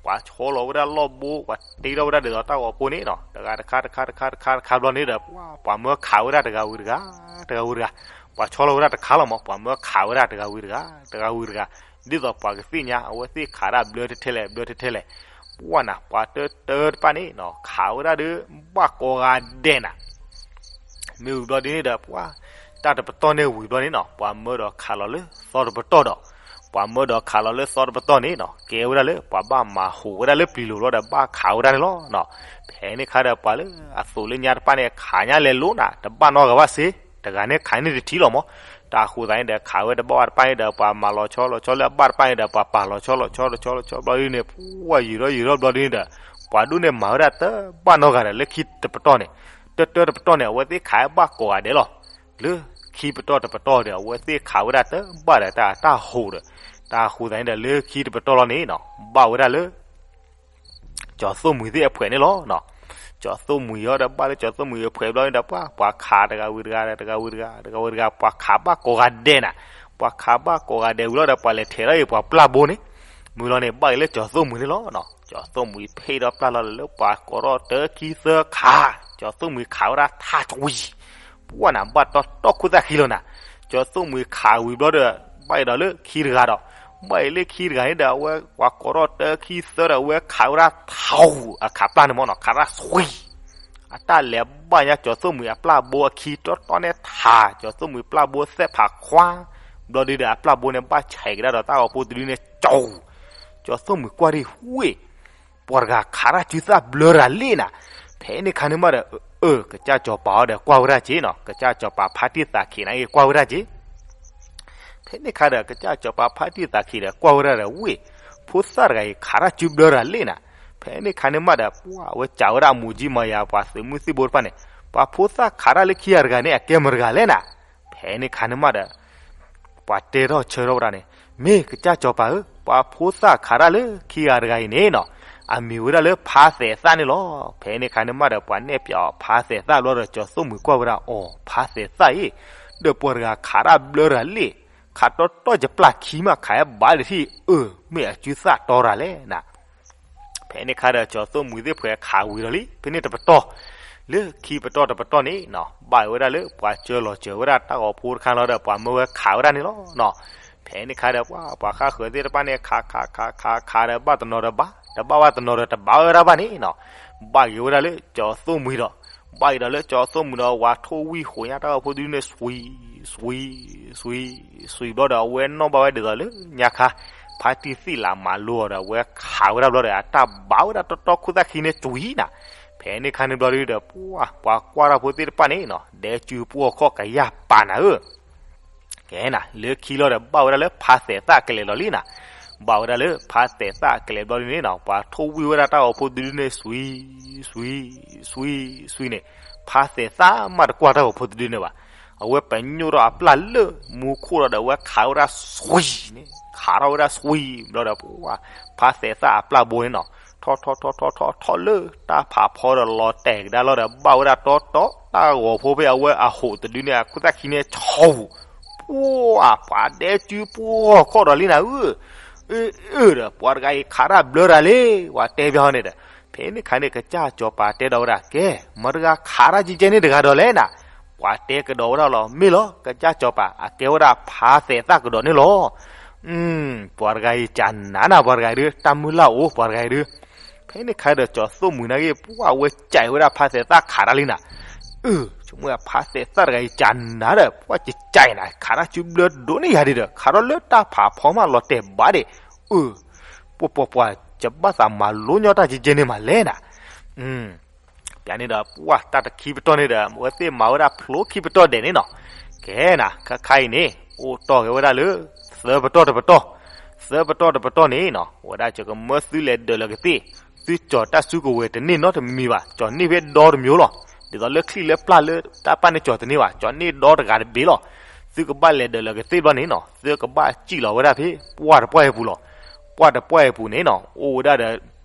ပှၤဆီလီၤဝဲဒၣ်လီၢ်ဘိ, ပှၤတ့ထီၣ်ဝဲဒၣ်ဒ်သိးတၢ်ဂီၤဖိန့ၣ်နီၤ, တဂၤတခါတခါတခါတခါတခါဘျီန့ၣ်ဒီး ပှၤမၢခးဝဲဒၣ်တဂၤဝံၤတဂၤ, တဂၤဝံၤတဂၤ, ပှၤဆီလီၤဝဲဒၣ်တခါလီၤမး ပှၤမၢခးဝဲဒၣ်တဂၤဝံၤတဂၤ, တဂၤဝံၤတဂၤ, ဒ်သိးပှၤကသ့ၣ်ညါ အဝဲသ့ၣ်ခးဒၣ်ဘျၢထဲထဲလဲၣ် ဘျၢထဲထဲလဲၣ်, ပှၤနၤ ပှၤတၢတၢတဖၣ်န့ၣ်နီၤ ခးဝဲဒၣ်ဒီး ဘၣ်ကိးဂၤဒဲးနၤ မ့ၢ်ဝံၤဘျီဒ်န့ၣ်ဒီး ပှၤ တၢ်တပတီၢ်န့ၣ်ဝံၤဘျီန့ၣ်နီၤ ပှၤမၢဒီးခးလီၤလၢသီတပတီၢ်ဒီး, ပှၤမၢဒီးခးလီၤလၢသီတပတီၢ်န့ၣ်နီၤ ကဲဝဲဒၣ်လၢပှၤဘၣ်မၤဟူးဝဲဒၣ်လၢပျံၤလိၤဘျီဒီး ဘၣ်ခးဝဲဒၣ်န့ၣ်လီၤ. ဖဲန့ၣ်အခါဒီး ပှၤလၢအသိးလၢညါတဖၣ်န့ၣ် ခးညါလဲၤလိၤနၤ တဘၣ်နီတဂၤဘၣ်စ့, တဂၤန့ၣ်ခးန့ၢ်တထံလီၤမး, တၢ်ဃိသတးန့ၣ်ဒီး ခးဝဲတဘၣ်ဝဲတဖၣ်န့ၣ်ဒီး ပှၤမၤလီၤဆီလီၤဆီလၢအဘၣ်တဖၣ်န့ၣ်ဒီး ပှၤပာ်လီၤဆီလီၤဆီလီၤဆီလီၤဆီဘျီဒ်န့ၣ် ပှၤယံာ်ထီၣ်ယံာ်ထီၣ်ဘျီဒ်န့ၣ်ဒီး ပှၤဒိၣ်န့ၣ်မၤဝဲဒၣ်တဘၣ်နီတဂၤဒီး လၢခံတပတီၢ်န့ၣ်, တၢတၢတပတီၢ်န့ၣ် အဝဲသ့ၣ်ခးဘၣ်ကိးဂၤဒဲးလီၤ. လၢခံပတီၢ်တပတီၢ်ဒီး အဝဲသ့ၣ်ခးဝဲဒၣ်တဘၣ်ဒီးတၢ်တၢ်ဟူးဒီး, တၢ်ဃိသတးန့ၣ်ဒီး လၢခံတပတီၢ်လီၤန့ၣ်နီၤ ဘၣ်ဝဲဒၣ်လၢ ကၠီၤသိၣ်မှံၤသ့ၣ်အဖှဲးန့ၣ်လီၤ. ကၠီၤသိၣ်မှံၤအံၤဒီး ဘၣ်လၢကၠီၤသိၣ်မှံၤအဖှဲးဘျီန့ၣ်ဒီး ပှၤ ပှၤခးတဂၤဝံၤတဂၤ တဂၤဝံၤတဂၤ တဂၤဝံၤတဂၤ ပှၤခးဘၣ်ကိးဂၤဒဲးနၤ, ပှၤခးဘၣ်ကိးဂၤဒဲးဝံၤလီၤဒီး ပှၤလဲၤထဲးထီၣ်အံၤ ပှၤပျၢ်ဘိန့ၣ်, မုၢ်လီၤန့ၣ် ဘၣ်က့ၤလၢကၠီၤသိၣ်မှံၤန့ၣ်လီၤ. ကၠီၤသိၣ်မှံၤဖ့ၣ်ဒီးပျၢ်လီၤလၢပှၤကိးထီၣ်တၢခံသၢခး, ကၠီၤသိၣ်မှံၤခးဝဲဒၣ်ထးကွံၤ, ပှၢ်နၤဘၣ်တီတီခိၣ်သၣ်ခံလီၤနၤ, ကၠီၤသိၣ်မှံၤခးဝံၤဘျီဒီး ဘၣ်အံၤဒီးလၢခံတဂၤဒီး ဘၣ်အံၤလၢခံတဂၤန့ၣ်ဒီး အဝဲပှၤကိးထီၣ်တၢခံသၢဒီး အဝဲခးဝဲဒၣ်ထးဝူၤအခးပျၢ်န့ၣ်မ့ၢ်နီၤ, ခးဒၣ်ဆွံ အတၢ်လဲၤဘၣ်ညါကၠီၤသိၣ်မှံၤအပျၢ်ဘိအခံတီတီန့ၣ်ထး, ကၠီၤသိၣ်မှံၤပျၢ်ဘိသဲၣ်ဖးခွါ, ဘျီဒုဒီးအပျၢ်ဘိန့ၣ်ဘၣ်ဆဲးကဒါဒီးတၢ်ဂီၤဖိတဒုန့ၣ်ကၠီၤ, ကၠီၤသိၣ်မှံၤကွၢ်ဒံးဝ့ၢ်, ပှၤတဂၤခးတၢ်စုသၣ်ဘျၢတဂၤလံနၤ, ဖဲန့ၣ်ခါန့ၣ်မးဒီး အၢ ကစၢ်စီၤပၤအီၤဒီးကွၢ်ဝဲဒၣ်က့နီၤ, ကစၢ်စီၤပၤဖါတံၢ်သးခံးန့ၣ်ကွၢ်ဝဲဒၣ်က့ ဖဲန့ၣ်ခါဒီး ကစၢ်စီၤပၤဖါတံၢ်သးခံးဒီးကွၢ်ဝဲဒၣ်ဒီးဝ့ၢ်, ဖိသၣ်တဂၤအံၤခးတၢ်စုဘျၢတဂၤလံနၤ, ဖဲန့ၣ်ခါန့ၣ်မးဒီး ပှၢ်ဝဲစံးဝဲဒၣ်အမူၤကၠံမၤယၤပှၤသုးမုၢ်သံၣ်ဘိတဖၣ်န့ၣ်, ပှၤဖိသၣ်ခးတၢ်လၢခံဂၤတဂၤန့ၣ် အကဲမတၤတဂၤလဲၣ်နၤ, ဖဲန့ၣ်ခါန့ၣ်မးဒီး ပှၤတဲထီၣ်ဆၢထီၣ်ဝဲဒၣ်န့ၣ်, မ့ၢ်ကစၢ်စီၤပၤဧၢ, ပှၤဖိသၣ်ခးတၢ်လၢခံဂၤတဂၤအံၤန့ၣ်နီၤ, အမံၤဝဲဒၣ်လၢဖါသဲးသၣ်န့ၣ်လီၤ. ဖဲန့ၣ်ခါန့ၣ်မးဒီး ပှၤနဲၣ်ဖျါအီၤဖါသဲးသၣ်ဘျီဒီး ကၠီၤသိၣ်မှံၤကွၢ်ဝဲဒၣ်အီၤ ဖါသဲးသၣ်အံၤ, ဒီးပှၤတဂၤခးတၢ်ဘျၢတဂၤလံ, ခးတီတီယပျၢ်ခံမး ခးဟဲဘၣ်ဒံးထံၣ်, အၢ မ့ၢ်အစုသၣ်တီတဂၤလဲၣ်နၤ ဖဲန့ၣ်ခါဒီး ကၠီၤသိၣ်မှံၤသ့ၣ်ဖှဲးခးဝံၤလီၤလံ ဖဲန့ၣ်တပတီၢ်, လၢခံပတီၢ်တပတီၢ်န့ၣ်နီၤ, ဘၣ်ဝဲဒၣ်လၢပှၤစၢလီၤစၢၤဝဲဒၣ်တၢ်ဂီၤဖိတခါလီၤဒီး ပှၤမၢဝဲခးဝဲဒၣ်န့ၣ်လီၤ. ဖဲန့ၣ်ခါဒီး ပှၤဃၣ်ဃၢၤသ့ၣ်တဖၣ်န့ၣ် ခးခးခးခးခးဒီး ဘၣ်တနီၤဒီးဘၣ်, တဘၣ်ဘၣ်တနီၤဒီးတဘၣ်ဝဲဒၣ်ဘၣ်န့ၣ်နီၤ, ဘၣ်က့ၤဝဲဒၣ်လၢကၠီၤသိၣ်မှံၤဒီး, ဘၣ်က့ၤဒီးလၢကၠီၤသိၣ်မှံၤဒီး ဝၤထိၣ်ဝံၣ်ဃိးညါတၢ်ဂီၤဖိတဒုန့ၣ် ဆွံ ဆွံ ဆွံ ဆွံဘျီဒီး အဝဲနီၣ်ဘၣ်ဝဲဒ်သိးလၢညါခါ, ဖါတံၢ်သံၣ်လးမၤလိအီၤဒီး အဝဲခးဝဲဒၣ်ဘျီဒီး အတၢ်ဘၣ်ဝဲဒၣ်တီတီခိၣ်သၣ်ခံန့ၣ် ဆွံနၤ, ဖဲန့ၣ်ခါန့ၣ်ဘျီဒုဒီး ပှၤ ပှၤကွၢ်တၢ်ဖိသ့ၣ်တဖၣ်န့ၣ်နီၤ, ဒဲကၠူပှီၢ်ခီၣ်ကယၢ်ပာ်နၤဧၢ ကဲနၤ လၢခံလီၤဒီး ဘၣ်ဝဲဒၣ်လၢဖါသဲးသၣ်ကလဲာ်လီၤလံနၤ, ဘၣ်ဝဲဒၣ်လၢဖါသဲးသၣ်ကလဲာ်ဘျီဒုန့ၣ်နီၤ, ပှၤထိၣ်ဝံၣ်ဝဲဒၣ်တၢ်ဂီၤဖိတဒုန့ၣ် ဆွံ ဆွံ ဆွံ ဆွံန့ၣ်, ဖါသဲးသၣ်မးတကွၢ်တၢ်ဂီၤဖိတဒုန့ၣ်ဘၣ်, အဝဲပညိၣ်ထီၣ်အပျၢ်လၢမူခိၣ်ဒီး အဝဲခးဝဲဒၣ်ဆွံန့ၣ်, ခးထီၣ်ဝဲဒၣ်ဆွံဘျီဒီး ဖါသဲးသၣ်အပျၢ်ဘိန့ၣ်နီၤ, ထီၣ်ထီၣ်ထီၣ်ထီၣ်ထီၣ်ထီၣ်လၢတၢ်ဖးဖီဒီးလီၤတဲာ်ကဒါလီၤဒီး ဘၣ်ဝဲဒၣ်တီတီတၢ်ဂီၤဖိဖဲအဝဲအဟိးတဒုန့ၣ် အခိၣ်သၣ်ခံန့ၣ် ဆိ ပှၤ ပှၤဒဲကၠူပှီၢ်ခီၣ်ဒီးလံနၤဧၢ, အၢ အၢဒီး ပှၤတဂၤအံၤခးတၢ်ဘျၢတၢ်လံ, ပှၤတဲဘၣ်ဟီန့ၣ်ဒီး, ဖဲန့ၣ်ခါန့ၣ် ကစၢ်စီၤပၤတဲဒီးဝဲဒၣ် ကဲ မတၤတဂၤခးတၢ်ကဲကဲန့ၣ်တဂၤဒီးလဲၣ်နၤ, ပှၤတဲကဒီးဝဲဒၣ်လီၤ မ့ၢ်လီၤ ကစၢ်စီၤပၤ အကဲဝဲဒၣ်ဖါသဲးသၣ်ကဒီးန့ၣ်လီၤ. ပှၤတဂၤအံၤကနၤနၤ ပှၤတဂၤအံၤဒုး တၢ်မုၢ်လၢ်အိၣ် ပှၤတဂၤအံၤဒုး, ဖဲန့ၣ်ခါဒီး ကၠီၤသိၣ်မှံၤနာ်က့ ပှၤဝဲကဲဝဲဒၣ်ဖါသဲးသၣ်ခးတၢ်လံနၤ, အၢ ဆိကမိၣ်ဖါသဲးသၣ်တဂၤအံၤကနၤဒီး ပှၤကကဲနၤ ခးတၢ်စုဘျၢဒိၣ်န့ၢ်ယၤဒံးဒီး ခးထီၣ်လၢတၢ်ဖးဖီမးလီၤတဲာ်ဘၣ်ဒံး, အၢ ပှၤပှၤပှၤ ယဘၣ်သးမၤလိညီတၢ်ကဲကဲန့ၣ်မးလဲၣ်နၤ ပျးန့ၣ်ဒီး ပှၤတၢ်တခံပတီၢ်န့ၣ်ဒီး အဝဲသ့ၣ်မၤဝဲဒၣ်ဖျိခံပတီၢ်ဒဲးန့ၣ်နီၤ, ကဲနၤ ခါခါအံၤန့ၣ် အိၣ်တီၢ်က့ၤဝဲဒၣ်လၢ သၢပတီၢ်တပတီၢ်, သၢပတီၢ်တပတီၢ်န့ၣ်နီၤ ဝဲဒၣ်ယကမၢသုလဲၤဒၢးလၢကသ့ၣ်, သုကၠီၤတၢ်စုကဝဲၤတန့ၢ်နီတမံၤဘၣ်, ကၠီၤန့ၢ်ဖဲဒီတမံၤလီၤ, ဒ်သိးလၢချံၣ်လၢပျၢ်လၢတၢ်ပၢ်န့ၣ်ကၠီၤတန့ၢ်ဘၣ်, ကၠီၤန့ၢ်ဒီတဂၤတဘ့ၣ်လီၤ, သုကဘၣ်လဲၤဒၢးလၢကသ့ၣ်ဘျီန့ၣ်နီၤ သုကဘၣ်စံၣ်လီၤဝဲဒၣ်ဖဲ ပှၢ်တပှၢ်အံၤပူၤလီၤ, ပှၢ်တပှၢ်အံၤပူၤန့ၣ်နီၤ အိၣ်ဝဲဒၣ်ဒီး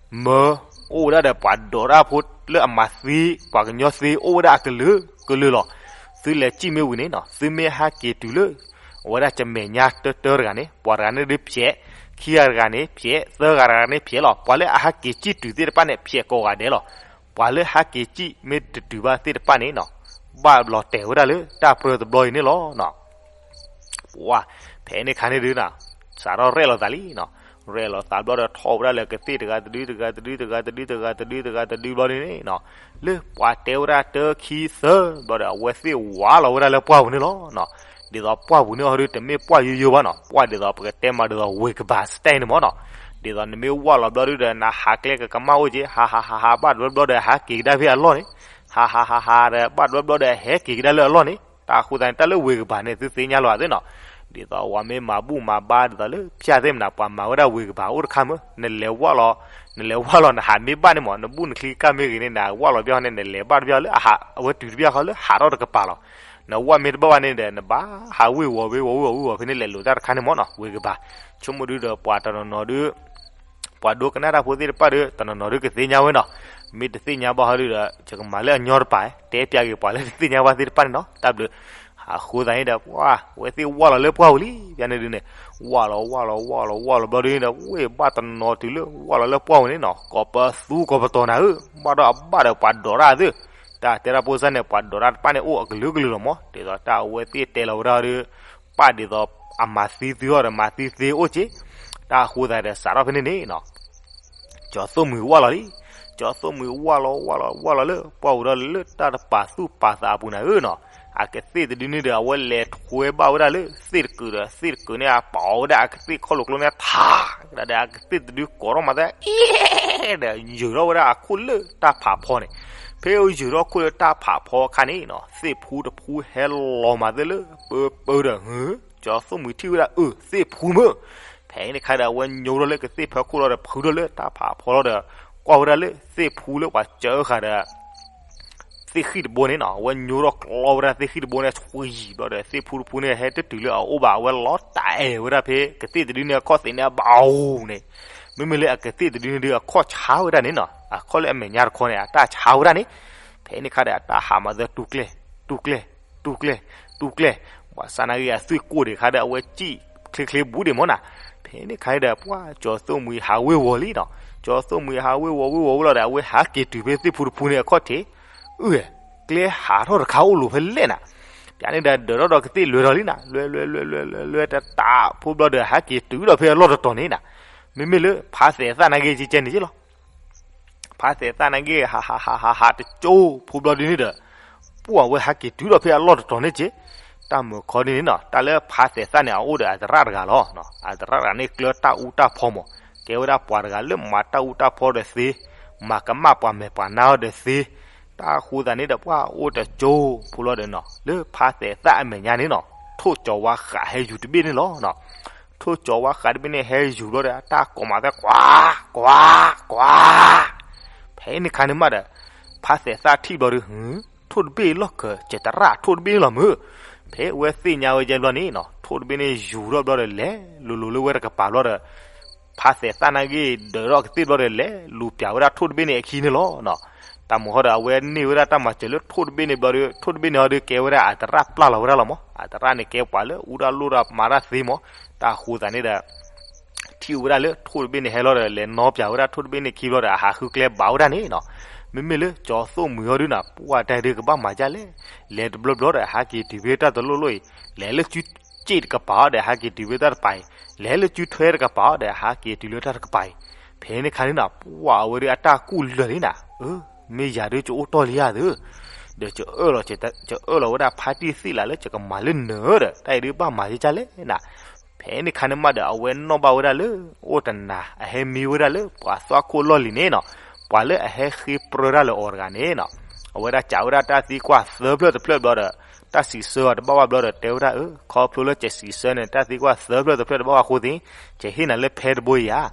မၢ အိၣ်ဝဲဒၣ်ဒီးပှၤဒိးတၢ်ဖိလၢအမၤသ့ ပှၤကညီသ့ အိၣ်ဝဲဒၣ်အကလုာ်ကလုာ်လီၤ, သုလဲၤစံၣ်မ့ၢ်ဝံၤန့ၣ်နီၤ သုမ့ၢ်ဟးက့ၤတုၤလၢ အဝဲဒၣ်ကမဲာ်ညါတၢတၢတဂၤန့ၣ် ပှၤတဂၤန့ၣ်ဒုးဖျဲး, ခံဂၤတဂၤန့ၣ်ဖျဲး, သၢဂၤတဂၤန့ၣ်ဖျဲးလီၤ, ပှၤလၢအဟးက့ၤစံၣ်တုၤသ့ၣ်တဖၣ်န့ၣ် ဖျဲးကိးဂၤဒဲးလီၤ, ပှၤလၢဟးက့ၤစံၣ်မ့ၢ်တတုၤဘၣ်သ့ၣ်တဖၣ်န့ၣ်နီၤ ဘၣ်လီၤတဲာ်ဝဲဒၣ်လၢတၢ်ပြၢတဘျီအံၤန့ၣ်လီၤ. ပှၤ ဖဲန့ၣ်ခါန့ၣ်ဒုးနီၤ စးထီၣ်ရဲၣ်လီၤသးလံနီၤ, ရဲၣ်လီၤသးဘျီဒီး ထီၣ်ဝဲဒၣ်လၢကသ့ၣ်တဂၤတဒု တဂၤတဒု တဂၤတဒု တဂၤတဒု တဂၤတဒု တဂၤတဒု တဂၤတဒုဘျီန့ၣ်နီၤ, လၢပှၤတဲဝဲဒၣ်တၢခံသၢဘျီဒီး အဝဲသ့ၣ်ဝးလီၤဝဲဒၣ်လၢပှၢ်ပူၤန့ၣ်လီၤ. ဒ်သိးပှၢ်ပူၤန့ၣ်ဟီဒုး တမ့ၢ်ပှၢ်ယိယိဘၣ်နီၤ, ပှၢ်ဒ်သိးပကတဲမးဒ်သိးဝ့ၢ်ကဘၣ် style န့ၣ်မ့ၢ်နီၤ, ဒ်သိးနမ့ၢ်ဝးလီၤဘျီဒုးဒီး နဟးကျဲကကမၣ်အိၣ်က့ၤ ဟးဟးဟးဟး ဘၣ်တဘျီဘျီဒီး ဟးက့ၤကဒါဖဲအလီၢ်န့ၣ်, ဟးဟးဟးဟးဒီး ဘၣ်တဘျီဘျီဒီး ဟဲက့ၤကဒါလၢအလီၢ်န့ၣ်, တၢ်အဃိသတးန့ၣ် တၢ်လၢဝ့ၢ်ကဘၣ်န့ၣ် သုသ့ၣ်ညါလီၤသ့နီၤ, ဒ်သိးဝၤမ့ၢ်မၤဘူၣ်မၤဘါဒ်သိးလၢဖၠၣ်သ့ၣ်မနၤ ပှၤမၤဝဲဒၣ်ဝ့ၢ်ကဘၣ်အိၣ်တခါမ့ၢ် နလဲၤဝးလီၤ, နလဲၤဝးလီၤ နဟးမ့ၢ်ဘၣ်န့ၣ်မ့ၢ် နဘူၣ်နချံကၣ်မ့ၢ်ဂ့ၤန့ၣ် နဝးလီၤဘၣ်ဟီန့ၣ် နလဲၤဘၣ်တဘၣ်လၢအဟး အဝဲတုၤတဘၣ်ဃီလၢဟးထီၣ်တကပၤလီၤ. နဝးမ့ၢ်တဘၣ်ဘၣ်န့ၣ်ဒီး နဘၣ်ဟးဝ့ၢ်ဝီၤဝ့ၢ်ဝီၤဝ့ၢ်ဝီၤဝ့ၢ်ဝီၤဖဲန့ၣ် လဲၤလိာ်တၢ်တခါန့ၣ်မ့ၢ်နီၤ ဝ့ၢ်ကဘၣ်, ဆိကမိၣ်ဒုးဒီးပှၤတနီၤနီၤဒုး ပှၤဒိကနၣ်တၢ်ဖိသ့ၣ်တဖၣ်ဒီး တနီၤနီၤဒုးကသ့ၣ်ညါဝဲနီၤ, မ့ၢ်တသ့ၣ်ညါဘၣ်ဟီဒုးဒီး ယကမၤလၢအညီတပၤ, တဲပၠးက့ၤပှၤလၢတသ့ၣ်ညါဘၣ်သ့ၣ်တဖၣ်န့ၣ်နီၤ, တၢ်ဘျုး အဃိသတးန့ၣ်ဒီး ပှၢ် အဝဲသ့ၣ်ဝၢ်လီၤလၢပှၢ်ပူၤလံ ပန့ၣ်ဒုန့ၣ်, ဝၢ်လီၤ ဝၢ်လီၤ ဝၢ်လီၤ ဝၢ်လီၤဘျီဒုန့ၣ်ဒီး ဝ့ၢ်ဘၣ်တနီၤတုၤလၢဝၢ်လီၤလၢပှၢ်ပူၤန့ၣ်နီၤ, ကိးပသူကိးပတီၤနၤဧၢ, ဘၣ်ဒီးအဘၣ်ဒီးပှၤဒိးတၢ်သု, တၢ်တဲတၢ်ဖိစၢ်န့ၣ် ပှၤဒိးတၢ်တဖၣ်န့ၣ်အိၣ်အကလုာ်ကလုာ်လီၤမး, ဒ်သိးတၢ်အဝဲသ့ၣ်တဲလီၤဝဲဒၣ်ဒီး ပၢ်ဒ်သိးအမၤသံသုအီၤဒီး မၤသံသ့အိၣ်က့ၤ, တၢ်အဃိသတးဒီး စးထီၣ်ဖဲန့ၣ်န့ၣ်နီၤ ကၠီၤသိၣ်မှံၤဝၢ်လီၤလံ. ကၠီၤသိၣ်မှံၤဝၢ်လီၤ ဝၢ်လီၤ ဝၢ်လီၤလၢပှၢ်ပူၤဒီး လၢတၢ်တပာ်သူၣ်ပာ်သးအပူၤနၤဧၢနီၤ, အကသ့ၣ်တဒုန့ၣ်ဒီး အဝဲလဲၤထွဲဘၣ်ဝဲဒၣ်လၢသ့ၣ်တကုာ်ဒီး သ့ၣ်တကုာ်န့ၣ် အပာ်အီၤဝဲဒၣ်အကသ့ၣ်ခီၣ်လိာ်ကျိန့ၣ် ထးကဒါဒီး အကသ့ၣ်တဒုကိးထီၣ်မၤသး အ့ ဒီး ယုာ်ထီၣ်ဝဲဒၣ်အခိၣ်လၢတၢ်ဖးဖီန့ၣ်, ဖဲယုာ်ထီၣ်ခိၣ်လၢတၢ်ဖးဖီအခါန့ၣ်နီၤ သ့ၣ်ဖူတဖူဟဲလီၤမၤသးလၢပၢပၢဒီး ဟု ကၠီၤသိၣ်မှံၤထံၣ်ဝဲဒၣ် အၢ သ့ၣ်ဖူမ့ၢ်, ဖဲန့ၣ်ခါဒီး အဝဲညိထီၣ်လၢကသ့ၣ်ဖီခိၣ်လီၤဒီး ဖုထီၣ်လၢတၢ်ဖးဖီလီၤဒီး ကွၢ်ဝဲဒၣ်လၢသ့ၣ်ဖူလၢပှၤစၢဃာ်ဒီး သ့ၣ်ဃံၣ်တဘိန့ၣ်နီၤ, အဝဲညိထီၣ်ကျီဝဲဒၣ်သ့ၣ်ဃံၣ်တဘိန့ၣ် ဆှံယံာ်ဘျီဒီး သ့ၣ်ဖူတဖူန့ၣ် ဟဲတတုၤလၢအအိၣ်ဘၣ် အဝဲလီၤတၢ်အဲၣ်ဝဲဒၣ်ဖဲကသ့ၣ်တဒုန့ၣ် အခီၣ်သ့ၣ်န့ၣ်အဘၣ်အူန့ၣ်, မ့မ့ၢ်လၢအကသ့ၣ်တဒုန့ၣ်ဒုး အခီၣ်ဆါဝဲဒၣ်န့ၣ်နီၤ, အခီၣ်လၢအမဲာ်ညါတခီန့ၣ် အတၢ်ဆါဝဲဒၣ်န့ၣ်, ဖဲန့ၣ်ခါဒီး အတၢ်ဟးမၤသး တူၢ်ကျဲၢ် တူၢ်ကျဲၢ် တူၢ်ကျဲၢ်, ဘၣ်ဆၣ်နာ်က့ အသွံၣ်ကိၢ်ဒံးခါဒီး အဝဲစံၣ်ချ့ချ့ဘူးဒံးမ့ၢ်နၤ, ဖဲန့ၣ်ခါဒီး ပှၢ် ကၠီၤသိၣ်မှံၤဟးဝ့ၤဝီၤလံနီၤ, ကၠီၤသိၣ်မှံၤဟးဝ့ၤဝီၤဝ့ၤဝီၤဝဲလီၤဒီး အဝဲဟးက့ၤတုၤဖဲသ့ၣ်ဖူတဖူန့ၣ် အခီၣ်ထံး, အၢ ကျဲဟးထီၣ်တခါအိၣ်လိာ်ဖဲလဲၣ်နၤ, ပန့ၣ်ဒီး ဒၢးထီၣ်ဒီးကသ့ၣ်လွဲၤထီၣ်လံနၤ, လွဲၤလွဲၤလွဲၤလွဲၤလွဲၤလွဲၤတတးဖိဘျီဒီး ဟးက့ၤတုၤဒီးဖဲအလီၢ်တတီၤန့ၣ်နၤ, မ့မ့ၢ်လၢဖါသဲးသၣ်နာ်က့ ကဲကဲန့ၣ်က့လီၤ ဖါသဲးသၣ်နာ်က့ ဟးဟးဟးဟးဟးတကၠိဖိဘျီဒုန့ၣ်ဒီး ပှၢ် အဝဲဟးက့ၤတုၤဒီးဖဲအလီၢ်တတီၤန့ၣ်က့, တၢ်မုာ်ခီဒ်န့ၣ်နီၤ, တၢ်လၢဖါသဲးသၣ်န့ၣ် အအိၣ်ဒီးအသရၣ်တဂၤလီၤ. အသရၣ်တဂၤန့ၣ် ကျၢၤတၢ်အူတၢ်ဖီမး, ကဲဝဲဒၣ်ပှၤတဂၤလၢမၤတၢ်အူတၢ်ဖီဒီးသ့, မၤကမၣ်ပှၤမဲာ်ပှၤနါအီၤဒီးသ့, တၢ်ဃိသးန့ၣ်ဒီး ပှၢ် အိၣ်တကၠိဖိလီၤဒီးနီၤ, လၢဖါသဲးသၣ်အမဲာ်ညါန့ၣ်နီၤ, ထိၣ်ကၠီၤဝါဃးဟဲယူၤတဘ့ၣ်န့ၣ်လီၤ. ထိၣ်ကၠီၤဝါဃးတဘ့ၣ်န့ၣ် ဟဲယူၤဘျီဒီး အတၢ်ကိးမးသဲ ကွၢ် ကွၢ် ကွၢ်, ဖဲန့ၣ်ခါန့ၣ်မးဒီး ဖါသဲးသၣ်ထံၣ်ဘျီဒီး ဟု ထိၣ်တဘ့ၣ်လီၢ်ခၢၣ် ကတရၣ်ထိၣ်တဘ့ၣ်လီၤမုၢ်, ဖဲအဝဲသ့ၣ်ညါဝဲကဲဘျီန့ၣ်နီၤ, ထိၣ်တဘ့ၣ်န့ၣ်ယူၤထီၣ်ဘျီဒီး လဲၤလူၤလူၤလၢဝဲတကပၤဘျီဒီး ဖါသဲးသၣ်နာ်က့ ဒၢးထီၣ်ကသ့ၣ်ဘျီဒီး လဲၤလူၤပၠးဝဲဒၣ်ထိၣ်တဘ့ၣ်န့ၣ်အခံန့ၣ်လီၤ. တၢ်မုာ်ဃီဒီး အဝဲန့ၢ်ဝဲဒၣ်တၢ်မၤစၢၤလၢထိၣ်တဘ့ၣ်န့ၣ်ဘျီဒီး ထိၣ်တဘ့ၣ်န့ၣ်ဟီဒီး ကဲဝဲဒၣ်အသရၣ်ပျၢ်လီၤဝဲဒၣ်လီၤမး, အသရၣ်န့ၣ် ကဲပှၤလၢအူတၢ်လိၣ်ဒီးမၤတၢ်သ့မး, တၢ်ဃိသးန့ၣ်ဒီး ထံၣ်ဝဲဒၣ်လၢထိၣ်တဘ့ၣ်န့ၣ်ဟဲလီၤဒီး လဲၤနီၣ်ပၠးဝဲဒၣ်ထိၣ်တဘ့ၣ်န့ၣ်ခံဘျီဒီး အဟးဃုကျဲဘၣ်ဝဲဒၣ်န့ၣ်နီၤ, မ့မ့ၢ်လၢကၠီၤသိၣ်မှံၤဟီဒုနီၤ ပှၢ် တၢ်ဒုးကဘၣ်မၤဒ်လဲၣ်, လဲၤတဘျီဘျီဒီး ဟးက့ၤတုၤဖဲတၢ်တလိၣ်လိၣ်အံၤ, လဲၤလၢကုက့ၣ်တကပၤဒီး ဟးက့ၤတုၤဖဲတၢ်တပၤအံၤ, လဲၤလၢကုထွဲတကပၤဒီး ဟးက့ၤတုၤလၢတၢ်တကပၤအံၤ, ဖဲန့ၣ်ခါန့ၣ်နီၤ ပှၢ် အဝဲဒုးအတၢ်ကူၣ်လၢာ်လံနၤ, အၢ မ့ၢ်ယၤဒုး ကအိၣ်တီၢ်လံဧါသၢ, ဒီး ကအၢၣ်လီၤဝဲဒၣ်ဖါတံၢ်သ့ၣ်လးလၢ ယကမၤလၢနၢၤဒီး တၢ်အံၤဒုးဘၣ်မၤဒ်လဲၣ်နၤ, ဖဲန့ၣ်ခါန့ၣ်မးဒီး အဝဲနီၣ်ဘၣ်ဝဲဒၣ်လၢ အိၣ်တနၤ အဟဲမံဝဲဒၣ်လၢပှၤသွၣ်ခိၣ်လီၢ်လံၤန့ၣ်နီၤ, ပှၤလၢအဟဲဃ့ပြၢတၢ်လၢအီၤတဂၤန့ၣ်နီၤ, အဝဲဒၣ်စံးဝဲဒၣ်တၢ်သံကွၢ်သၢဖျၢၣ်တဖျၢၣ်ဘျီဒီး တၢ်စံးဆၢအီၤတဘၣ်ဘၣ်ဘျီဒီး တဲဝဲဒၣ် အၢ ခီဖျိလၢကစံးဆၢန့ၣ် တၢ်သံကွၢ်သၢဖျၢၣ်တဘၣ်ဘၣ်အဃိသ့ၣ် ကဟ့ၣ်နၤလၢဖဲတဘိအံၤဧါ,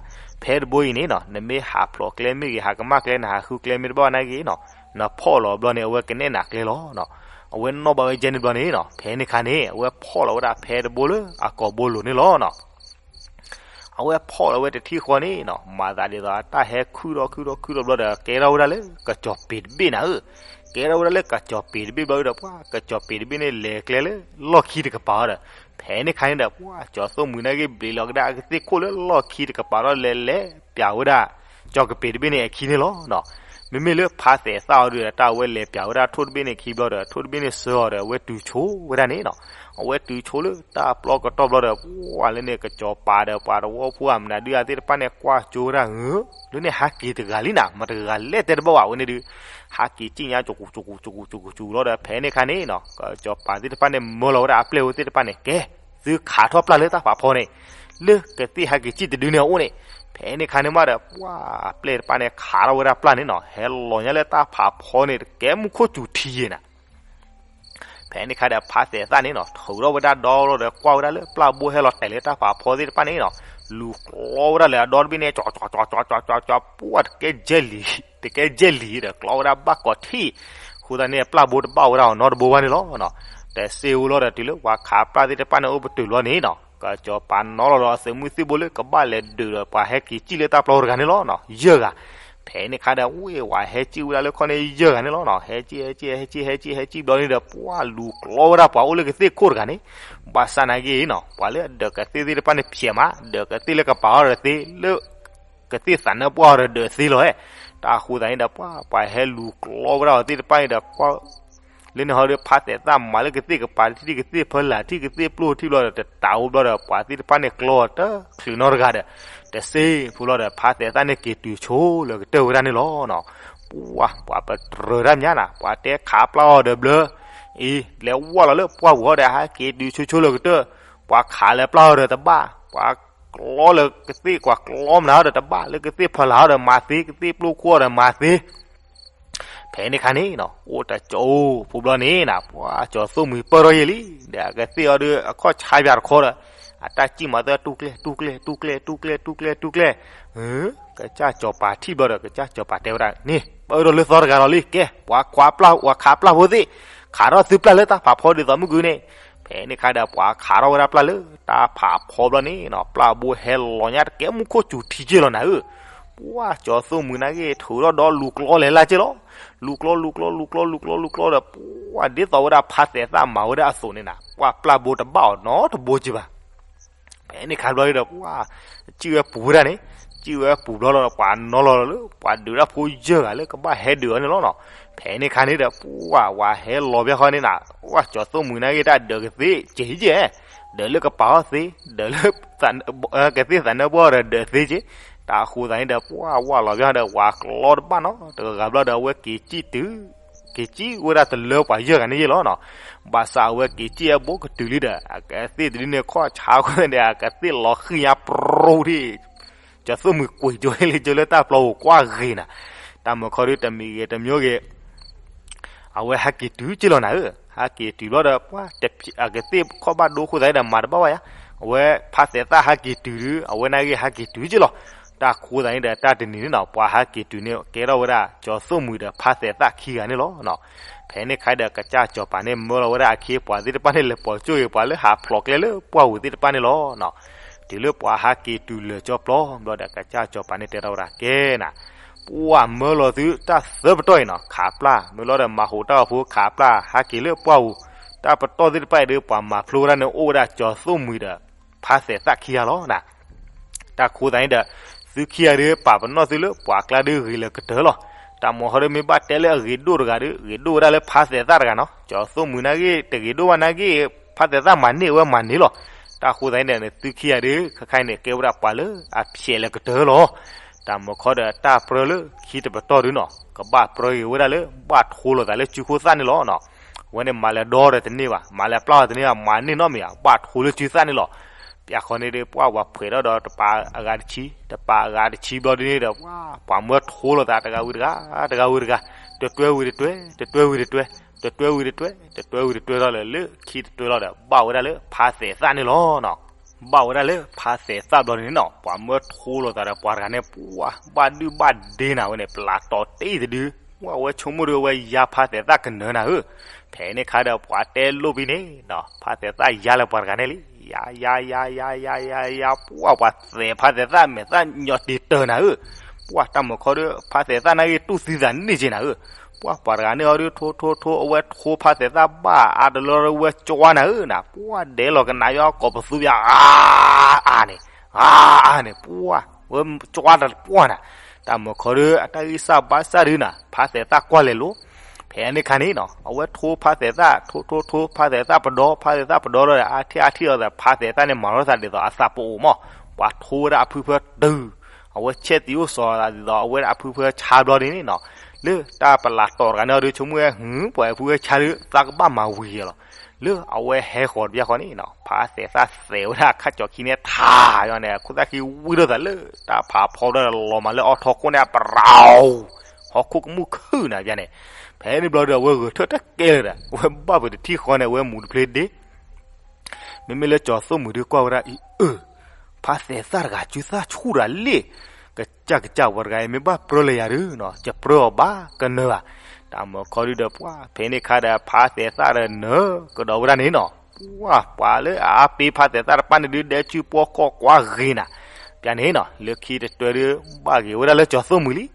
ဖဲတဘိအံၤန့ၣ်နီၤ နမ့ၢ်ဟးဖျိးကျဲမ့ၢ်ဂ့ၤ ဟးကမၣ်ကျဲ နဟးဃုကျဲမ့ၢ်တဘၣ်ဘၣ်နာ်က့နီၤ, နဖီၣ်လီၤဘျီန့ၣ် အဝဲကနဲၣ်နၤကျဲလီၤ. အဝဲနီၣ်ဘၣ်ဝဲကဲန့ၣ်ဘျီန့ၣ်နီၤ ဖဲန့ၣ်ခါန့ၣ် အဝဲဖီၣ်လီၤဝဲဒၣ်ဖဲတဘိလၢအကိာ်ဘိလိၤန့ၣ်လီၤနီၤ. အဝဲဖီၣ်လီၤဝဲတထံၣ်ဃီန့ၣ်နီၤ မၤသးဒ်သိးအတၢ်ဟဲခုၣ်ထီၣ်ခုၣ်ထီၣ်ခုၣ်ထီၣ်ဘျီဒီး ကဲထီၣ်ဝဲဒၣ်လၢကစီၤပ့ၤတဘ့ၣ်နၤဧၢ, ကဲထီၣ်ဝဲဒၣ်လၢကစီၤပ့ၤတဘ့ၣ်ဘျီဒီး ပှၢ် ကစီၤပ့ၤတဘ့ၣ်န့ၣ် လဲၤကျဲလၢလီၢ်ခံတကပၤအီၤဒီး ဖဲန့ၣ်ခါန့ၣ်ဒီး ပှၢ် ကၠီၤသိၣ်မှံၤနာ်က့ ဘျံးလီၤကဒါအကသ့ၣ်ခိၣ်လၢလီၢ်ခံတကပၤဒီး လဲၤလဲၤပၠးဝဲဒၣ် ကစီၤပ့ၤတဘ့ၣ်န့ၣ်အခံန့ၣ်လီၤ. မ့မ့ၢ်လၢဖါသဲးသၣ်အီၤဒုးဒီး တၢ်အဝဲလဲၤပၠးဝဲဒၣ်ထိၣ်တဘ့ၣ်န့ၣ်ခံဘျီဒီး ထိၣ်တဘ့ၣ်န့ၣ်ဆှၢအီၤဒီး အဝဲတုၤဆိဝဲဒၣ်န့ၣ်နီၤ, အဝဲတုၤဆိလၢတၢ်ပျီကတီၢ်ဘျီဒီး ပှၢ် လၢန့ၣ် ကစီၤပၤဒီးပှၤသဝီဖိအမနုၤဒုး အဝဲသ့ၣ်တဖၣ်န့ၣ် ကွၢ်ကၠိဝဲဒၣ်ဧၢ, လၢန့ၣ်ဟဲက့ၤတဂၤလံနၤ, မတဂၤလဲၣ်တဲတဘၣ်ဘၣ်ဝဲန့ၣ်ဒုး ဟးက့ၤကံၣ်ညါ ကကူကကူကကူကကူကကူလီၤဒီး ဖဲန့ၣ်ခါန့ၣ်နီၤ ကစီၤပၤသ့ၣ်တဖၣ်န့ၣ် မၢလီၤဝဲဒၣ်အပျဲၢ်ဝဲသ့ၣ်တဖၣ်န့ၣ် ကဲ သုခးထီၣ်ပျၢ်လၢတၢ်ဖးဖီန့ၣ် လၢကသ့ၣ်ဟဲက့ၤကံၣ်တဒုန့ၣ်အအိၣ်န့ၣ်, ဖဲန့ၣ်ခါန့ၣ်မးဒီး ပှၢ် အပျဲၢ်တဖၣ်န့ၣ် ခးထီၣ်ဝဲဒၣ်ပျၢ်န့ၣ်နီၤ ဟဲလီၤညါလၢတၢ်ဖးဖီန့ၣ် တကဲမူခိၣ်စူၤထံယဲၢ်နၤ ဖဲန့ၣ်ခါဒီး ဖါသဲးသၣ်န့ၣ်နီၤ ထုးထီၣ်ဝဲဒၣ်ဒီလီၤဒီး ကွၢ်ဝဲဒၣ်လၢပျၢ်ဘိဟဲလီၤတဲာ်လၢတၢ်ဖးဖီသ့ၣ်တဖၣ်န့ၣ်နီၤ လူၤကျီဝဲဒၣ်လၢအဒီတဘ့ၣ်န့ၣ် ကၠီကၠီကၠီကၠီကၠီကၠီ ပှၢ် တကဲယဲၢ်လံ, တကဲယဲၢ်လံဒီး ကျီဝဲဒၣ်ဘၣ်ကိးထံၣ်, အဃိသတးန့ၣ် ပျၢ်ဘိတဘၣ်ဝဲဒၣ်အီၤနီတဘိဘၣ်န့ၣ်လီၤ. တစ့ဝဲလီၤဒီး တုၤလၢပှၤခးပျၢ်သ့ၣ်တဖၣ်န့ၣ် အိၣ်ပတုာ်လီၤန့ၣ်နီၤ ကစီၤပၤနီၤလီၤဒီးအသုးမုၢ်သံၣ်ဘိလၢကဘၣ်လဲၤဒုးဒီးပှၤဟဲက့ၤကံၣ်လၢတၢ်ပျီတဂၤန့ၣ်လီၤ. ယဲၢ်ဂၤ ဖဲန့ၣ်ခါဒီး ဝ့ၢ်ဝဲဟဲစံၣ်ဝဲဒၣ်လၢခီၣ်န့ၣ်ယဲၢ်ဂၤန့ၣ်လီၤနီၤ. ဟဲစံၣ် ဟဲစံၣ် ဟဲစံၣ် ဟဲစံၣ် ဟဲစံၣ်ဘျီန့ၣ်ဒီး ပှၢ်လူၤကျီဝဲဒၣ်ပှၤအိၣ်လၢကသ့ၣ်ခိၣ်တဂၤန့ၣ်, ဘၣ်ဆၣ်နာ်က့နီၤ ပှၤလၢအဒၢးကသ့ၣ်သ့ၣ်တဖၣ်န့ၣ် ဖျဲးမး ဒၢးကသ့ၣ်လၢကပၤအီၤဒီးသ့ လၢကသ့ၣ်သးနၢပှၢ်အီၤဒီးဒၢးသ့လီၤဧါ. တၢ်ဃိသးန့ၣ်ဒီး ပှၢ်ပှၤဟဲလူၤကျီဝဲဒၣ်အီၤသ့ၣ်တဖၣ်န့ၣ်ဒီး လၢန့ၣ်ဟီဒီး ဖါသဲးသၣ်မၤလၢကသ့ၣ်ကပၤထံၣ်ကသ့ၣ်ဖၢလာ်ထံၣ်ကသ့ၣ်ပျိၢ်ထံၣ်ဘျီဒီး တတးအိၣ်ဘျီဒီး ပှၤသ့ၣ်တဖၣ်န့ၣ်ကျီအီၤတချုးနီတဂၤဒီး တစ့ၢ်ဖိလီၤဒီး ဖါသဲးသၣ်န့ၣ် က့ၤတုၤဆိလၢကတၢၢ်ဝဲဒၣ်န့ၣ်လီၤနီၤ. ပှၢ်ပှၤပတြၢၤတၢ်မညါနၤ ပှၤတဲခးပျၢ်အီၤဒီးဘျၢ အံၤ လဲၤဝဲလီၤလၢပှၢ်ပူၤဟီဒီး ဟဲက့ၤတုၤဆိဆိလၢကတၢၢ်, ပှၤခးလၢပျၢ်အီၤဒီးတဘၣ်, ပှၤကျီလၢကသ့ၣ် ပှၤကျီမနုၤအီၤဒီးတဘၣ်, လၢကသ့ၣ်ဖၢလာ်အီၤဒီးမၤသ့, ကသ့ၣ်ပျိၢ်ခိၣ်အီၤဒီးမၤသ့ ဖဲန့ၣ်ခါန့ၣ်နီၤ အိၣ်တကၠိဖိဘျီန့ၣ်နၤ ပှၢ်ကၠီၤသိၣ်မှံၤပၢၢ်ထီၣ်ယဲၢ်လံ, ဒီးအကသ့ၣ်အီၤဒီးအခီၣ်ဆါပၠးတခီဒီး အတၢ်စံၣ်မၤသၢတူၢ်ကျဲ တူၢ်ကျဲ တူၢ်ကျဲ တူၢ်ကျဲ တူၢ်ကျဲ တူၢ်ကျဲ, ကစၢ်ကၠီၤပၤထံၣ်ဘျီဒီး ကစၢ်ကၠီၤပၤတဲဝဲဒၣ်န့ၣ် ပၢၢ်ထီၣ်လၢသီတဂၤလီၤလံ ကဲ ပှၤခးပျၢ် ပှၤခးပျၢ်ဖိသ့ၣ် ခးထီၣ်သုပျၢ်လၢတၢ်ဖးဖီဒ်သိးမုၢ်ကုန့ၣ်, ဖဲန့ၣ်ခါဒီး ပှၤခးထီၣ်ဝဲဒၣ်ပျၢ်လၢတၢ်ဖးဖီဘျီန့ၣ်နီၤ ပျၢ်ဘိဟဲလီၤညါတကဲမူခိၣ်စူၤထံက့ၢ်လီၤနၤဧၢ ပှၢ်ကၠီၤသိၣ်မှံၤနာ်က့ ထုးထီၣ်ဒီးလူၤကျီလဲၤလၢ်က့ၢ်လီၤ. လူၤကျီ လူၤကျီ လူၤကျီ လူၤကျီ လူၤကျီဒီး ပှၢ်ဒ်သိးဝဲဒၣ်ဖါသဲးသၣ်မၤဝဲဒၣ်အသိးန့ၣ်နၤ ပှၢ်ပျၢ်ဘိတဘၣ်အီၤနီတဘိက့ၢ်ဘၣ်. ဖဲန့ၣ်ခါဘျီဒီး ပှၢ်စံၣ်ဝဲပူၤဝဲဒၣ်န့ၣ်, စံၣ်ဝဲပူၤဘျီလီၤဒီး ပှၤနီၤလီၤလၢ ပှၤဒုးတၢ်ဖိယဲၢ်ဂၤလၢကဘၣ်ဟဲဒုးအီၤန့ၣ်လီၤနီၤ. ဖဲန့ၣ်ခါန့ၣ်ဒီး ပှၢ်ဝဲဟဲလီၤဘၣ်ဃီန့ၣ်နၤ ပှၢ်ကၠီၤသိၣ်မှံၤနာ်က့ တၢ်ဒၢးကသ့ၣ်က့ၢ်က့ၢ် ဒၢးလၢကပၤအီၤသ့, ဒၢးလၢ ကသ့ၣ်သးနၢပှၢ်အီၤဒီးဒၢးသ့က့ၢ်, တၢ်ဃိသးန့ၣ်ဒီး ပှၢ်ဝဲလီၤဘၣ်ဃီဒီး ပှၤကျီတဘၣ်နီတဂၤဘျီဒီး အဝဲက့ၤစံၣ်တုၤ က့ၤစံၣ်ဝဲဒၣ်တလၢပှၤယဲၢ်ဂၤန့ၣ်ယဲၢ်လီၤနီၤ. ဘၣ်ဆၣ်အဝဲက့ၤစံၣ်အဘိကတုၤလံဒီး အကသ့ၣ်တဒုန့ၣ် ခီၣ်ဆါဃီန့ၣ်ဒီး အကသ့ၣ်လီၤဃံၤညါပြူၤဒံး ကၠီၤသိၣ်မှံၤကွံာ်ကၠိလၢကၠိလၢတၢ်ပျီပူၤ ကွၢ်ဂ့ၤနၤ, တၢ်မုၢ်ခီဒုတမံၤဂ့ၤတမံၤဂ့ၤ အဝဲဟဲက့ၤတုၤက့ၢ်လီၤနၤဧၢ, ဟဲက့ၤတုၤဘျီဒီး ပှၢ်အကသ့ၣ်ခီၣ်ဘၣ်ဒိဃိသးဒီးမၤတဘၣ်ဘၣ်ယါ, အဝဲဖါသဲးသၣ်ဟဲက့ၤတုၤဒီး အဝဲနာ်က့ဟဲက့ၤတုၤက့ၢ်လီၤ. တၢ်ဃိသးန့ၣ်ဒီး တၢ်တနံၤန့ၣ်နီၤ ပှၤဟဲက့ၤတုၤန့ၣ် ကဲထီၣ်ဝဲဒၣ် ကၠီၤသိၣ်မှံၤဒီးဖါသဲးသၣ်ခံဂၤန့ၣ်လီၤ. ဖဲန့ၣ်ခါဒီး ကစၢ်ကၠီၤပၤန့ၣ် မၢလီၤဝဲဒၣ်အခ့အပှၤသ့ၣ်တဖၣ်န့ၣ် လဲၤပိာ်ကၠိဂ့ၤ ပှၤလၢဟးဖျိးကျဲလၢပှၢ်ပူၤသ့ၣ်တဖၣ်န့ၣ်လီၤ. တုၤလၢပှၤဟဲက့ၤတုၤလၢာ်ကၠီပျီဘျီဒီး ကစၢ်ကၠီၤပၤန့ၣ်တဲထီၣ်ဝဲဒၣ် ကဲနၤ, ပှၢ်မၢလီၤသုတၢ်သၢပတီၢ်အံၤနီၤ ခးပျၢ် မ့ၢ်လီၤဒီးမၤဟူးတၢ်ဂီၤဖိခးပျၢ် ဟဲက့ၤလၢပှၢ်ပူၤ, တၢ်ပတီၢ်သ့ၣ်တဖၣ်အံၤဒီး ပှၤမၤဖျိဝဲဒၣ်န့ၣ် အိၣ်ဝဲဒၣ်ကၠီၤသိၣ်မှံၤဒီး ဖါသဲးသၣ်ခံဂၤလီၤနၤ. တၢ်ဃိသးန့ၣ်ဒီး သုခံဂၤဒီး ပာ်ပနီၣ်သုလၢပှၤကျါဒီးဂ့ၤလၢကတၢၢ်လီၤ. တၢ်မုၢ်ခီဒီးမ့ၢ်ဘၣ်တဲလၢအဂ့ၤဒိၣ်တဂၤဒီး ဂ့ၤဒိၣ်ဝဲဒၣ်လၢဖါသဲးသၣ်တဂၤနီၤ. ကၠီၤသိၣ်မှံၤနာ်က့ တဂ့ၤဒိၣ်ဘၣ်နာ်က့ ဖါသဲးသၣ်မၤန့ၢ်ဝဲမၤန့ၢ်လီၤ. တၢ်ဃိသးန့ၣ်ဒီး သုခံဂၤဒီး ခဲခါအံၤန့ၣ် ကဲဝဲဒၣ်ပှၤလၢအဖျဲးလၢကတၢၢ်လီၤ. တၢ်မုၢ်ခီဒီးတၢ်ပြၢလၢခံတပတီၢ်ဒုနီၤ ကဘၣ်ပြၢက့ၤဝဲဒၣ်လၢ ဘၣ်ထိလိာ်သးလၢစုခိၣ်သၣ်န့ၣ်လီၤ. အဝဲန့ၣ်မၤလဲၤဒီဒီးတန့ၢ်ဘၣ် မၤလဲၤပျၢ်အီၤတန့ၢ်ဘၣ် မၤန့ၢ်နီတမံၤဘၣ် ဘၣ်ထိလၢစုသၣ်န့ၣ်လီၤ. ပျၢ်ဃီန့ၣ်ဒီး ပှၢ်ဝဲဖှဲးထီၣ်ဒီးတပၤအဂၤတဆံ တပၤအဂၤတဆံဘျီဒုန့ၣ်ဒီး ပှၢ်မၢထိလိာ်သးတဂၤဝံၤတဂၤ တဂၤဝံၤတဂၤ တတွဲဝံၤတတွဲ တတွဲဝံၤတတွဲ တတွဲဝံၤတတွဲ တတွဲဝံၤတတွဲလီၤဒီး လၢခံတတွဲလီၤဒီး ဘၣ်ဝဲဒၣ်လၢဖါသဲးသၣ်န့ၣ်လီၤ. ဘၣ်ဝဲဒၣ်လၢဖါသဲးသၣ်ဘျီန့ၣ်နီၤ ပှၤမၢထိလိာ်သးဒီးပှၤတဂၤန့ၣ် ပှၢ် ဘၣ်ဒုၣ်ဘၣ်ဒ့နၤဝဲန့ၣ် ပျၢ်တီၤတ့ၢ်တဒု ပှၢ်ဝဲဆိကမိၣ်ဒီးဝဲယါဖါသဲးသၣ်ကနၢၤနၤဧၢ. ဖဲန့ၣ်ခါဒီးပှၤတဲလိၣ်ဘံန့ၣ် ဖါသဲးသၣ်ယါလၢပှၤတဂၤန့ၣ်လံ ယါ ယါ ယါ ယါ ယါ ယါ ယါ ပှၢ်ပှၤသဲးဖါသဲးသၣ်မဲာ်သၣ်ညီတ့ၤတၢၤနၤဧၢ. ပှၢ်တၢ်မုၢ်ခီဒီး ဖါသဲးသၣ်နာ်က့တူၢ်သံသးန့ၢ်က့နၤဧၢ. ပှၢ်ပှၤတဂၤန့ၣ်အီၤဒီးထိထိထိ အဝဲထိဖါသဲးသၣ်ဘၣ်အါတလီၤဝဲကွၢ်နၤဧၢနၤ ပှၢ်ဒဲးလီၤကနၣ်ယီကိးပသူပျၢ် အါအါန့ၣ် အါအါန့ၣ် ပှၢ်ဝဲကွၢ်တပှၢ်နၤ. တၢ်မုၢ်ခီဒီး အတၢ်ဂံၢ်စၢ်ဘါစၢ်ဒုနၤ ဖါသဲးသၣ်ကွၢ်လဲၤလိၤ ဖဲန့ၣ်ခါန့ၣ်နီၤ အဝဲထိဖါသဲးသၣ် ထိထိထိ ဖါသဲးသၣ်ပဒီ ဖါသဲးသၣ်ပဒီလီၤဒီး အါထံၣ်အါထံၣ်အီၤဒီး ဖါသဲးသၣ်န့ၣ်မၤလိာ်သးဒ်သိးအသးပအိၣ်မး ပှၤထိဝဲဒၣ်အဖုဖၢတၢ် အဝဲဆဲးသံအိၣ်စီၤသးဒ်သိး အဝဲဒၣ်အဖုဖၢဆါဘျီဒ်န့ၣ်နီၤ လၢတၢ်ပလၢ်တီၤတဂၤန့ၣ်အီၤဒီး ဆိကမိၣ်ဝဲ ဟု ပှၤအဖုဖၢဆါဒီး သးကဘၣ်မၤဝံၤယဲလီၤ. လၢအဝဲဟဲဃီၤတဘျီဃီန့ၣ်နီၤ ဖါသဲးသၣ်သဲးဝဲဒၣ်အခါကၠီၤခံန့ၣ်ထးယီၤန့ၣ် ခိၣ်သၣ်ခံဝံၣ်ထီၣ်သးလၢ တၢ်ဖးဖီဘျီဒီး လီၤမၤလၢအီထီခိၣ်န့ၣ် အပရၤ ဟီၣ်ခိၣ်ကမူၣ်ခုၣ်နၤဘျီန့ၣ် ဖဲန့ၣ်ဘျီဒီး အဝဲဂဲၤထၢၣ်တကဲလၢၤဒီး အဝဲဘၣ်ပတထံၣ်ဃီန့ၣ် အဝဲမူတဖျ့ဒ့ မ့မ့ၢ်လၢကၠီၤသိၣ်မှံၤဒုးကွၢ်ဝဲဒၣ်အံၤ အၢ ဖါသဲးသၣ်တဂၤ စုသၣ်ဆူၣ်တဂၤလံ ကစၢ်ကစၢ်ဝဲတဂၤအံၤ မ့ၢ်ဘၣ်ပြၢလၢယၤဒုနီၤ ယပြၢအီၤဘၣ်ကနၢၤဘၣ်. တၢ်မုၢ်ခီဒုဒီးပှၢ် ဖဲန့ၣ်ခါဒီး ဖါသဲးသၣ်ဒီးနၢၤကဒီးဝဲဒၣ်န့ၣ်နီၤ ပှၢ်ပှၤလၢအအါပ့ၤဖါသဲးသၣ်တဖၣ်န့ၣ်ဒု ဒဲစုပှီၢ်ကီၢ်ကွၢ်ဂ့ၤနၤ ပျၢ်န့ၣ်နီၤ လၢခံတတွဲဒု ဘၣ်ဂ့ၤဝဲဒၣ်လၢကၠီၤသိၣ်မှံၤလံ.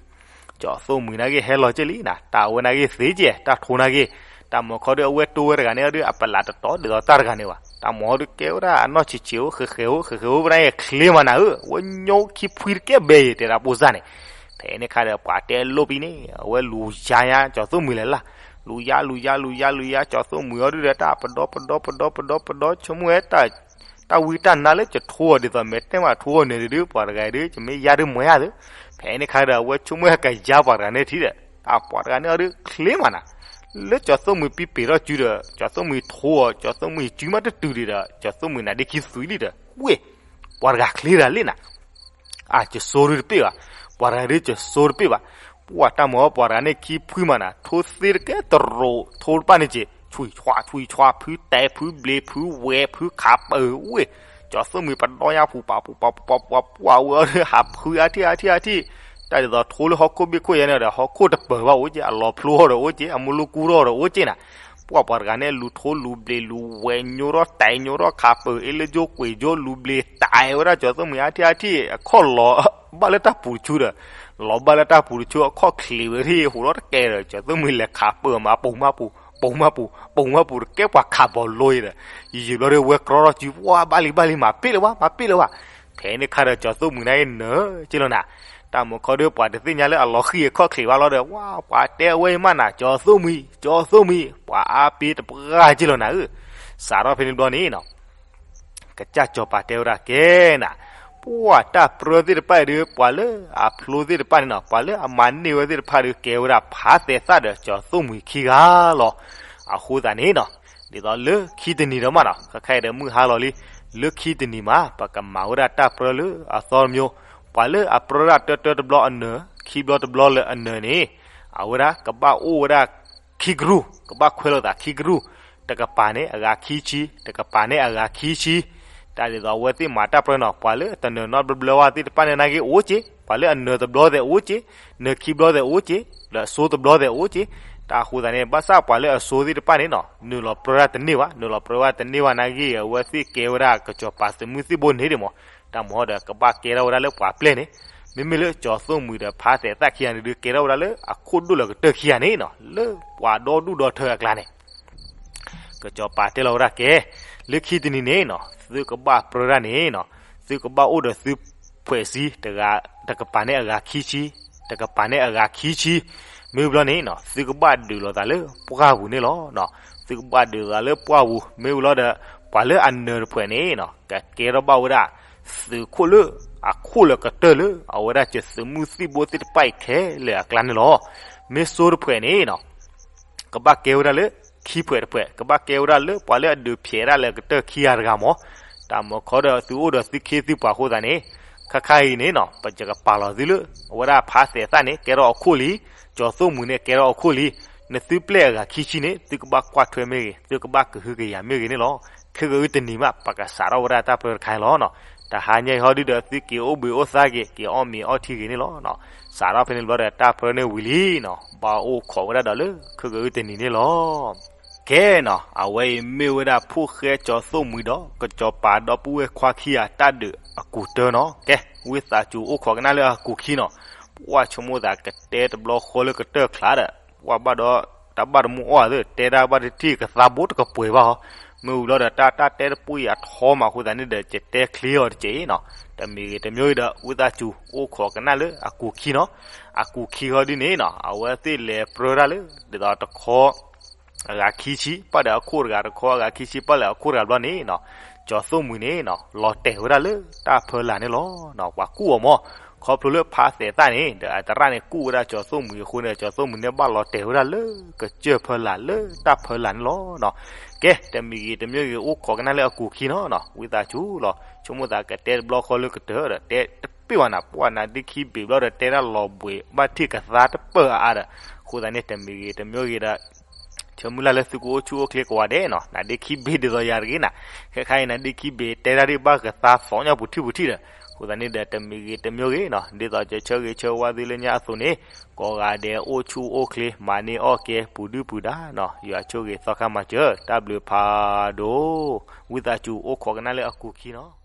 ကၠီၤသိၣ်မှံၤနာ်က့ဟဲလီၤက့ၤလံနၤ, တၢ်အဝဲနာ်က့သ့ကဲ တၢ်ထိနာ်က့, တၢ်မၤခီဒီးအဝဲတိဝဲတဂၤန့ၣ်အီၤဒီး အပလးတတီဒ်သိးတၢ်တဂၤန့ၣ်ဘၣ်, တၢ်မၤအီၤဒီးကဲဝဲဒၣ်အနီၢ်ဆံးဆံးအိၣ် ဃဲးဃဲးအိၣ် ဃဲးဃဲးအိၣ် ပနၢ်အံၤချ့မးနၤဧၢ, အဝဲညိခံဖှံတကဲဘဲအံၤ တဲဒၣ်ပိၢ်စၢ်န့ၣ်, ဖဲန့ၣ်ခါဒီးပှၤတဲလိၣ်ပံၤန့ၣ် အဝဲလူၤယါညါ ကၠီၤသိၣ်မှံၤလဲၤလၢ်, လူၤယါ လူၤယါ လူၤယါ လူၤယါ ကၠီၤသိၣ်မှံၤအီၤဒုးဒီး တၢ်ပဒီပဒီပဒီပဒီပဒီ ဆိကမိၣ်ဝဲ တၢ်ဝံတၢ်နါလၢကထိအီၤဒ်သိးမဲာ်တဲမးထိအီၤန့ၣ်ဒုး ပှၤတဂၤအံၤဒုး ကမ့ၢ်ယါဒုးမွဲဧါသၢ, ဖဲန့ၣ်ခါဒီး အဝဲဆိကမိၣ်ဟဲကယါပှၤတဂၤန့ၣ်ထံဒီး တၢ်ပှၤတဂၤန့ၣ်အီၤဒုးချ့မးနၤ, လၢကၠီၤသိၣ်မှံၤပံပ့ၤထီၣ်စုဒီး ကၠီၤသိၣ်မှံၤထိအီၤ ကၠီၤသိၣ်မှံၤစုမးတတုၤဒံးဒီး ကၠီၤသိၣ်မှံၤနၤဒ့ခံသွံလံဒီး ဝ့ၢ် ပှၤတဂၤချ့တၢ်လံနၤ အကစိဒုတပ့ၢ်ဘၣ်, ပှၤတဂၤဒုးကစိတပ့ၢ်ဘၣ်, ပှၤတၢ်မၤအီၤပှၤတဂၤန့ၣ်ခံဖှံမးနၤ ထိသ့တကဲတရိး ထိတဖၣ်န့ၣ်က့ၤ ဆွံၣ်ဆွါ ဆွံၣ်ဆွါ ဖုတဲ ဖုဘျ့ ဖုဝဲ ဖုခးပၢၤဝ့ၢ်, ကၠီၤသိၣ်မှံၤပဒီညါပူၤ ပာ်ပူၤ ပာ်ပူၤ ပာ်ပူၤ ပှၢ်ဝဲအီၤဒုး ဟးဖုအါထံၣ်အါထံၣ်အါထံၣ်, တၢ်ဒ်သိးထိလၢဟီၣ်ခိၣ်ဘ့ၣ်ခိၣ်ယဲန့ၣ်ဒီး ဟီၣ်ခိၣ်တပၢၤဘၣ်အိၣ်က့ၤ အလီၤဖျိအီၤဒီးအိၣ်က့ၤ အမူလိကူထီၣ်ဒီးအိၣ်က့ၤနၤ, ပှၢ်ပှၤတဂၤန့ၣ် လူၤထိလူၤဘျ့လူၤဝဲညိထီၣ်တဲာ်ညိထီၣ်ခးပၢၤ အ့လၢကၠိကွံာ်ကၠိ လူၤဘျ့တဲာ်ဝဲဒၣ်ကၠီၤသိၣ်မှံၤအါထံၣ်အါထံၣ် အခီၣ်လီၤဘၣ်လၢတၢ်ပူၤတဆူဒီး လီၤဘၣ်လၢတၢ်ပူၤတဆူ အခီၣ်ချ့းဝဲထံၣ် ဟူးထီၣ်တကဲဒီး ကၠီၤသိၣ်မှံၤလဲၤခးပၢၤမး ပူၤမးပူၤ ပူၤမးပူၤ ပူၤမးပူၤ တကဲပှၤခးဘီလိအံၤဒီး ယံာ်ယံာ်ဘျီဒီး ဝဲကြီထီၣ်စု ပှၢ်ဘၣ်လံဘၣ်လံ မၤပ့ၣ်လၢၤဘၣ် မၤပ့ၣ်လၢၤဘၣ်, ဖဲန့ၣ်ခါဒီး ကၠီၤသိၣ်မှံၤန့ၣ်နၢၤက့ၤလီၤနၤ, တၢ်မၤခီဒီးပှၤတသ့ၣ်ညါလၢအလီၤဃံၤအခီၣ်ချ့းဘၣ်လီၤဒီး ဝါ ပှၤတဲအဝဲအံၤမးနၤ ကၠီၤသိၣ်မှံၤ ကၠီၤသိၣ်မှံၤ ပှၤအါပ့ၤတပှၢ်က့ၤလီၤနၤဧၢ, စးထီၣ်ဖဲန့ၣ်ဘျီန့ၣ်နီၤ ကစၢ်စီၤပၤတဲဝဲဒၣ်ကဲနၤ, ပှၤတၢ်ပြၢသ့ၣ်တဖၣ်အံၤဒီး ပှၤလၢအဖျိသ့ၣ်တဖၣ်န့ၣ်နီၤ ပှၤလၢအမၤန့ၢ်ဝဲသ့ၣ်တဖၣ်ဒီး ကဲဝဲဒၣ်ဖးသဲးသၣ်ဒီးကၠီၤသိၣ်မှံၤခံဂၤလီၤ. အဃိသတးန့ၣ်နီၤ ဒ်သိးလၢခံတနံၤဒီးမးနီၤ ခဲခါအံၤဒီးမုၢ်ဟါလီၤလံ, လၢခံတနံၤမး ပကမၤဝဲဒၣ်တၢ်ပြၢလၢအသီတမျိုး, ပှၤလၢအပြၢဒၣ်တၢတၢတဘျီအနၢၤ ခံဘျီတဘျီလၢအနၢၤန့ၣ် အဝဲဒၣ်ကဘၣ်အိၣ်ဝဲဒၣ် ခံကရူၢ်, ကဘၣ်ခွဲးလိာ်သးခံကရူၢ်, တကပၤန့ၣ်အဂၤခံဆံ, တကပၤန့ၣ်အဂၤခံဆံ, တၢ်ဒ်သိးအဝဲသ့ၣ်မၤတၢ်ပြၢနီၤ ပှၤလၢအတနၢၤနီတဘျီဘၣ်သ့ၣ်တဖၣ်န့ၣ်နာ်က့အိၣ်က့ၤ, ပှၤလၢအနၢၤတဘျီသဲးအိၣ်က့ၤ, နၢၤခံဘျီသဲးအိၣ်က့ၤ, လၢအစိတဘျီသဲးအိၣ်က့ၤ, တၢ်အဃိသတးန့ၣ် ဘၣ်ဆၣ်ပှၤလၢအစိသ့ၣ်တဖၣ်န့ၣ်နီၤ နုာ်လီၤပြၢဒၣ်တန့ၢ်ဘၣ်, နုာ်လီၤပြၢဝဲတန့ၢ်ဘၣ်နာ်က့ အဝဲသ့ၣ်ကဲဝဲဒၣ်ကစီၤပၤသုးမုၢ်သံၣ်ဘိန့ၣ်ဒံးမး, တၢ်မၤဒီးကဘၣ်ကဲထီၣ်ဝဲဒၣ်လၢပှၤပျဲၢ်န့ၣ်, မ့မ့ၢ်လၢကၠီၤသိၣ်မှံၤဒီးဖးသဲးသၣ်ခံဂၤန့ၣ်ဒုး ကဲထီၣ်ဝဲဒၣ်လၢအခိၣ်ဒိၣ်လၢကတၢၢ်ခံဂၤန့ၣ်နီၤ လၢပှၤဒီဒူၣ်ဒီထၢအကျါန့ၣ် ကစီၤပၤတဲလီၤဝဲဒၣ်ကဲ, လၢခံတနံၤန့ၣ်နီၤ သုကဘၣ်ပြၢဒၣ်န့ၣ်နီၤ သုကဘၣ်အိၣ်ဒီးသုဖှဲးဆံတဂၤ, တကပၤန့ၣ်အဂၤခံဆံ, တကပၤန့ၣ်အဂၤခံဆံ, မ့ၢ်ဘျီန့ၣ်နီၤ သုကဘၣ်ဒုးလိာ်သးလၢပှၢ်ပူၤန့ၣ်လီၤ. သုကဘၣ်ဒုးလိာ်သးလၢပှၢ်ပူၤ မ့ၢ်ဘျီဒီး ပှၤလၢအနၢၤတဖှဲးန့ၣ်နီၤ ကကဲထီၣ်ဘၣ်ဝဲဒၣ် သုးခိၣ်လၢအခိၣ်လၢကတၢၢ်လၢ အဝဲဒၣ်ကသုးမုၢ်သံၣ်ဘိသ့ၣ်တဖၣ်အံၤခဲလၢာ်အကျါန့ၣ်လီၤ. မ့ၢ်စိတဖှဲးန့ၣ်နီၤ ကဘၣ်ကဲဝဲဒၣ်လၢခံဖှဲးတဖှဲး, ကဘၣ်ကဲဝဲဒၣ်လၢပှၤလၢအဒုးဖျဲးဒၣ်လၢကတၢၢ်ခံဂၤတဂၤမး, တၢ်မၤခီဒီးသုအိၣ်ဒီးသုခ့သုပှၤအဃိသတးန့ၣ်, ခါခါအံၤန့ၣ်နီၤ ပကပာ်လီၤသုလၢ အဝဲဒၣ်ဖးသဲးသၣ်န့ၣ် ကဲထီၣ်အခိၣ်လံ, ကၠီၤသိၣ်မှံၤန့ၣ် ကဲထီၣ်အခိၣ်လံ, နသုပျဲၢ်အဂၤခံဆံန့ၣ် သုကဘၣ်ကွၢ်ထွဲမ့ၢ်ဂ့ၤ, သုကဘၣ်ကဟုကယာ်မ့ၢ်ဂ့ၤန့ၣ်လီၤ. ခဲကနံၣ်အံၤတနံၤမး ပကစးထီၣ်ဝဲဒၣ်တၢ်ပြၢတခါန့ၣ်လီၤ. တဟါညါအံၤဟီဒုဒီး သုက့ၤအိၣ်ဘှံးအိၣ်သါက့ၤ က့ၤအီၣ်မ့ၤအီထံဂ့ၤန့ၣ်လီၤ. စးထီၣ်ဖဲန့ၣ်ဘျီဒီး တၢ်ပြၢန့ၣ်ဝံၤလံနီၤ, ဘၣ်အိၣ်ခိးဝဲဒၣ်ဒီးလၢ ခဲကနံၣ်အံၤတနံၤန့ၣ်လီၤ. ကဲနီၤ, အဝဲအံၤမ့ၢ်ဝဲဒၣ်ဖိၣ်ဃဲကၠီၤသိၣ်မှံၤဒီး ကစီၤပၤဒီပုၢ်ဝဲၢ်ခွါခံဂၤတၢ်ဒုးအကူာ်တၢနီၤ. ကဲ, ဝံသးစူၤအိၣ်ခိးကနၣ်လၢအကူာ်ခံနီၤ. ပှၢ်ဆိကမိၣ်သးကတဲတဘျီဃီလၢကတၢၢ်ချါဒီး ပှၢ်ဘၣ်ဒီး တၢ်ဘၣ်တမူအီၣ်သ့ၣ် တဲတၢ်ဘၣ်တထံၣ်ကသါဘိတကပှဲၤဘၣ်ဟီ. မ့ၢ်ဝံၤဘျီဒီး တၢ်တၢ်တဲတပူအံၤအထီမးအဃိသတးန့ၣ်ဒီး ယတဲချ့အီၤတက့ၢ်နီၤ. တမံၤဂ့ၤတမံၤဂ့ၤဒီး ဝံသးစူၤအိၣ်ခိးကနၣ်လၢအကူာ်ခံနီၤ. အကူာ်ခံဃီဒ်န့ၣ်နီၤ အဝဲသ့ၣ်လဲၤပြၢတၢ်လၢ ဒ်သိးတခီ အဂၤခံဆံ ပၣ်ဒီးအခိၣ်တဂၤ, တခီအဂၤခံဆံ ပၣ်လၢအခိၣ်တဂၤဘျီန့ၣ်နီၤ, ကၠီၤသိၣ်မှံၤန့ၣ်နီၤ လီၤတဲာ်ဝဲဒၣ်လၢတၢ်ဖၢလာ်န့ၣ်လီၤ. ပှၤကူၣ်အီၤမး, ခီဖျိလၢဖးသဲးသၣ်န့ၣ် ဒီးအသရၣ်န့ၣ် ကူၣ်ဝဲဒၣ်ကၠီၤသိၣ်မှံၤအဃိန့ၣ် ကၠီၤသိၣ်မှံၤန့ၣ် ဘၣ်လီၤတဲာ်ဝဲဒၣ်လၢကစၢၢ်ဖၢလာ်လၢတၢ်ဖၢလာ်န့ၣ်လီၤ. ကဲ, တမံၤဂ့ၤတမံၤဂ့ၤ အိၣ်ခိးကနၣ်လၢအကူာ်ခံနီၤ, ဝံသးစူၤလီၤ. ဆိကမိၣ်သးကတဲတဘျီဃီလၢကတၢၢ်ဒီး တဲတပ့ၢ်ဘၣ်နၤ, ပှၢ်နၤဒ့ခံဘ့ၣ်ဘျီဒီး တဲတၢ်လီၤဘှံးဘၣ်ထံၣ်ကသါတပၢၢ်အါအါဒီး, အဃိသတးန့ၣ် တမံၤဂ့ၤတမံၤဂ့ၤဒီး ဆၢမုၢ်လၢ်လၢသုကအိၣ်ဆူၣ်အိၣ်ချ့ကိးဂၤဒဲးနီၤ. နၤဒ့ခံဘ့ၣ်ဒ်သိးယၤတဂ့ၤနၤ, ခဲခါအံၤ နၤဒ့ခံဘ့ၣ် တဲတၢ်ဒ်ဘၣ်ကသါသီညါပူၤထံၣ်ပူၤထံၣ်ဒီး, အဃိသတးန့ၣ်ဒီး တမံၤဂ့ၤတမံၤဂ့ၤနီၤ, ဒ်သိးယဆၢဂ့ၤဆၢဝါသုလၢညါအသိးန့ၣ်, ကိးဂၤဒဲးအိၣ်ဆူၣ်အိၣ်ချ့ မၤန့ၢ်အီၣ်ကဲ ပူၤဒုၣ်ပူၤဒါနီၤ, ယွၤဆိၣ်ဂ့ၤသီခါမၤစၢၤ, တၢ်ဘျုးဖးဒိၣ်, ဝံသးစူၤအိၣ်ခိးကနၣ်လၢအကူာ်ခံနီၤ.